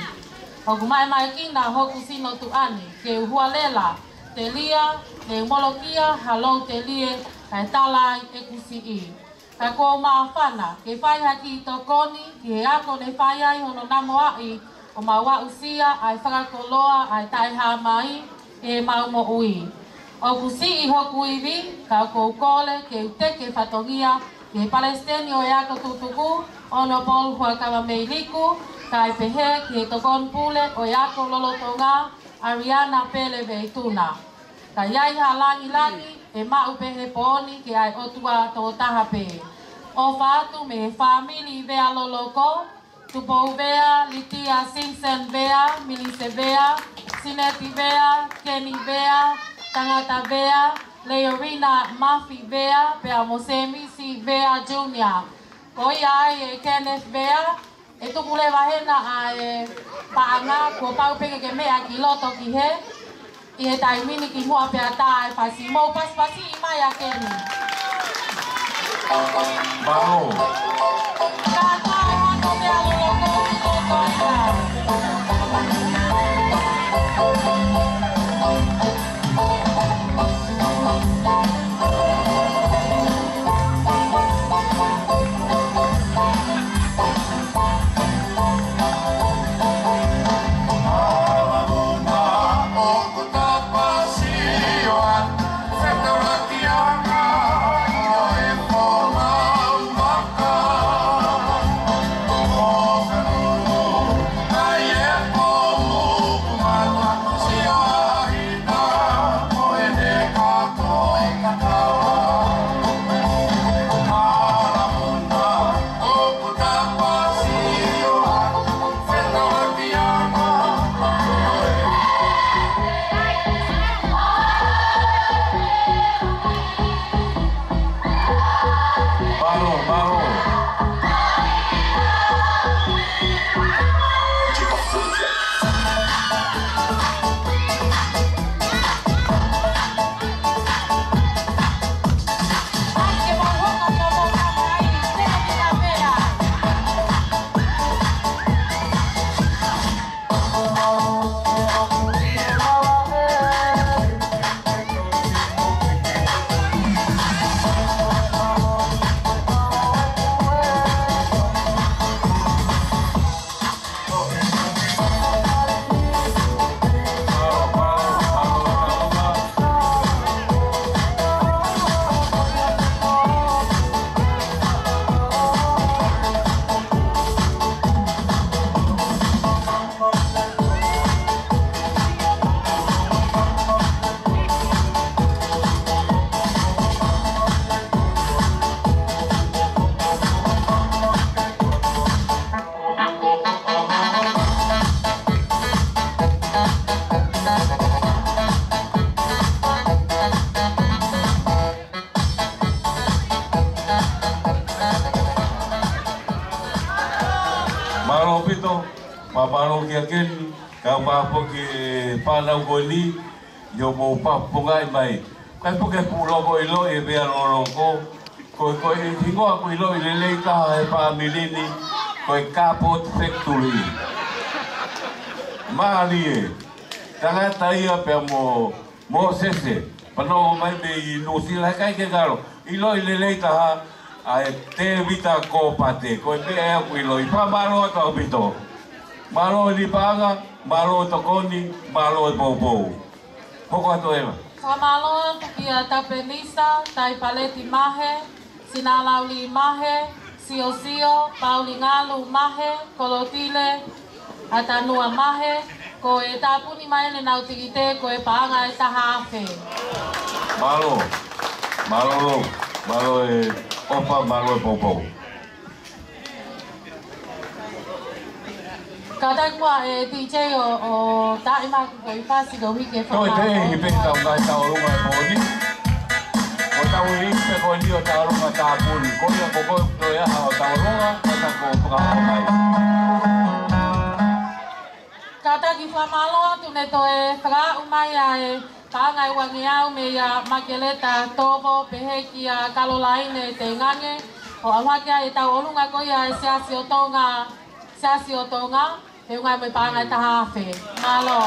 ʻOku maʻemaʻekina hoku sino tuʻa ni, ke u hualela, telia, ke u molokia ha lou telie, kae tala ai ʻeku siʻi. Ka kuo u māfana ke fai ha kiʻi tokoni ki he ako ne fai ai hono namoaʻi ʻo mau aʻusia ʻa e fakakoloa ʻa e taʻehāmai ʻi heʻemau moʻui. ʻOku siʻi hoku ivi, ka ʻoku ou kole ke u teke fatongia ki he palesiteni ʻo e ako tutuku, Honourable Huʻakavameiliku, kae pehē ki he tokoni pule ʻo e ako lolotonga, ʻAliana Pele Veituna. Ka ʻi ai ha langilangi, ʻe maʻu pē he pō ni ki he ʻOtua tokotaha pē. ʻOfa atu mei he fāmili Vea Loloko, Tupou Vea, Litia Simpson Vea, Milise Vea, Sineti Vea, Keni Vea, Tangata Vea, Leorina Mafi Vea, pea mo Semisi Vea Junior. Ko ia ai ʻe Kenneth Vea, ʻe tuku leva hena ʻa e paʻanga, kuo pau pē ke ke meʻa ki loto ki hē, ʻi he taimi ni kimuʻa pea tā e fasi. Mou pasipasi mai ʻa Keni. Mālō. Ka tā e hano mea loloko ki loto ia. Mālō, mālō. Mālō ʻaupito, pea mālō kia Keni, kae ʻumaʻā foki e fānau ko eni, ʻi hoʻomou fakapoongi mai. Kae puke puloko ʻiloʻi ʻe Vea Loloko, ko, ko e hingoa ʻoku ʻiloʻi lelei taha he fāmili ni, ko e Cardboard Factory. Mālie, tangata ia pea mo Mōsese, pea nofo mai mei Nuʻusila, heʻikai ke ngalo. ʻIloʻi lelei taha ʻa e Tēvita Kōpate, ko e meʻa ia ʻoku ʻiloʻi. Pea mālō atu ʻaupito. Mālō ʻEiki Paʻanga, mālō e tokoni, mālō e poupou. Hoko atu ē. Fakamālō atu kia Tapenisa Taipaleti Mahe, Sinalauli Mahe, Siosio Paulingalu Mahe, Kolotile ʻAtanua Mahe, ko e tāpuni mai ʻenau tikite ko e paʻanga ʻe taha afe. Mālō, mālō, mālō e ʻofa, mālō e poupou. Kātaki muʻa e DJ ʻo, ʻo taaʻi mai ʻeku kiʻi pasi ko e hiki e Toe te fakamālō. He pē tau kai tau ʻolunga e pōni. ʻO tau i pe ko ni ʻo tau ʻolunga tāpuni. Ko ia ko koe toe aha ʻo tau ʻolunga, ko ta ko fakahoko mai. Kātaki fakamālō atu ne toe fakaaʻu mai ʻa e paʻanga ʻe uangeau meia Makeleta Tovo pehē kia Kalolaine Teingange. ʻO ʻalu hake ai ʻetau ʻolunga ko ia ʻa e Siasi ʻo Tonga, Siasi ʻo Tonga, feʻunga mo e paʻanga ʻe taha afe. Mālō.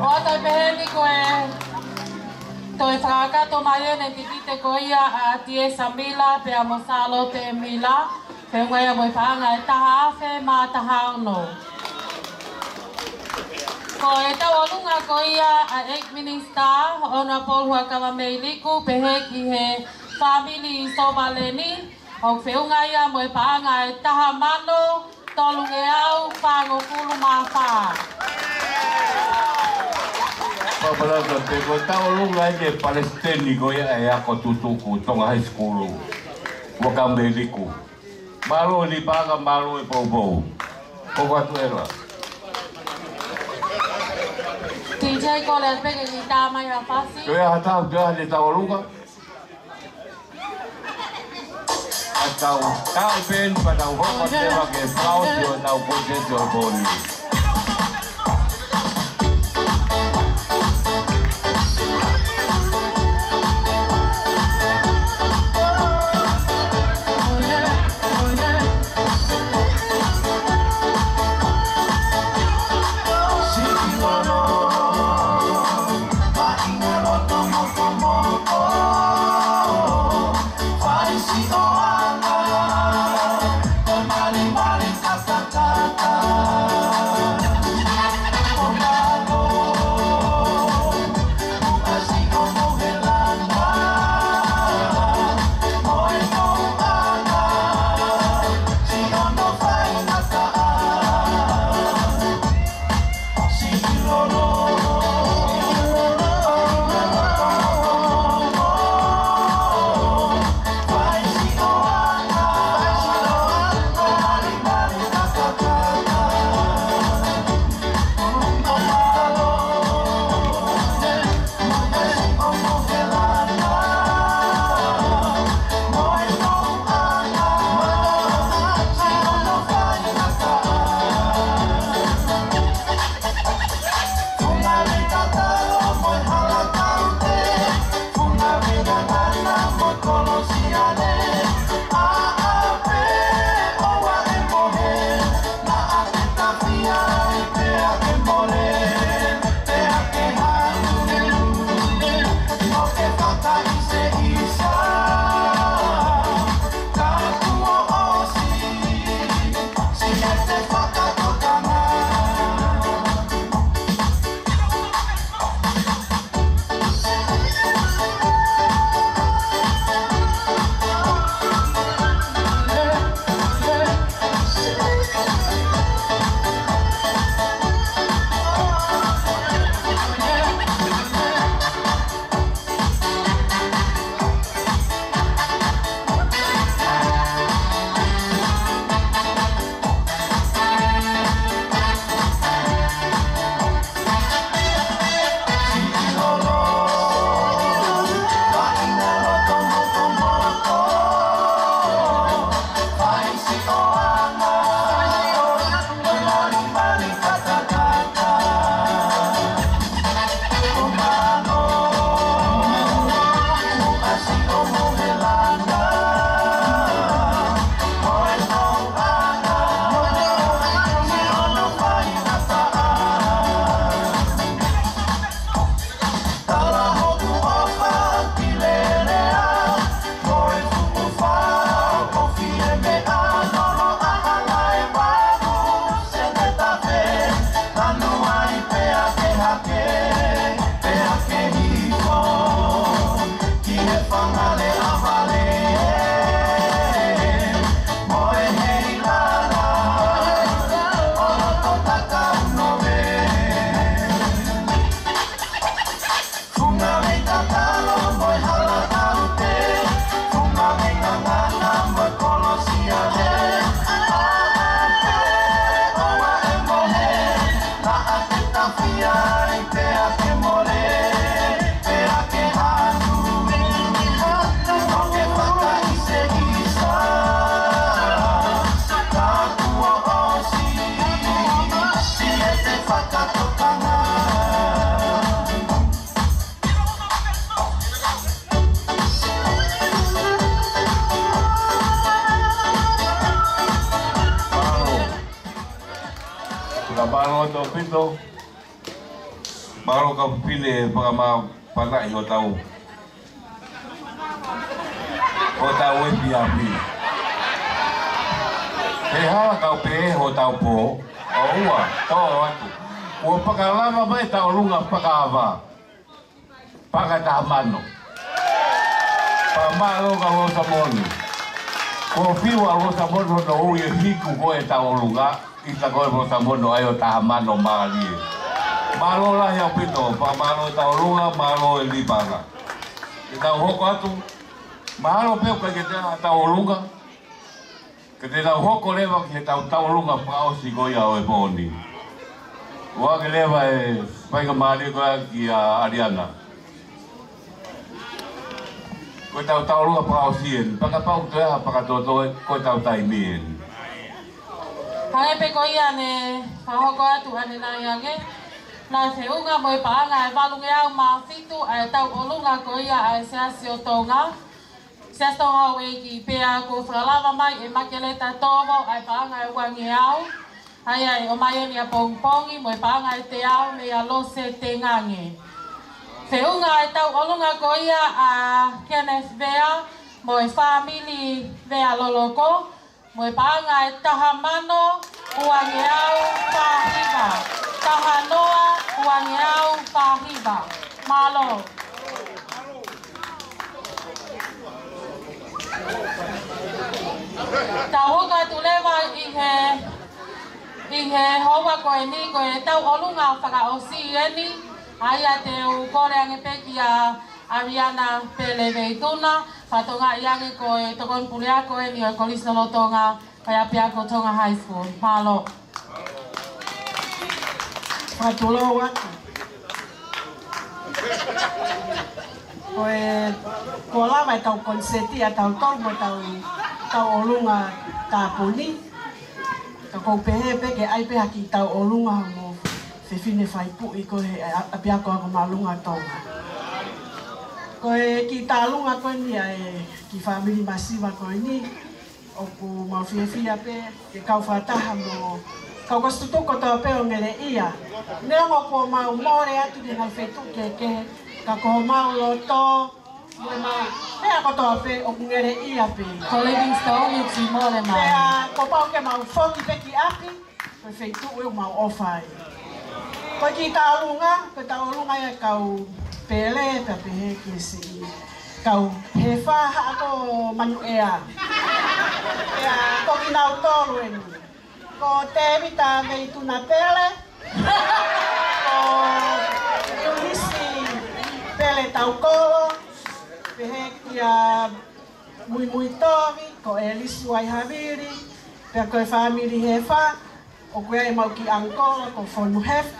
ʻO ʻatā pehē ni ko e toe fakakakato mai ʻeni e tikite ko ia ʻa Tiesa Mila pea mo Sālote Mila, feʻunga ia mo e paʻanga ʻe taha afe mā taha ono. Ko ʻetau ʻolunga ko ia ʻa e Eighth Minister, Honourable Huʻakavameiliku, pehē ki he fāmili Sovaleni, ʻoku feʻunga ia mo e paʻanga ʻe taha mano tolungeau fāngofulu mā fā. Paparata pe ko ʻetau ʻolunga ʻeni e palesiteni ko ia ʻa e ako tutuku Tonga High School, Huʻakavameiliku. Mālō e paʻanga, mālō e poupou. Ko atu ela. DJ, kole pē ke kiʻi tā mai ha pasi. Ko ia ha tau, ko ia ha ne tau ʻolunga. ʻA tau, tau pē ni pea tau hoko atu ela ke flau ki hotau koteti ʻo e pōni. Mālō ʻaupito. Mālō kau fefine fakamāfanaʻi hotau, hotau efiafi. He hala kau pē hotau pō, ʻoua, tō atu. Kuo fakalava mai ʻetau ʻolunga fakaava. Paʻanga ʻe taha mano. Pea mālō kia Losamoni. Kuo fiu ʻa Losamoni hono ui e hiku ko ē ʻetau ʻolunga, ʻita ko ē Losamoni ʻo ʻai ʻo taha mano mālie. Mālō lahi ʻaupito, pea mālō ʻetau ʻolunga, mālō e lī paʻanga. Ke tau hoko atu, mahalo pē ʻoku ʻikai ke toe ʻi ai haʻatau ʻolunga. Ka te tau hoko leva ki heʻetau tauʻolunga fakaʻosi ko ia ʻo e pō ni. ʻOatu leva e faingamālie ko ia kia ʻAliana. Ko ʻetau tauʻolunga fakaʻosi eni, pea kapau ʻoku toe ʻi ai ha fakatotoe, ko ʻetau taimi eni. Hangē pē ko ia ne fakahoko atu ʻanenai ange, naʻe feʻunga mo e paʻanga ʻe valungeau mā fitu ʻa e tauʻolunga ko ia ʻa e Siasi ʻo Tonga. Siasi Tonga Houʻeiki, pea kuo fakalava mai ʻe Makeleta Tovo ʻa e paʻanga ʻe uangeau, ʻa ia ʻe ʻomai eni ʻapongipongi, mo e paʻanga ʻe teau meia Lose Tengange. Feʻunga ʻa e tauʻolunga ko ia ʻa Kenneth Vea mo e fāmili Vea Loloko, mo e paʻanga ʻe taha mano uangeau fā hiva, taha noa uangeau fā hiva. Mālō. Tau hoko atu leva ʻi he, ʻi he houa ko eni, ko e tauʻolunga fakaʻosi eni, ʻa ia te u kole ange pē kia ʻAliana Pele Veituna, fakatokangaʻi ange ko e tokoni puleako eni ʻo e Kolisi Lolotonga, ʻa e ʻapiako Tonga High School. Mālō. Fakatulou atu. Ko e, kuo lava ʻetau koniseti ʻa tautolu mo ʻetau, tauʻolunga tāpuni. Ka ʻoku ou pehē pē ke ʻai pē ha kiʻi tauʻolunga mo fefine faipuʻi ko ē he ʻa-, ʻapiako ako māʻolunga Tonga. Ko e kiʻi tauʻolunga ko eni ʻa e kiʻi fāmili masiva ko eni. ʻOku mau fiefia pē ke kau fakataha mo e kau kolisi tutuku kotoa pē ʻo Ngeleʻia. Neongo kuo mau mole atu ki he ngaahi feituʻu kehekehe, ka ko homau loto, mo ʻemau meʻa kotoa pē ʻoku Ngeleʻia pē. Ko Livingstone ʻoku mole mai. Pea kuo pau ke mau foki pē ki ʻapi, ko e feituʻu ʻoku mau ʻofa ai. Ko e kiʻi tauʻolunga, ko e tauʻolunga ia ʻa e kau Pele, pea pehē ki he siʻi kau Hefa, haʻa ko Manuʻea. Pea ko kinautolu eni. Ko Tēvita Veituna Pele, ko ʻIunisi Pele Taukolo, pehē kia Muimui Tovi, ko ʻElisi Vaihavili, pea ko e fāmili Hefa, ʻoku ʻi ai ʻemau kiʻi ʻangikolo ko Fonu Heft.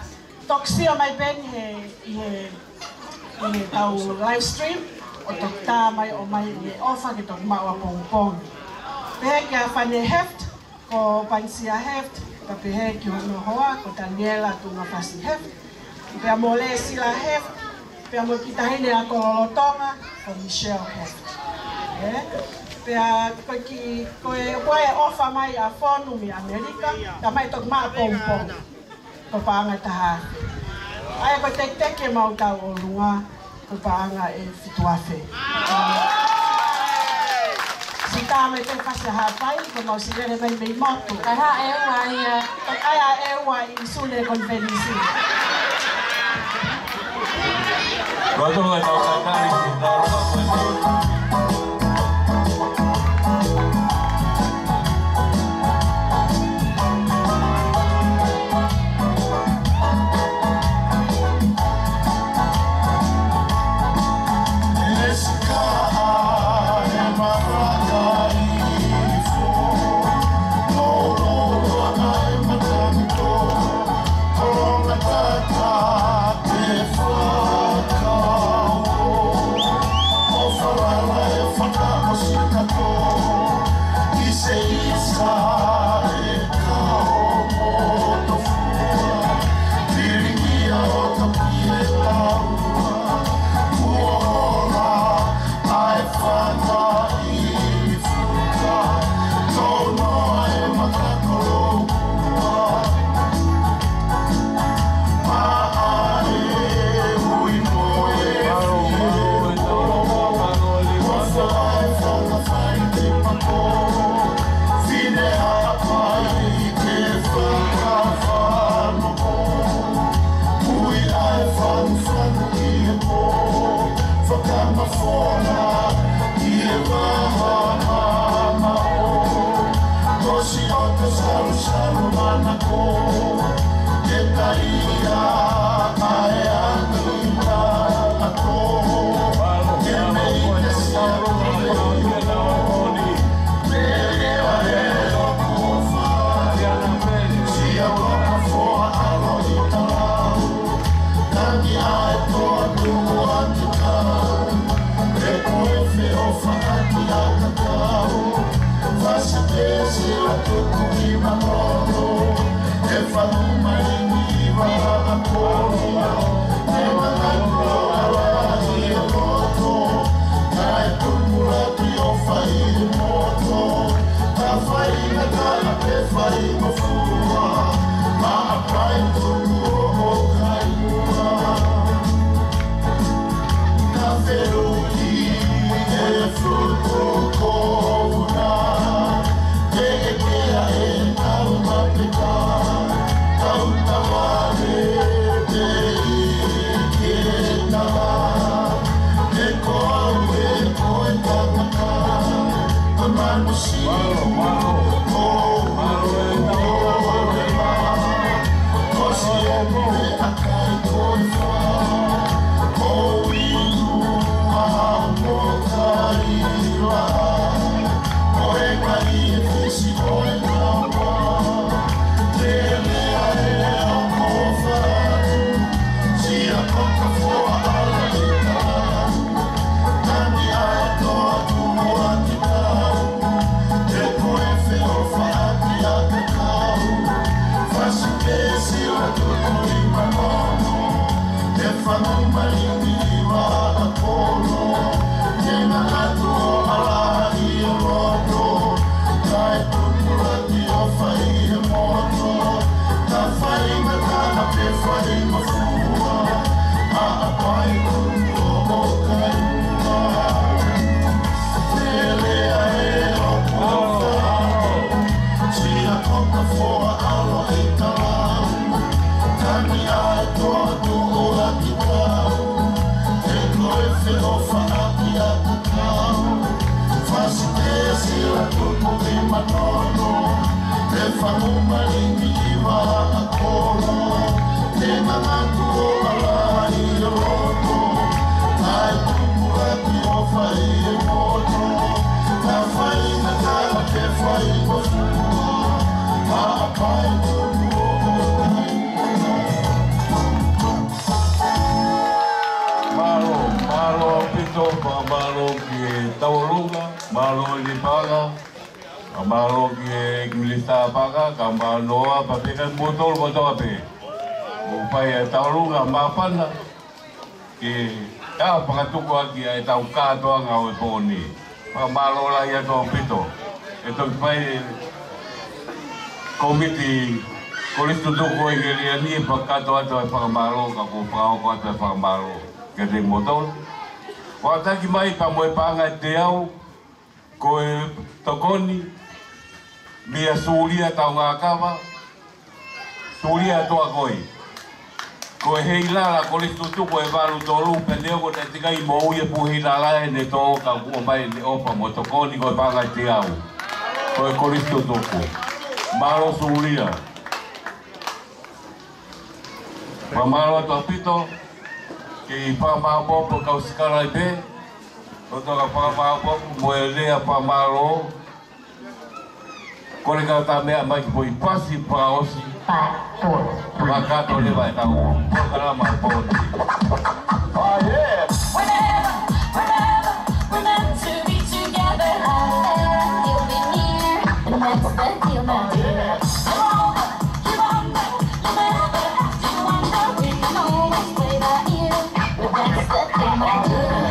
Toki sio mai pē eni he, ʻi he, ʻi heʻetau live stream, ʻo toki tā mai ʻo ʻomai ʻene ʻofa ke toki maʻu ʻapongipongi. Pehē kia Fane Heft, ko Pansia Heft, pea pehē ki hono hoa, ko Taniela Tungafasi Heft. Pea mo Lesila Heft, pea mo e kiʻi taʻahine ako lolotonga, ko Michelle Heft. Ē? Pea ko e kiʻi, ko e, ko e ʻofa mai ʻa Fonu mei ʻAmelika, ka mai toki maʻu ʻapongipongi. Ko e paʻanga ʻe taha afe. ʻA ia ko e teketeke ʻemau tauʻolunga, ko e paʻanga ʻe fitu afe. Siʻi tā mai pē fasi ʻa Haʻapai, ko mau siʻi lele mai mei motu. Kae haʻu ʻe ua ia. Kae haʻu ʻe ua ʻi Sune Konifelenisi. Ko e tau tau tau tau tau tau. Mālō, mālō ʻaupito, fakamālō ki he tauʻolunga, mālō ʻEiki Paʻanga, fakamālō ki he Minisitā Paʻanga, ka mālō ā pea pehē kia moutolu kotoa pē. Mou fai e tauʻolunga māfana, ke tau fakatuku ʻaki ʻa e tau kātoanga ʻo e pō ni. Fakamālō lahi atu ʻaupito. ʻE toki fai e kōmiti Kolisi Tutuku ʻo e Heli ʻa ni ʻe fakakātoa atu e fakamālō, ka ʻoku ou fakahoko atu e fakamālō kiate kimoutolu. Fakataki mai pea mo e paʻanga ʻe teau, ko e tokoni, meia Sulia Taungakava, Sulia Toakoi. Ko e Heilala Kolisi Tutuku ʻe valu tolu, pea neongo naʻe teʻeki ai moʻui e fuʻu heilala ʻe ne tō, ka kuo ʻomai ʻene ʻofa mo tokoni ko e paʻanga ʻe teau. Ko e Kolisi Tutuku. Mālō Sulia. Fakamālō atu ʻaupito, kei fakamāopoopo kau sikalaipe, ʻo toka fakamāopoopo mo e lea fakamālō, kole kau tā meʻa mai ki foʻi pasi fakaʻosi. Five, four, three, two. Fakakātoa leva e tau polokalama e pō ni. Oh, yeah. Whenever, whenever we're meant to be together, I feel we're near, and that's the deal, my dear. Come on, come on, no matter what you wonder, we can always play by ear. But that's the thing, my dear.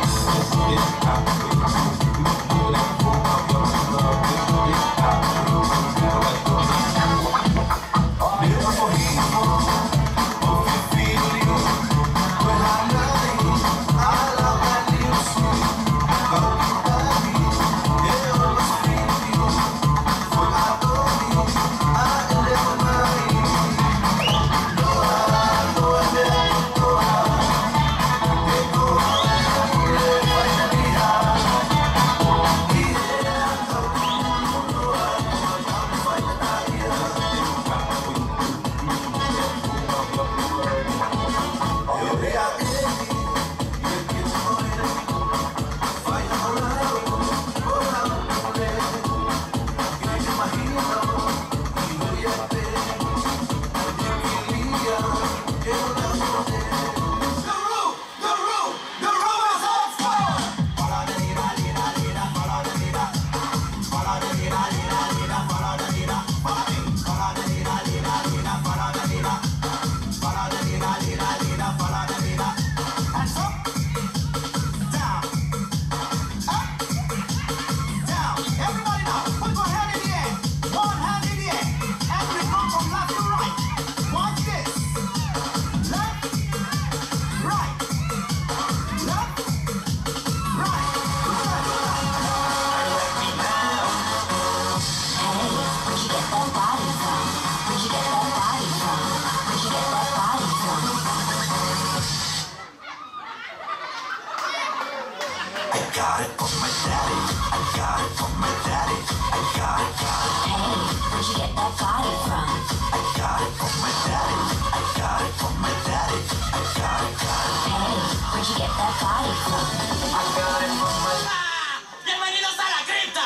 Where'd you get that body from? I got it from my daddy. I got it from my daddy. I got it, got it. Hey, where'd you get that body from? I got it from my... Ah! Bienvenidos a la cripta.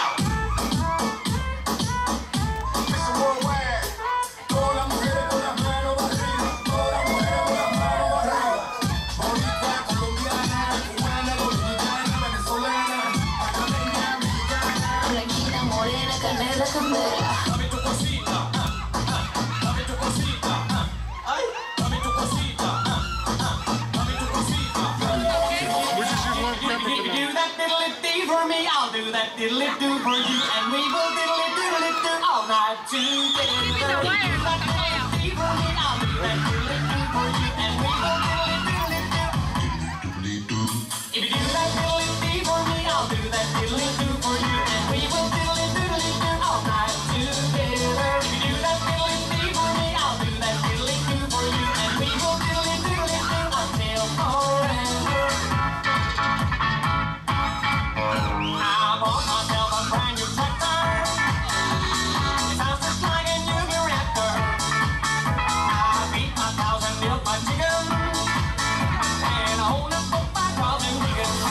Mister Worldwide. Todas las mujeres con las manos para arriba. Todas las mujeres con las manos para arriba. Boricua, colombiana, cubana, dominicana, venezolana, panameña, mexicana. Blanquita, morena, canela, candela. Dame tu cosita, ah, ah, dame tu cosita, ah. Ay, dame tu cosita, ah, ah, dame tu cosita. If you do that diddly-dee for me, I'll do that diddly-do for you, and we will diddly-doodly-do all night together. If you do that diddly-dee for me, I'll do that diddly-do for you, and we will diddly-doodly-do. If you do that diddly-dee for me, I'll do that diddly-do for you, and we will diddly-doodly-do all night together. If you do that diddly-dee for me, I'll do that diddly-do for you, and we will diddly-doodly-do until forever. I bought myself a brand new tractor. It sounds just like a new reactor. I beat my cows and milk my chickens. And I own a boat by Carlton Dickens.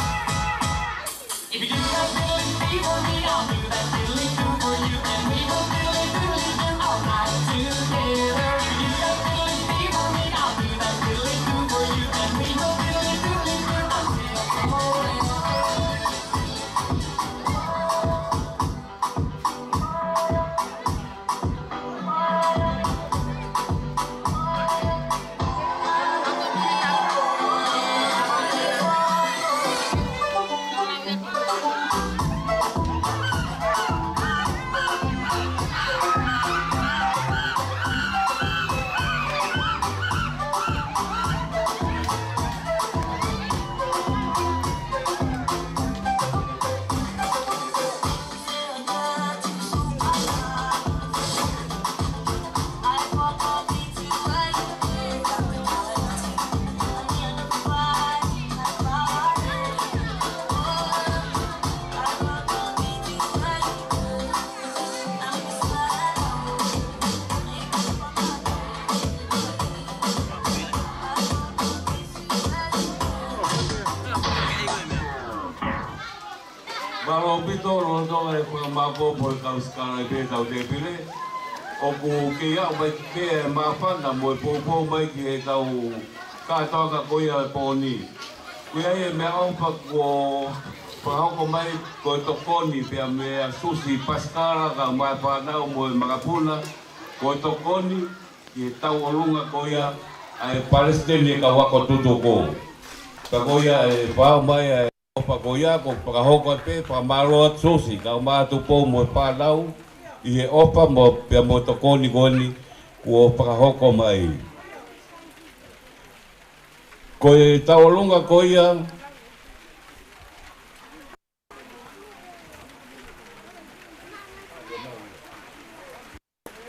If you do that diddly-dee for me, I'll do that diddly-do for you. And we will diddly-doodly-do all night together. If you do that diddly-dee for me, I'll do that diddly-do for you. And we will diddly-doodly-do until forever. Mālō ʻaupito, lolotonga e fakamāʻopoʻopo e kau sikalaipe ʻetau tēpile. ʻOku kei aʻu mai ki he māfana mo e poupou mai ki heʻetau kātoanga ko ia e pō ni. Ko ia e meʻaʻofa kuo fakahoko mai ko e tokoni pea meia Susi Pasikala kae ʻumaʻā e fānau mo e makapuna, ko e tokoni ki he tauʻolunga ko ia ʻa e palesiteni e kau ako tutuku. Ka ko ia e fakahoko mai ʻa e ʻofa ko ia, kuo fakahoko pē, fakamālō atu Susi, kae ʻumaʻā Tupou mo e fānau, ʻi he ʻofa mo, pea mo e tokoni ko eni kuo fakahoko mai. Ko e tauʻolunga ko ia,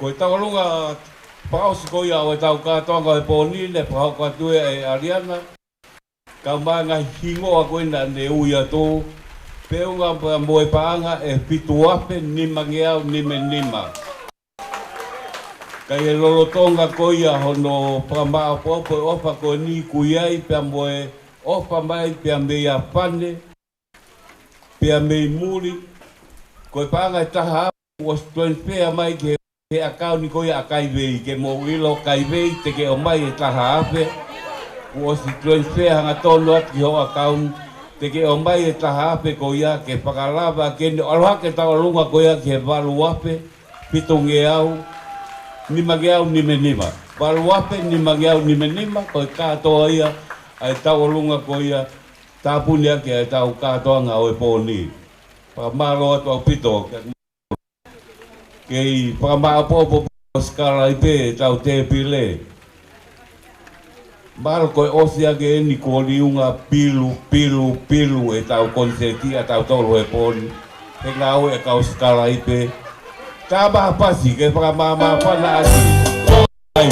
ko e tauʻolunga fakaʻosi ko ia ʻo ʻetau kātoanga he pō ni, ne fakahoko atu ʻe ʻAliana. Kae ʻumaʻā e ngaahi hingoa ko ē naʻa ne ui atu, feʻunga pea mo e paʻanga ʻe fitu afe nimangeau nima nima. Ka ʻi he lolotonga ko ia hono fakamāʻopoʻopo e ʻofa ko eni, ʻoku ʻi ai pea mo e ʻofa mai pea meia Fane, pea mei muli, ko e paʻanga ʻe taha afe kuo ʻosi transfer mai ki he, he ʻakauni ko ia ʻa Kaivei, ke mou ʻilo Kaivei te ke ʻomai e taha afe, kuo ʻosi transfer hangatonu atu ki hoʻo ʻakauni, te ke ʻomai e taha afe ko ia ke fakalava ke ne ʻalu hake e tauʻolunga ko ia ki he valu afe fitungeau nimangeau nima nima. Valu afe nimangeau nima nima, ko e kātoa ia ʻa e tauʻolunga ko ia, tāpuni ʻaki ʻa ʻetau kātoanga ʻo e pō ni. Fakamālō atu ʻaupito. Kei fakamāʻopoʻopo ʻa e sikalaipe ʻetau tēpile. Mahalo ko e ʻosi ange eni kuo liunga pilu, pilu, pilu ʻetau konisēti ʻatautolu he pō ni. He ngāue ʻa e kau sikalaipe. Tama pasi ke fakamāmāfana ʻaki.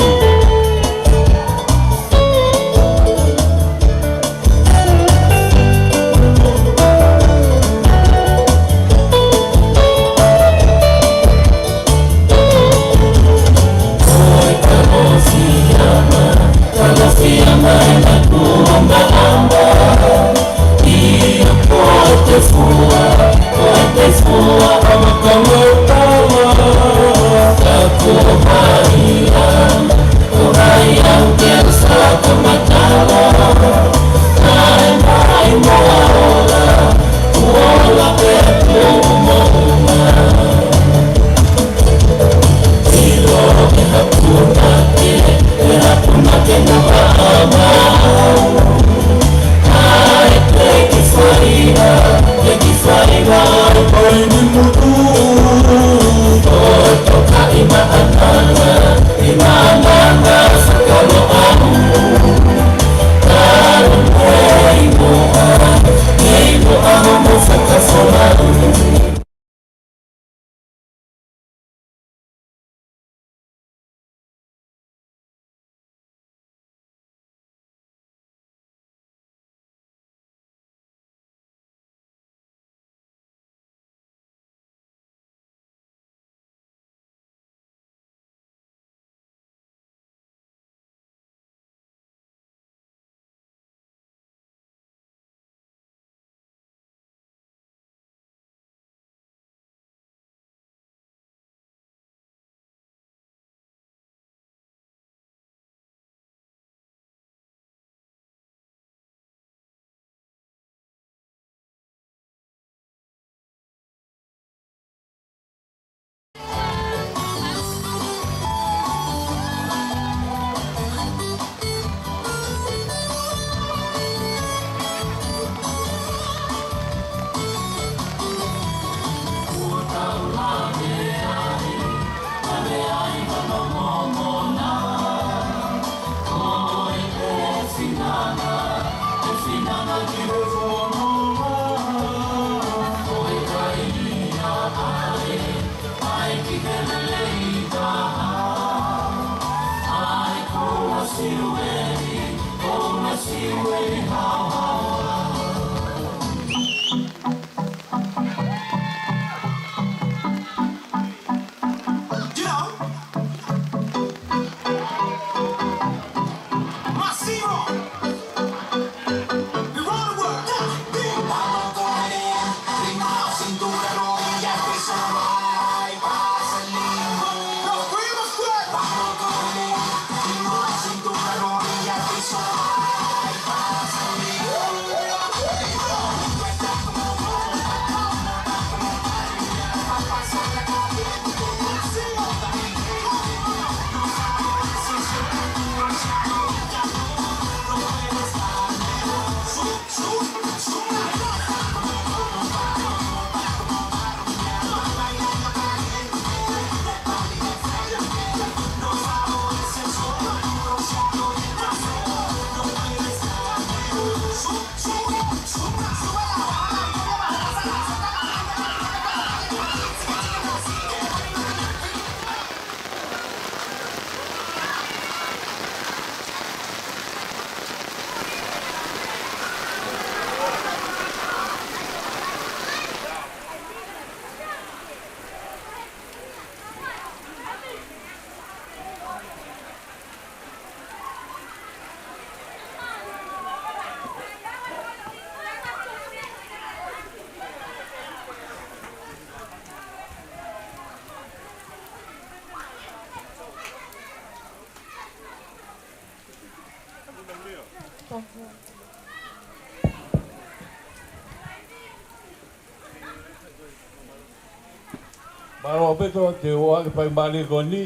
Mālō ʻaupito, te u ʻoange e faingamālie ko eni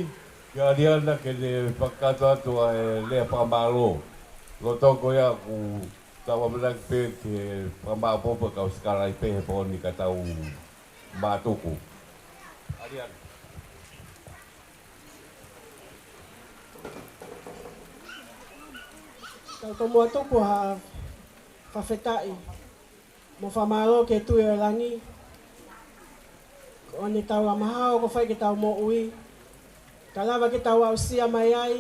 kia ʻAliana ke ne fakakakato atu ʻa e lea fakamālō. Loto ko ia ʻoku tau ʻamanaki pē ke fakamāʻopoʻopo e kau sikalaipe he pō ni ka tau mātuku. ʻAliana. Tau tomuʻa tuku ha fakafetaʻi mo e fakamālō ki he Tuʻi ʻo e langi, ko ʻene tauʻamahao kuo fai ki heʻetau moʻui, kae lava ke tau aʻusia mai ai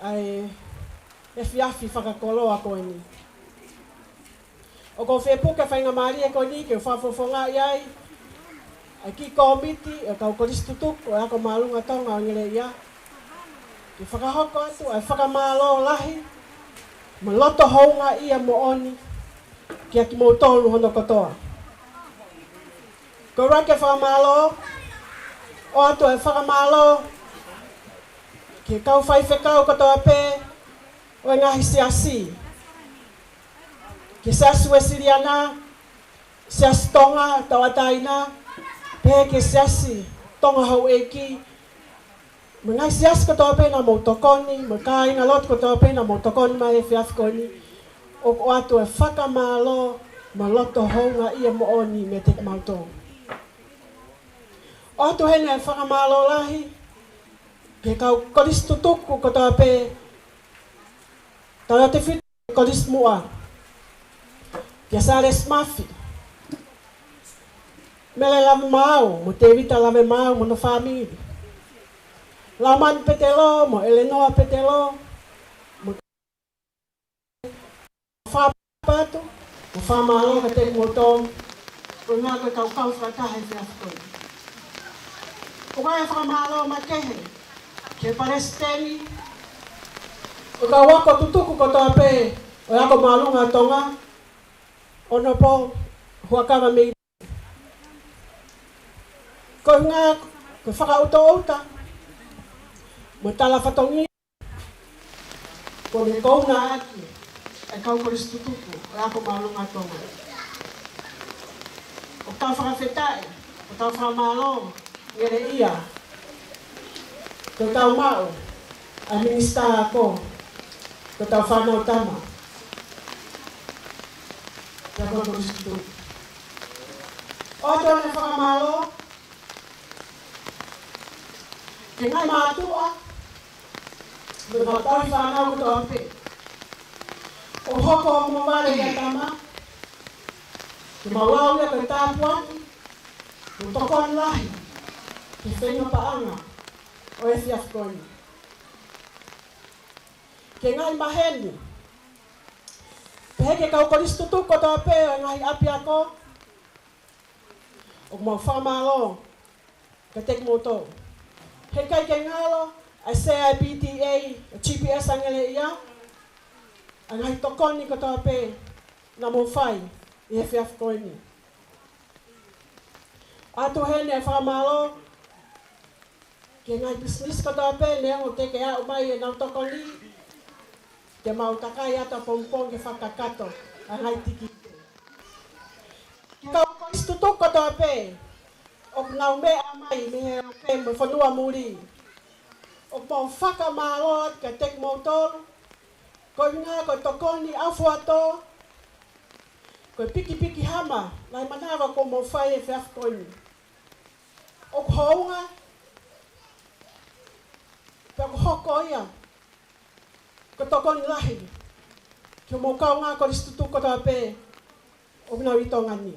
ʻa e efiafi fakakoloa ko eni. ʻOku ou fie puke e faingamālie ko eni ke u fakafofongaʻi ai ʻa e kiʻi kōmiti ʻo e kau kolisi tutuku ʻo e Ako Māʻolunga Tonga ʻo e Ngeleʻia, ke fakahoko atu ʻa e fakamālō lahi mo e loto houngaʻia moʻoni kiate kimoutolu hono kotoa. Ko e ʻuluaki fakamālō, ʻOatu e fakamālō ki he kau faifekau kotoa pē ʻo e ngaahi siasi. Ki he Siasi Uesiliana, Siasi Tonga Tauʻatāina, pehē ki he Siasi Tonga Houʻeiki, mo e ngaahi siasi kotoa pē naʻa mou tokoni, mo e kāingalotu kotoa pē naʻa mou tokoni mai he efiafi ko eni, ʻoku ʻoatu e fakamālō mo e loto houngaʻia moʻoni meiate kimautolu. ʻOatu heni e fakamālō lahi ki he kau kolisi tutuku kotoa pē, tautautefito kolisi muʻa, kia Sālesi Mafi, Mele Lavemaau mo Tēvita Lavemaau mo hono fāmili, Laumani Petelo mo ʻElenoa Petelo, mo Fapatu, mo fakamālō kiate kimoutolu, koeʻuhi ko e kau kau fakataha he efiafi ko eni. ʻOku ʻi ai e fakamālō makehe ki he palesiteni ʻo e kau ako tutuku kotoa pē ʻo e Ako Māʻolunga ʻo Tonga, Honourable Huʻakavameiliʻi, koeʻuhi ko e fakaʻutoʻuta mo e tala fatongia kuo ne kounaʻaki e kau kolisi tutuku ʻo e Ako Māʻolunga ʻo Tonga. ʻOku tau fakafetaʻi, ʻoku tau fakamālō ngeleʻia ko ʻetau maʻu ʻa e Minisitā Ako, ko ʻetau fānau tama, ko e kau kolisi tutuku. ʻOatu e fakamālō ki he ngaahi mātuʻa mo e kau tauhi fānau kotoa pē ʻoku hoko hoʻomou vale ʻia tama, ke mau lau ia ko e tāpuaki mo e tokoni lahi ki he feinga paʻanga ʻo e efiafi ko eni. Ki he ngaahi maheni, pehē ki he kau kolisi tutuku kotoa pē ʻo e ngaahi ʻapiako, ʻoku mau fakamālō kiate kimoutolu. Heʻikai ke ngalo ʻa e sea ʻa e P T A, ʻa e G P S ʻa ngeleʻia, ʻa e ngaahi tokoni kotoa pē naʻa mou fai ʻi he efiafi ko eni. ʻOatu heni e fakamālō ki he ngaahi pisinisi kotoa pē, neongo ʻoku teʻeki ke aʻu mai ʻenau tokoni, te mau takai atu ʻapongipongi ke fakakakato ʻa e ngaahi tikite. Ki he kau kolisi tutuku kotoa pē ʻoku nau meʻa mai mei he ʻope mo e fonua muli, ʻoku mau fakamālō atu kiate kimoutolu, koeʻuhi ko e tokoni ʻaufuatō, ko e pikipiki hama lahi manava kuo mou fai he efiafi ko eni. ʻOku hounga, pea ʻoku hoko ia ko e tokoni lahi ki hoʻomou kaungā kolisi tutuku kotoa pē ʻoku nau ʻi Tonga ni.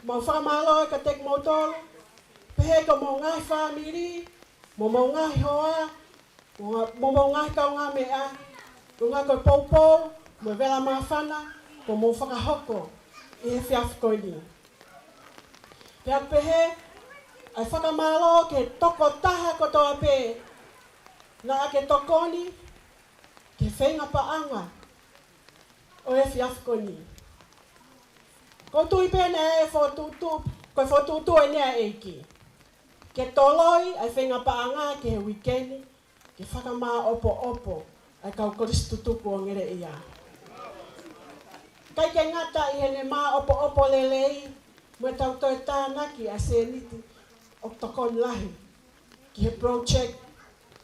Mau fakamālō kiate kimoutolu, pehē ki hoʻomou ngaahi fāmili, mo hoʻomou ngaahi hoa, mo hoʻomou ngaahi kaungāmeʻa, koeʻuhi ko e poupou mo e vela māfana kuo mou fakahoko ʻi he efiafi ko eni. Pea pehē ʻa e fakamālō ki he tokotaha kotoa pē naʻa ke tokoni ki he feinga paʻanga ʻo e efiafi ko eni. ʻOku ou tui pē naʻe fokotuʻutuʻu, ko e fokotuʻutuʻu eni ʻa e ʻEiki ke toloi ʻa e feinga paʻanga ki he uike ni, ke fakamāʻopoʻopo ʻa e kau kolisi tutuku ʻo ngeleʻia. ʻIkai ke ngata ʻi heʻene māʻopoʻopo lelei mo ʻetau toe tānaki ʻa e sēniti, ʻoku tokoni lahi ki he project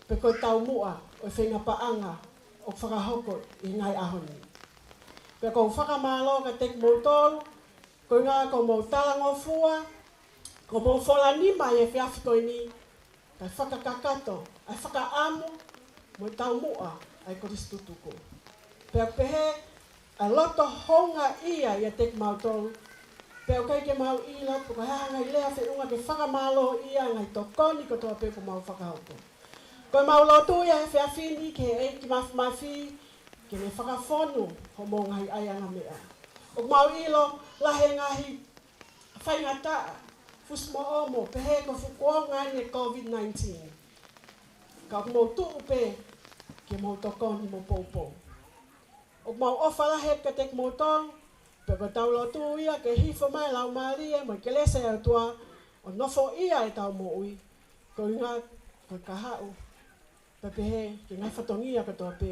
pe ko e taumuʻa ʻo e feinga paʻanga ʻoku fakahoko ʻi he ngaahi ʻaho ni. Pea ʻoku ou fakamālō kiate kimoutolu, koeʻuhi ko hoʻomou talangofua, ko hoʻomou fola nima ʻi he efiafi ko eni, kae fakakakato ʻa e fakaʻamu mo e taumuʻa ʻa e kolisi tutuku. Pea pehē ʻa e loto houngaʻia ʻiate kimautolu, pea ʻoku ʻikai ke mau ʻilo pe ko e hā e ngaahi lea feʻunga ke fakamālōʻia ʻa e ngaahi tokoni kotoa pē kuo mau fakahoko. Ko ʻemau lotu ia he efiafi ni ki he ʻEiki Mafimafi, ke ne fakafonu hoʻomou ngaahi ʻaiʻanga meʻa. ʻOku mau ʻilo lahi e ngaahi faingataʻa, fusimoʻomo, pehē ko e fuʻu kuonga ni e COVID nineteen. Ka ʻoku mou tuʻu pē ke mou tokoni mo poupou. ʻOku mau ʻofa lahi kiate kimoutolu, pea ko ʻetau lotu ia ke hifo mai e Laumālie mo e kelesi ʻa e ʻOtua ʻo nofoʻia ʻetau moʻui, Ko e ʻuhinga ko e kahaʻu, pea pehē ki he ngaahi fatongia kotoa pē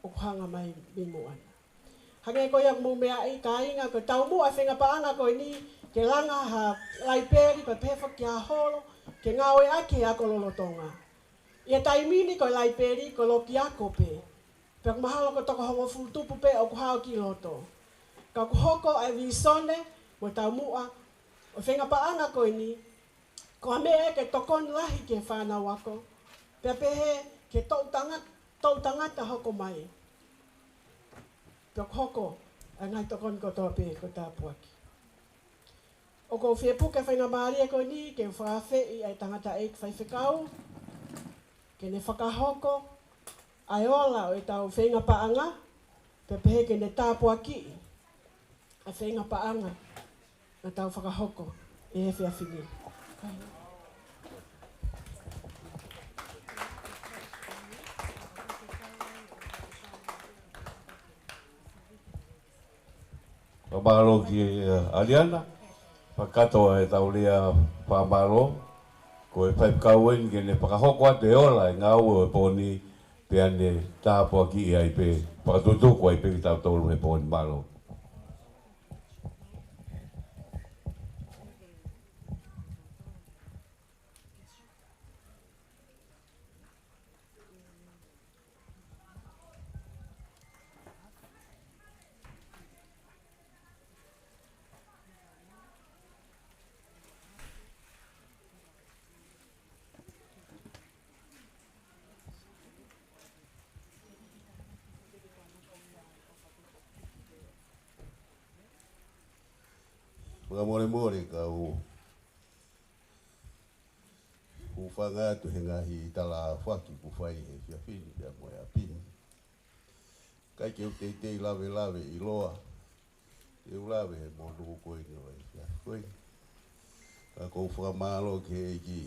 ʻoku hanga mai mei muʻa na. Hangē ko ia ʻoku mou meaʻi, kāinga, ko e taumuʻa e feinga paʻanga ko eni ke langa ha laipeli, pea pehē foki ki ha holo ke ngāueʻaki he ako lolotonga. ʻI he taimi ni ko e laipeli ko e loki ako pē. Pea ʻoku mahalo ko e toko hongofulu tupu pē ʻoku hao ki loto. Ka ʻoku hoko ʻa e vīsone mo e taumuʻa ʻo e feinga paʻanga ko eni, ko ha meʻa ia ke tokoni lahi ki he fānau ako, pea pehē ki he toʻu tangata, toʻu tangata hoko mai. Pea ʻoku hoko ʻa e ngaahi tokoni kotoa pē ko e tāpuaki. ʻOku ou fie puke faingamālie ko eni ke u fakaafeʻi ʻa e tangataʻeiki faifekau ke ne fakahoko ʻa e ola ʻo ʻetau feinga paʻanga, pea pehē ke ne tāpuakiʻi ʻa e feinga paʻanga naʻa tau fakahoko ʻi he efiafi ni. Fakamālō ki, eh, ʻAliana, fakakātoa ʻetau lea fakamālō, ko e faifekau eni ke ne fakahoko atu e ola e ngāue ʻo e pō ni, pea ne tāpuakiʻi ai pē, fakatutuku ai pē kitautolu he pō ni. Mālō. Fakamolemole kau hūfanga atu he ngaahi tala aofaki kuo fai he efiafi ni pea mo e ʻapi ni. ʻIkai ke u teitei lavelave ʻiloa, te u lave he monū ko eni ʻo e efiafi ko eni. Ka ʻoku ou fakamālō ki he ʻEiki,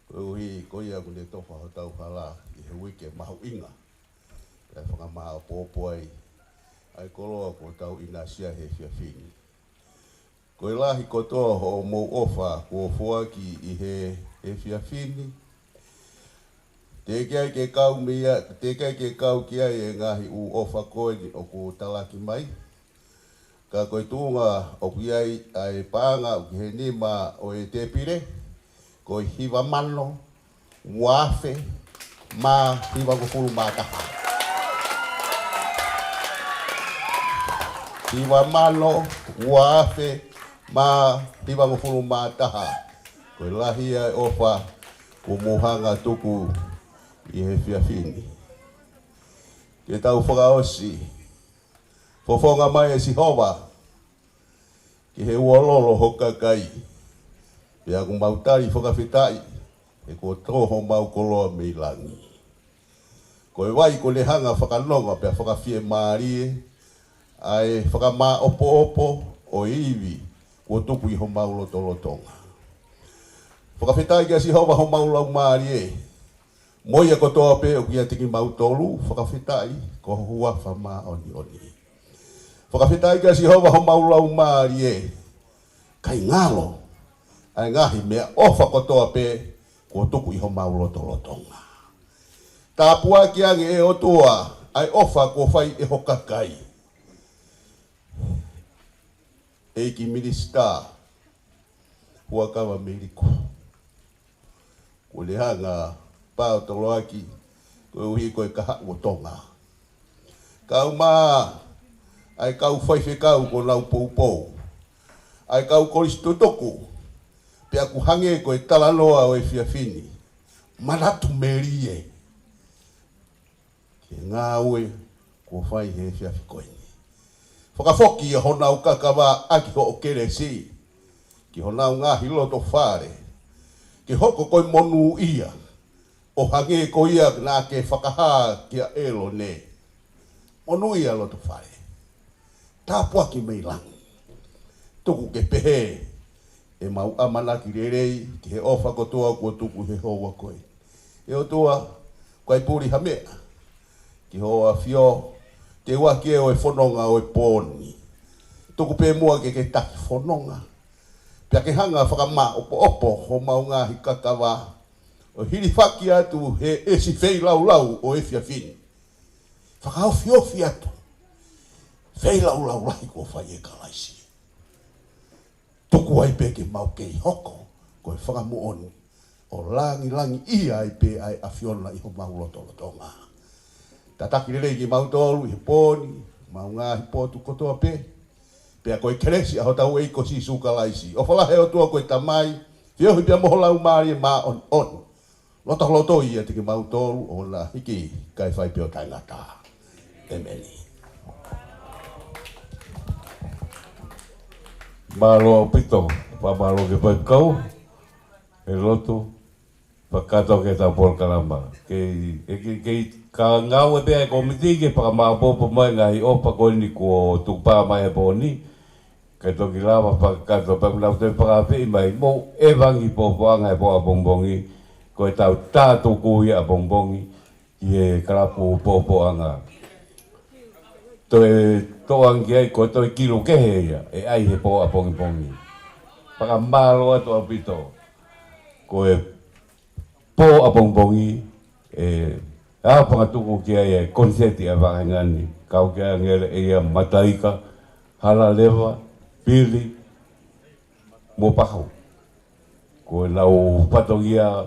koeʻuhi ko ia kuo ne tofa hotau hala ʻi he uike mahuʻinga. Pea fakamāʻopoʻopo ai ʻa e koloa kuo tau ʻinasi ai he efiafi ni. Ko e lahi kotoa hoʻomou ʻofa kuo foaki ʻi he efiafi ni. Teʻeki ai ke kau mei ai, teʻeki ai ke kau ki ai e ngaahi ʻū ʻofa ko eni ʻoku talaki mai. Ka ko e tuʻunga ʻoku ʻi ai ʻa e paʻanga ʻoku ʻi he nima ʻo e tēpile, ko e hiva mano, ua afe mā hivangofulu mā taha. Hiva mano, ua afe mā hivangofulu mā taha. Ko e lahi ia e ʻofa kuo mou hanga tuku ʻi he efiafi ni. Ke tau fakaʻosi. Fofonga mai ʻe Sihova ki he uololo ho kakai. Pea ʻoku mau tali fakafetaʻi he kuo tō homau koloa mei langi. Ko e vai kuo ne hanga fakanonga pea fakafiemālie ʻa e fakamāʻopoʻopo ʻo e ivi kuo tuku ʻi homau lotolotonga. Fakafetaʻi kia Sihova homau laumālie. Mo ia kotoa pē ʻoku ʻiate kimautolu, fakafetaʻi ko ho huafa māʻoniʻoni. Fakafetaʻi kia Sihova homau laumālie, kae ngalo ʻa e ngaahi meʻaʻofa kotoa pē kuo tuku ʻi homau lotolotonga. Tāpuakiʻi ange ʻe ʻOtua ʻa e ʻofa kuo fai ʻe ho kakai. ʻEiki Minisitā Huʻakavameiliku, kuo ne hanga paotoloaki koeʻuhi ko e kahaʻu ʻo Tonga. Kau mai ʻa e kau faifekau kuo nau poupou, ʻa e kau kolisi tutuku, pea ʻoku hangē ko e talanoa ʻo e efiafi ni, manatu melie ki he ngāue kuo fai he efiafi ko eni. Fakafoki ʻa honau kakava ʻaki hoʻo kelesi ki honau ngaahi loto fale, ke hoko ko e monūʻia, ʻo hangē ko ia naʻa ke fakahā kia ʻElone. Monūʻia loto fale. Tāpuaki mei langi. Tuku ke pehē ʻemau ʻamanaki lelei ki he ʻofa kotoa kuo tuku he houa ko ē. ʻE ʻOtua, ʻoku ʻikai puli ha meʻa ki hoʻo ʻAfio, te u ʻaki ʻe ʻo e fononga ʻo e pō ni. Tuku pē muʻa ke ke taki fononga, pea ke hanga fakamāʻopoʻopo homau ngaahi kakava, ʻo hilifaki atu he ʻesi feilaulau ʻo e efiafi ni. Fakaofiofi atu. Feilaulau lahi kuo fai ʻe Kalaisi. Tuku ai pē ke mau kei hoko ko e fakamoʻoni ʻo langilangiʻia ai pē ʻa e ʻAfiona ʻi homau lotolotonga. Tataki lelei kimautolu ʻi he pō ni, mau ngaahi potu kotoa pē. Pea ko e kelesi ʻa hotau ʻEiki ko Sīsū Kalaisi, ʻofa lahi ʻa e ʻOtua ko e Tamai, feohi pea mo ho Laumālie Māʻoniʻoni, lotolotoʻi ʻiate kimautolu ʻo na hiki kae fai pē ʻo taʻengata. ʻEmeni. Mālō ʻaupito, fakamālō ki he faifekau he lotu, fakakātoa ki heʻetau polokalama. Kei, e kei, kei ka ngāue pē ʻa e kōmiti ke fakamāʻopoʻopo mai ngaahi ʻofa ko eni kuo tukupā mai he pō ni. Kae toki lava fakakātoa pē ʻoku nau toe fakaafeʻi mai, mou ʻevangi pōpoʻanga he pō ʻapongipongi, ko ʻetau tā tuku ia ʻapongipongi ki he kalapu pōpoʻanga. Toe toʻo ange ki ai ko e toe kilu kehe ia ʻe ʻai he pō ʻapongipongi. Fakamālō atu ʻaupito. Ko e pō ʻapongipongi, ʻe, ʻa e fakatuku ki ai e koniseti ʻa e vāhenga ni, kau ki ai ʻa Ngele ʻEia, Mataika, Halaleva, Pili, mo Pahu. Ko ʻenau fatongia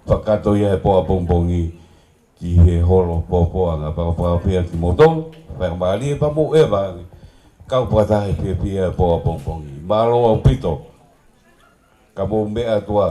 fakakātoa ia he pō ʻapongipongi ki he holo pōpoʻanga. Pea ʻoku ou fakaafeʻi kimoutolu, faingamālie pea mou ʻeva ange, kau fakataha he fiefia he pō ʻapongipongi. Mālō ʻaupito. Ka mou meʻa atu ā.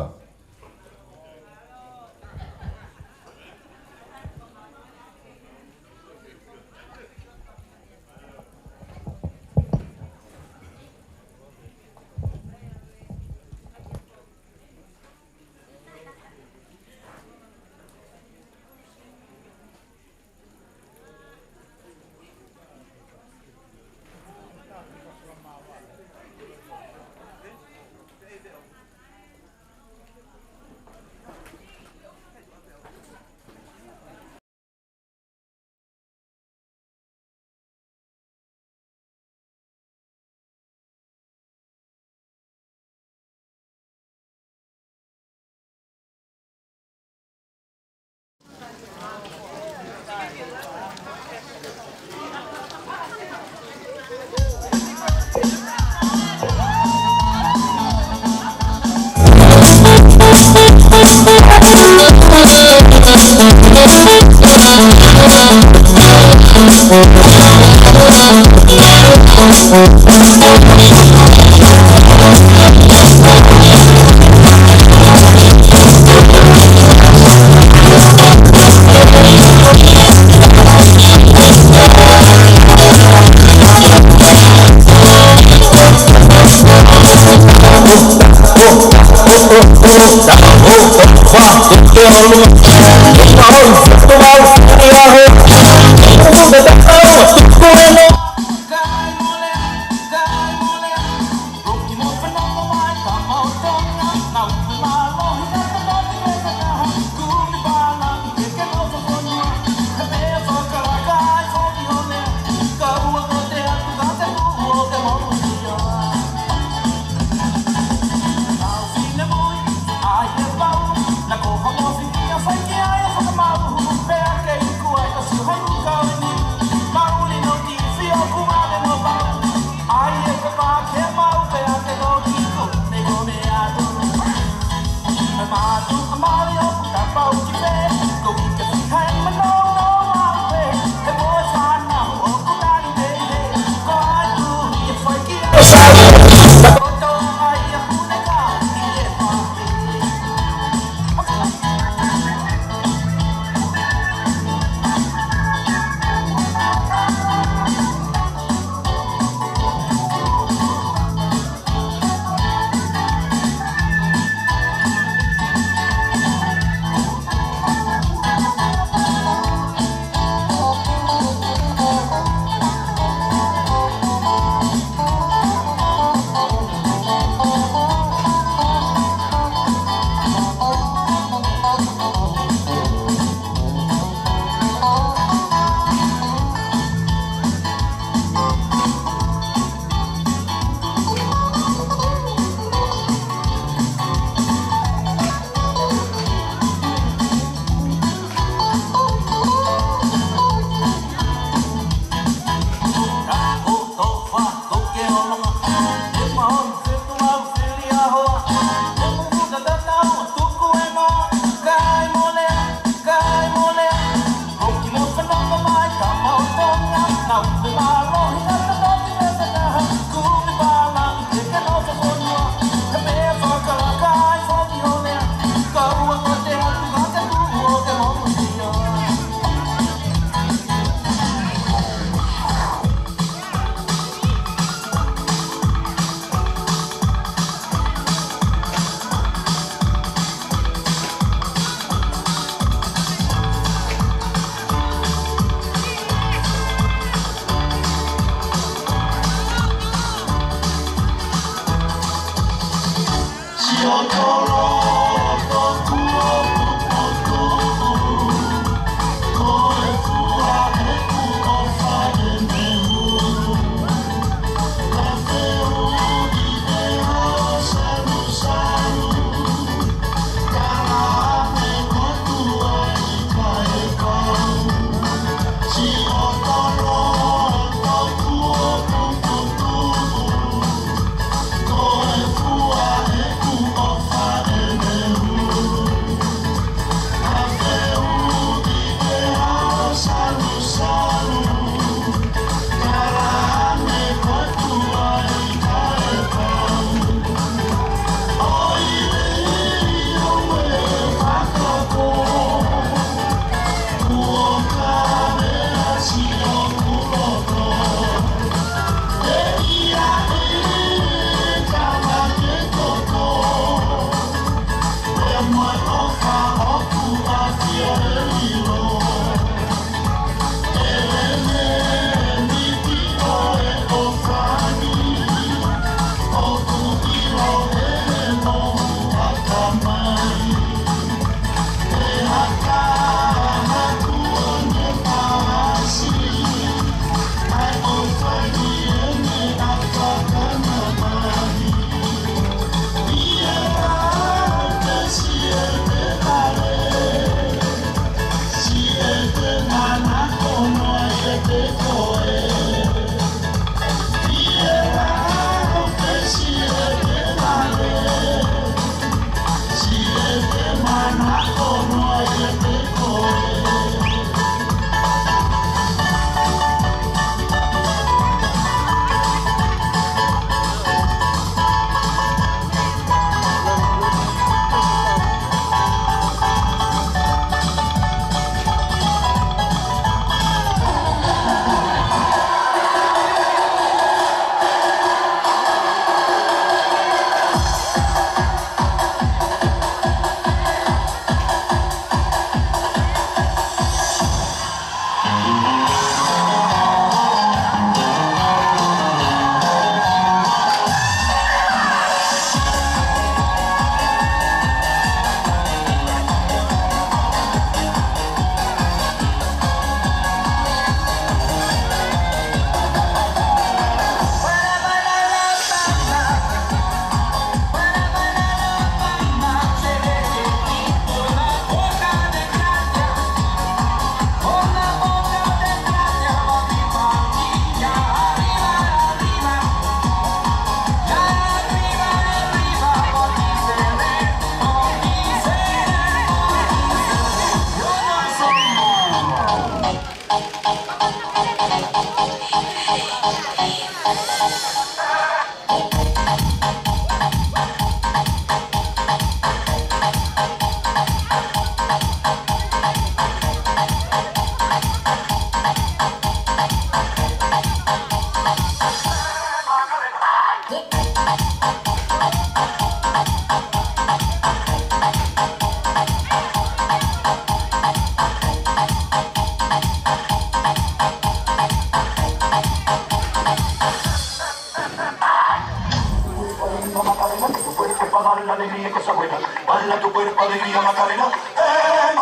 Eh,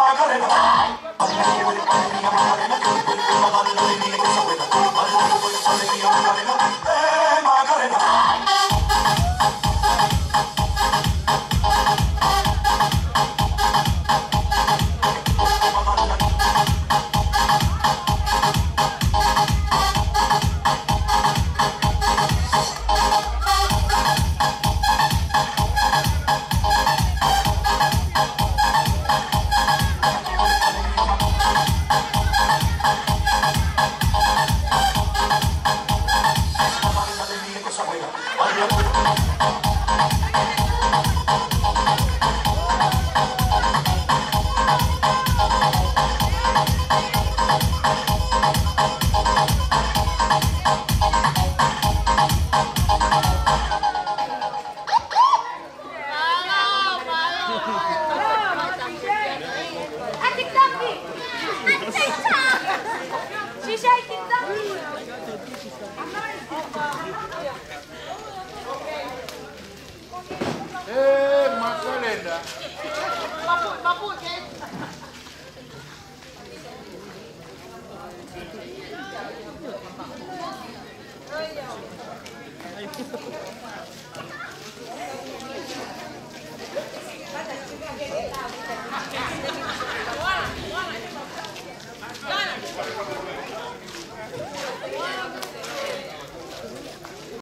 Makalena.